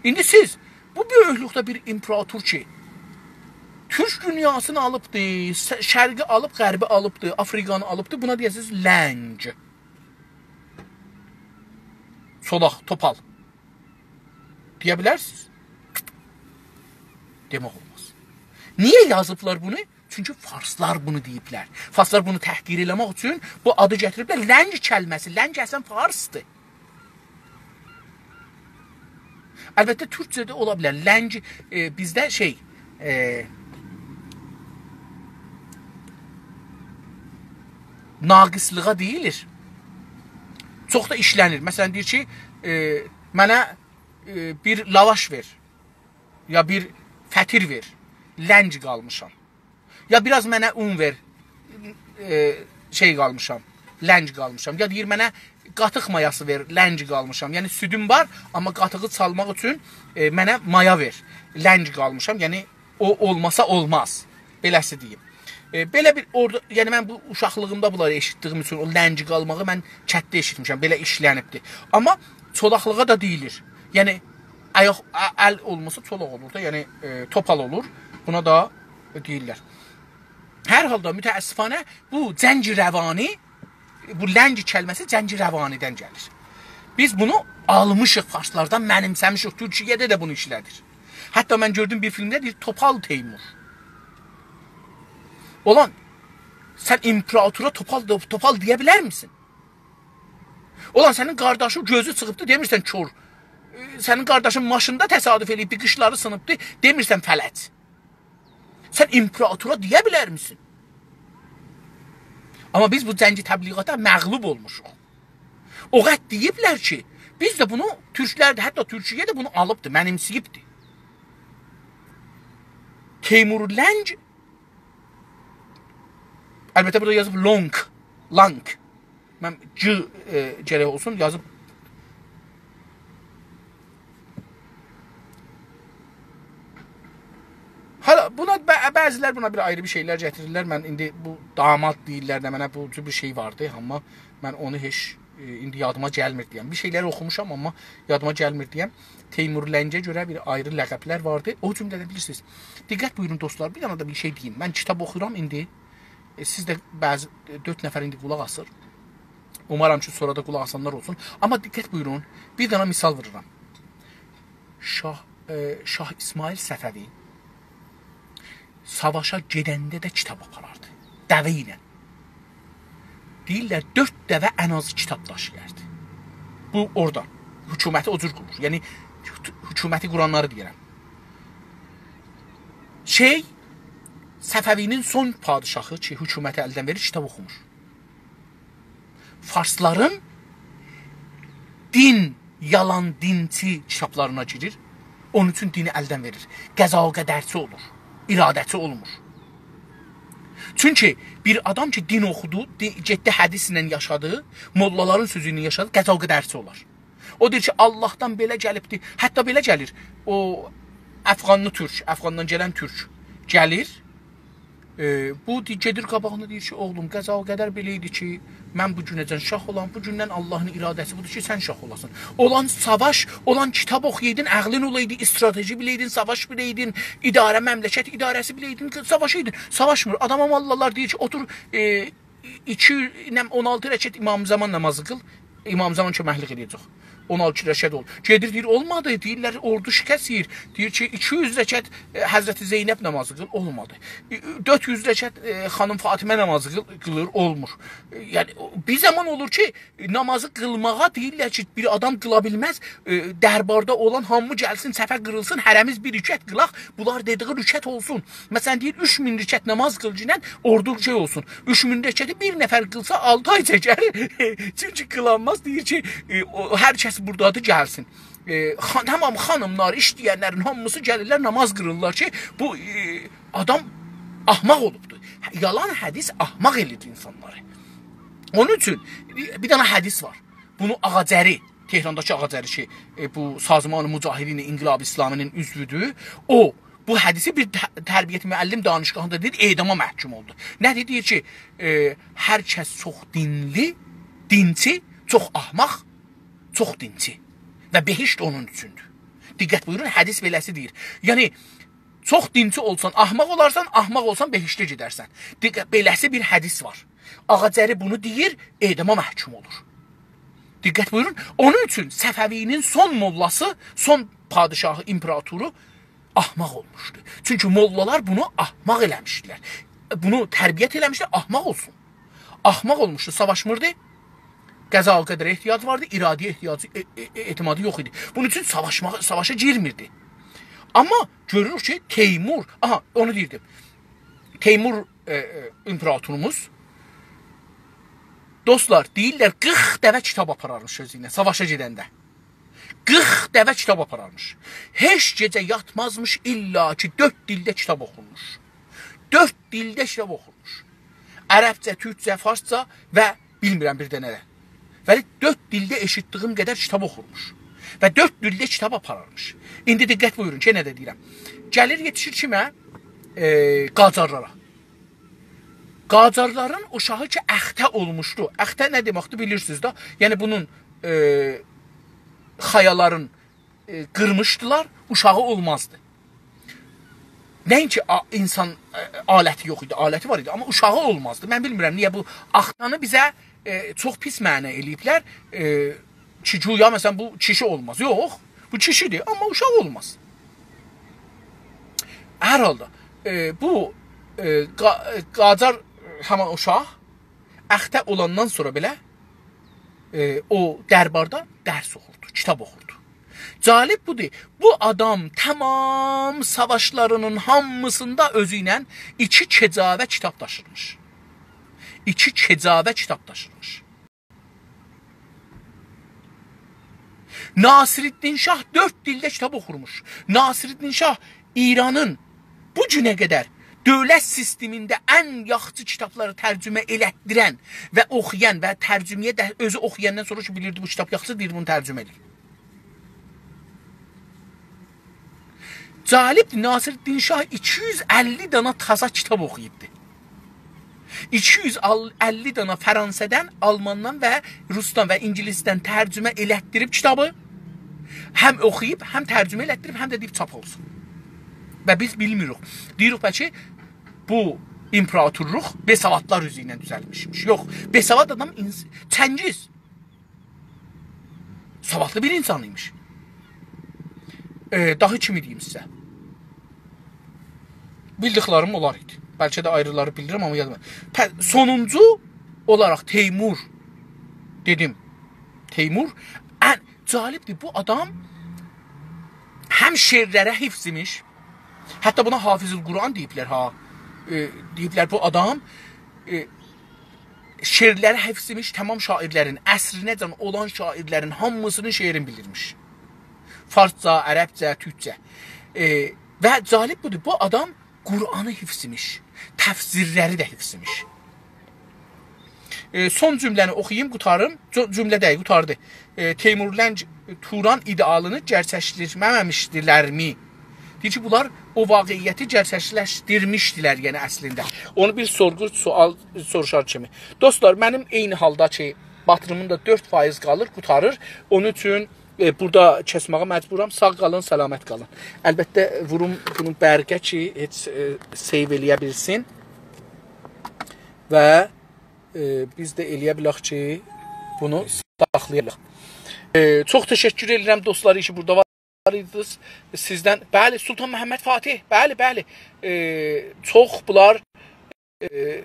ایندی سیز بو بؤیوکلوکده بیر ایمپراتور کی، تورک دونیاسینی آلیبدی، س-، شرقی آلیب، غربی آلیبدی، آفریقانی آلیبدی، بونا دئیه‌سینیز لنگ. چولاق، توپال. دئیه بیلرسینیز؟ دئمک اولماز. نییه یازیبلار بونو؟ چونکی فارسلار بونو دئییبلر. فارسلار بونو تحقیر ائله‌مک اوچون بو آدی گتیریبلر. لنگ کلمه‌سی، لنگ اصلا فارسدیر. البته، تورکجه ده اولا بیلر. لنگ، ائ، بیزده شئی، ائ، ناقصلیغا دئییلیر. چوخ دا ایشله‌نیر. مثلا، دئییر کی، ائ، منه، ائ، بیر لاواش وئر، یا بیر فطیر وئر، لنگ قالمیشام. یا بیر آز منه اون وئر، ائ، شئی قالمیشام، لنگ قالمیشام. یا دئییر، منه قاتیق مایاسی وئر، لنگ قالمیشام. یعنی سودوم وار، آمما قاتیغی چالماق اوچون، ائ، منه مایا وئر، لنگ قالمیشام. یعنی او اولماسا اولماز. بئله‌سی دئییم. ائ، بئله بیر اورادا، یعنی من بو اوشاقلیغیمدا بونلاری ائشیتدیگیم اوچون او لنگ قالماغی من کتده ائشیتمیشم، بئله ایشله‌نیبدیر. آمما چولاقلیغا دا دئییلیر. یعنی آیاق، ا-، ال اولماسا چولاق اولور دا، یعنی، ائ، توپال اولور. بونا دا دئییرلر. هر حالدا متأسفانه بو جنگ روانی، بو لنگ کلمه‌سی جنگ روانی‌دن گلیر. بیز بونو آلمیشیق فارسلاردان، منیمسه‌میشیک. تورکیه‌ده ده بونو ایشله‌دیر. حتی من گؤردوم بیر فیلمده دئییر، توپال تیمور. اولان، سن ایمپراتورا توپال، توپال دئیه بیلرمیسین؟ اولان، سنین قارداشین گؤزو چیخیبدی، دئمیرسن کور. ائ، سنین قارداشین ماشیندا تصادف ائله‌ییبدی، قیچلاری سینیبدی، دئمیرسن فلج. سن ایمپراتورا دئیه بیلرمیسین؟ آمما بیز بو جنگ تبلیغاتا مغلوب اولموشوق. او قدر دئییبلر کی، بیز ده بونو، تورکلر ده، حتی تورکیه ده بونو آلیبدی، منیمسه‌ییبدی. تیمور لنگ، البته بورادا یازیب لونگ، لانگ. من ج، ائ، گرک اولسون، یازیب. هله بونا بع، بعضی‌لر بونا بیر آیری بیر شئیلر گتیریرلر. من ایندی بو داماد دئییرلر ده، منه بو جور بیر شئی واردی، آمما من اونو هئچ، ائ، ایندی یادیما گلمیر دئیم. بیر شئیلر اوخوموشام، آمما یادیما گلمیر دئیم. تیمور لنگه گؤره بیر آیری لقب‌لر واردی. او جمله‌دن بیلیرسینیز. دقت بویورون دوستلار، بیر دنه ده بیر شئی دئییم. من کیتاب اوخویورام ایندی. ائ، سیز ده بعضی، ائ، دؤرد نفر ایندی قولاق آسیر. اومارام کی، سونرا دا قولاق آسانلار اولسون. آمما دقت بویورون، بیر دنه مثال وورورام. شاه، ائ، شاه اسماعیل صفوی ساواشا گئدنده ده کیتاب آپاراردی. دوه ایله. دئییرلر، دؤرد دوه ان آزی کیتاب داشییاردی. بو اورادان. حکومتی او جور قورور. یعنی، حک، حکومتی قورانلاری دئییرم. شئی، صفوی‌نین سون پادشاهی کی، حکومتی الدن وئریر، کیتاب اوخومور. فارسلارین دین، یالان دینچی کیتابلارینا گیریر. اونون اوچون دینی الدن وئریر. قضا و قدرچی اولور. اراده‌چی اولمور. چونکی بیر آدام کی، دین اوخودو، دی، گئتدی حدیثله یاشادی، موللالارین سؤزو ایله یاشادی، قضا و قدرچی اولار. او دئییر کی، آللاهدان بئله گلیبدی. حتی بئله گلیر. او افغانلی تورک، افغاندان گلن تورک گلیر. ائ، بو دئ، گئدیر قاباغینا دئییر کی، اوغلوم، قضا و قدر بئله ایدی کی، من بو گونه‌جن شاه اولام، بو گوندن آللاهین اراده‌سی بودور کی، سن شاه اولاسان. اولان ساواش، اولان کیتاب اوخویایدین، عقلین اولایدی، استراتژی بیله‌یدین، ساواش بیله‌یدین، اداره، مملکت اداره‌سی بیله‌یدین، ساواشایدین. ساواشمیر. آداما موللالار دئییر کی، اوتور، ائ، ایکی، نه، اون آلتی رکعت امام زمان نامازی قیل. امام زمان کؤمکلیک ائله‌یه‌جک. اون آلتی رکعت اول. گئدیر دئییر، اولمادی. دئییرلر، اوردو شکست یئییر. دئییر کی، ایکی یوز رکعت، ائ، حضرت زینب نامازی قیل. اولمادی. ائ، دؤرد یوز رکعت، ائ، خانیم فاطمه نامازی قیل، قیلیر، اولمور. ائ، یعنی، او، بیر زامان اولور کی، نامازی قیلماغا دئییرلر کی، بیر آدام قیلا بیلمز، ائ، درباردا اولان هامی گلسین، صفه قیریلسین، هره‌میز بیر رکعت قیلاق. بونلار دئدیگی رکعت اولسون. مثلا، دئییر، اوچ مین رکعت ناماز قیل گینن، اوردو شئی اولسون. اوچ مین رکعتی بیر نفر قیلسا، آلتی آی چکر. چونکی قیلانماز، دئییر کی، ائ، او، هر کس بورادادیر، گلسین. ائ، خان، تمام خانیملار، ایشله‌ینلرین هامیسی گلیرلر، ناماز قیلیرلار کی، بو، ائ، آدام احمق اولوبدور. یالان حدیث احمق ائله‌ییر اینسانلاری. اونون اوچون بیر دنه حدیث وار. بونو آقاجری، تهرانداکی آقاجری کی، ائ، بو سازمان مجاهدین انقلاب اسلامی‌نین عضوودور. او، بو حدیثی بیر ت، تربیت معلم دانشگاهیندا دئدی، اعداما محکوم اولدو. نه دئدی؟ دئییر کی، ائ، هر کس چوخ دینلی، دینچی، چوخ احمق، چوخ دینچی. و بهشت اونون اوچوندور. دقت بویورون، حدیث بئله‌سی دئییر. یعنی، چوخ دینچی اولسان، احمق اولارسان، احمق اولسان، بهشته گئدرسن. دقت، بئله‌سی بیر حدیث وار. آقاجری بونو دئییر، اعداما محکوم اولور. دقت بویورون. اونون اوچون صفوی‌نین سون موللاسی، سون پادشاهی، امپراتورو احمق اولموشدو. چونکی موللالار بونو احمق ائله‌میشدیلر. بونو تربیت ائله‌میشدیلر، احمق اولسون. احمق اولموشدو، ساواشمیردی. قضا و قدره احتیاجی واردی، اراده‌یه احتیاجی، ائ، ائ، اعتمادی یوخ ایدی. بونون اوچون ساواشماغا، ساواشا گیرمیردی. آمما گؤروروک کی، تیمور، آها، اونو دئییردیم. تیمور، ائ، ائ، امپراتوروموز دوستلار، دئییرلر، قیرخ دوه کیتاب آپارارمیش اؤزو ایله، ساواشا گئدنده. قیرخ دوه کیتاب آپارارمیش. هئچ گئجه یاتمازمیش، الا کی، دؤرد دیلده کیتاب اوخورموش. دؤرد دیلده کیتاب اوخورموش. عربجه، تورکجه، فارسجا و بیلمیرم بیر دنه ده. ولی دؤرد دیلده ائشیتدیگیم قدر کیتاب اوخورموش. و دؤرد دیلده کیتاب آپارارمیش. ایندی دقت بویورون کی، یئنه ده دئییرم. گلیر، یئتیشیر کیمه؟ ائ، قاجارلارا. قاجارلارین اوشاغی کی، اخته اولموشدو. اخته نه دئمکدیر، بیلیرسینیز ده. یعنی، بونون، ائ، خایالارین، ائ، قیرمیشدیلار، اوشاغی اولمازدی. نه‌اینکی آ، اینسان، ائ، آلتی یوخ ایدی، آلتی وار ایدی، آمما اوشاغی اولمازدی. من بیلمیرم، نییه بو اخته‌نی بیزه، ائ، چوخ پیس معنا ائله‌ییبلر. ائ، کی، گویا، مثلا، بو کیشی اولماز. یوخ، بو کیشیدیر، آمما اوشاق اولماز. هر حالدا، ائ، بو، ائ، قا، ائ، قاجار همان اوشاق اخته اولاندان سونرا بئله، ائ، او درباردا درس اوخوردو، کیتاب اوخوردو. جالب بودور، بو آدام تمام ساواشلارینین هامیسیندا اؤزو ایله ایکی کجاوه کیتاب داشیرمیش. ایکی کجاوه کیتاب داشیرمیش. ناصرالدین شاه دؤرد دیلده کیتاب اوخورموش. ناصرالدین شاه ایرانین بو گونه قدر دؤولت سیستمینده ان یاخشی کیتابلاری ترجمه ائلتدیرن و اوخویان و ترجمه‌یه ده اؤزو اوخویاندان سونرا کی بیلیردی بو کیتاب یاخشی، دئییر بونو ترجمه ائله‌یین. جالبدیر، ناصرالدین شاه ایکی یوز اللی دانا تازا کیتاب اوخویوبدور. ایکی یوز اللی دانا فرانسه‌دن، آلماندان و روسدان و اینگیلیسدن ترجمه ائلتدیریب کیتابی. هم اوخویوب، هم ترجمه ائلتدیریب، هم ده دئییب چاپ اولسون. و بیز بیلمیریک. دئییریک بلکه بو ایمپراتورلوق بی‌سوادلار اوزو ایله دوزلمیشمیش. یوخ، بی‌سواد آدام اینس-، چنگیز. سوادلی بیر اینسان ایمیش. ائ، داها کیمی دئییم سیزه؟ بیلدیکلریم اونلار ایدی. بلکه ده آیریلاری بیلیرم، آمما یادیما. په-، سونونجو اولاراق تیمور دئدیم. تیمور، ان جالبدیر، بو آدام هم شعرلره حفظ ایمیش، حتی بونا حافظ القرآن دئییبلر ها. ائ، دئییبلر بو آدام، ائ، شعرلری حفظ ایمیش، تمام شاعرلرین، عصرینه‌جن اولان شاعرلرین هامیسینین شعرینی بیلیرمیش. فارسجا، عربجه، تورکجه. ائ، و جالب بودور، بو آدام قرآنی حفظ ایمیش، تفسیرلری ده حفظ ایمیش. ائ، سون جمله‌نی اوخویوم، قوتاریم. جو-، جمله دئییل، قوتاردی. ائ، تیمورلنگ توران ایده‌آلینی گئرچکلشدیرمه‌میشدیلرمی؟ دئییر کی، بونلار او واقعیتی گئرچکلشدیرمیشدیلر، یعنی اصلینده. اونو بیر سورغو، سؤال سوروشار کیمی. دوستلار، منیم عینی حالدا کی، باتریمین دا دؤرد فایز قالیر، قوتاریر. اونون اوچون، ائ، بورادا کسمه‌یه مجبورام. ساغ قالین، سلامت قالین. البته، ووروم بونو برقه کی، هئچ، ائ، سیو ائله‌یه بیلسین. و، ائ، بیز ده ائله‌یه بیلک کی، بونو ساخلایاق. ائ، چوخ تشکر ائدیرم دوستلار کی، بورادا وار ایدینیز. سیزدن، بلی، سلطان محمد فاتح، بلی، بلی. ائ، چوخ بونلار، ائ،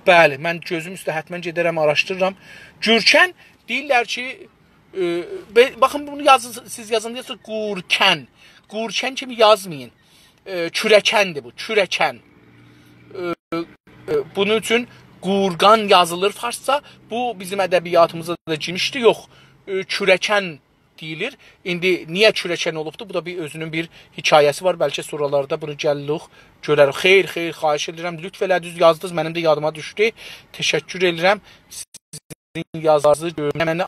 بلی، من گؤزوم اوسته حتماً گئده‌رم، آراشدیریرام. گورکن دئییرلر کی، ائ، به-، باخین، بونو یازین، سیز یازین، دئییرسینیز قورکن. قورکن کیمی یازمایین. ائ، کورکندیر بو، کورکن. ائ، ائ، بونون اوچون قورقان یازیلیر فارسجا. بو بیزیم ادبیاتیمیزدا دا گیرمیشدی. یوخ، ائ، کورکن دئییلیر. ایندی نییه کورکن اولوبدو؟ بو دا بیر اؤزونون بیر حکایه‌سی وار. بلکه سونرالاردا بونو گللوخ گؤرریک. خیر، خیر، خواهش ائدیرم. لطف ائله‌دینیز، یازدینیز. منیم ده یادیما دوشدو. تشکر ائدیرم. سیزین یازدیغینیز گؤرمه‌یه منی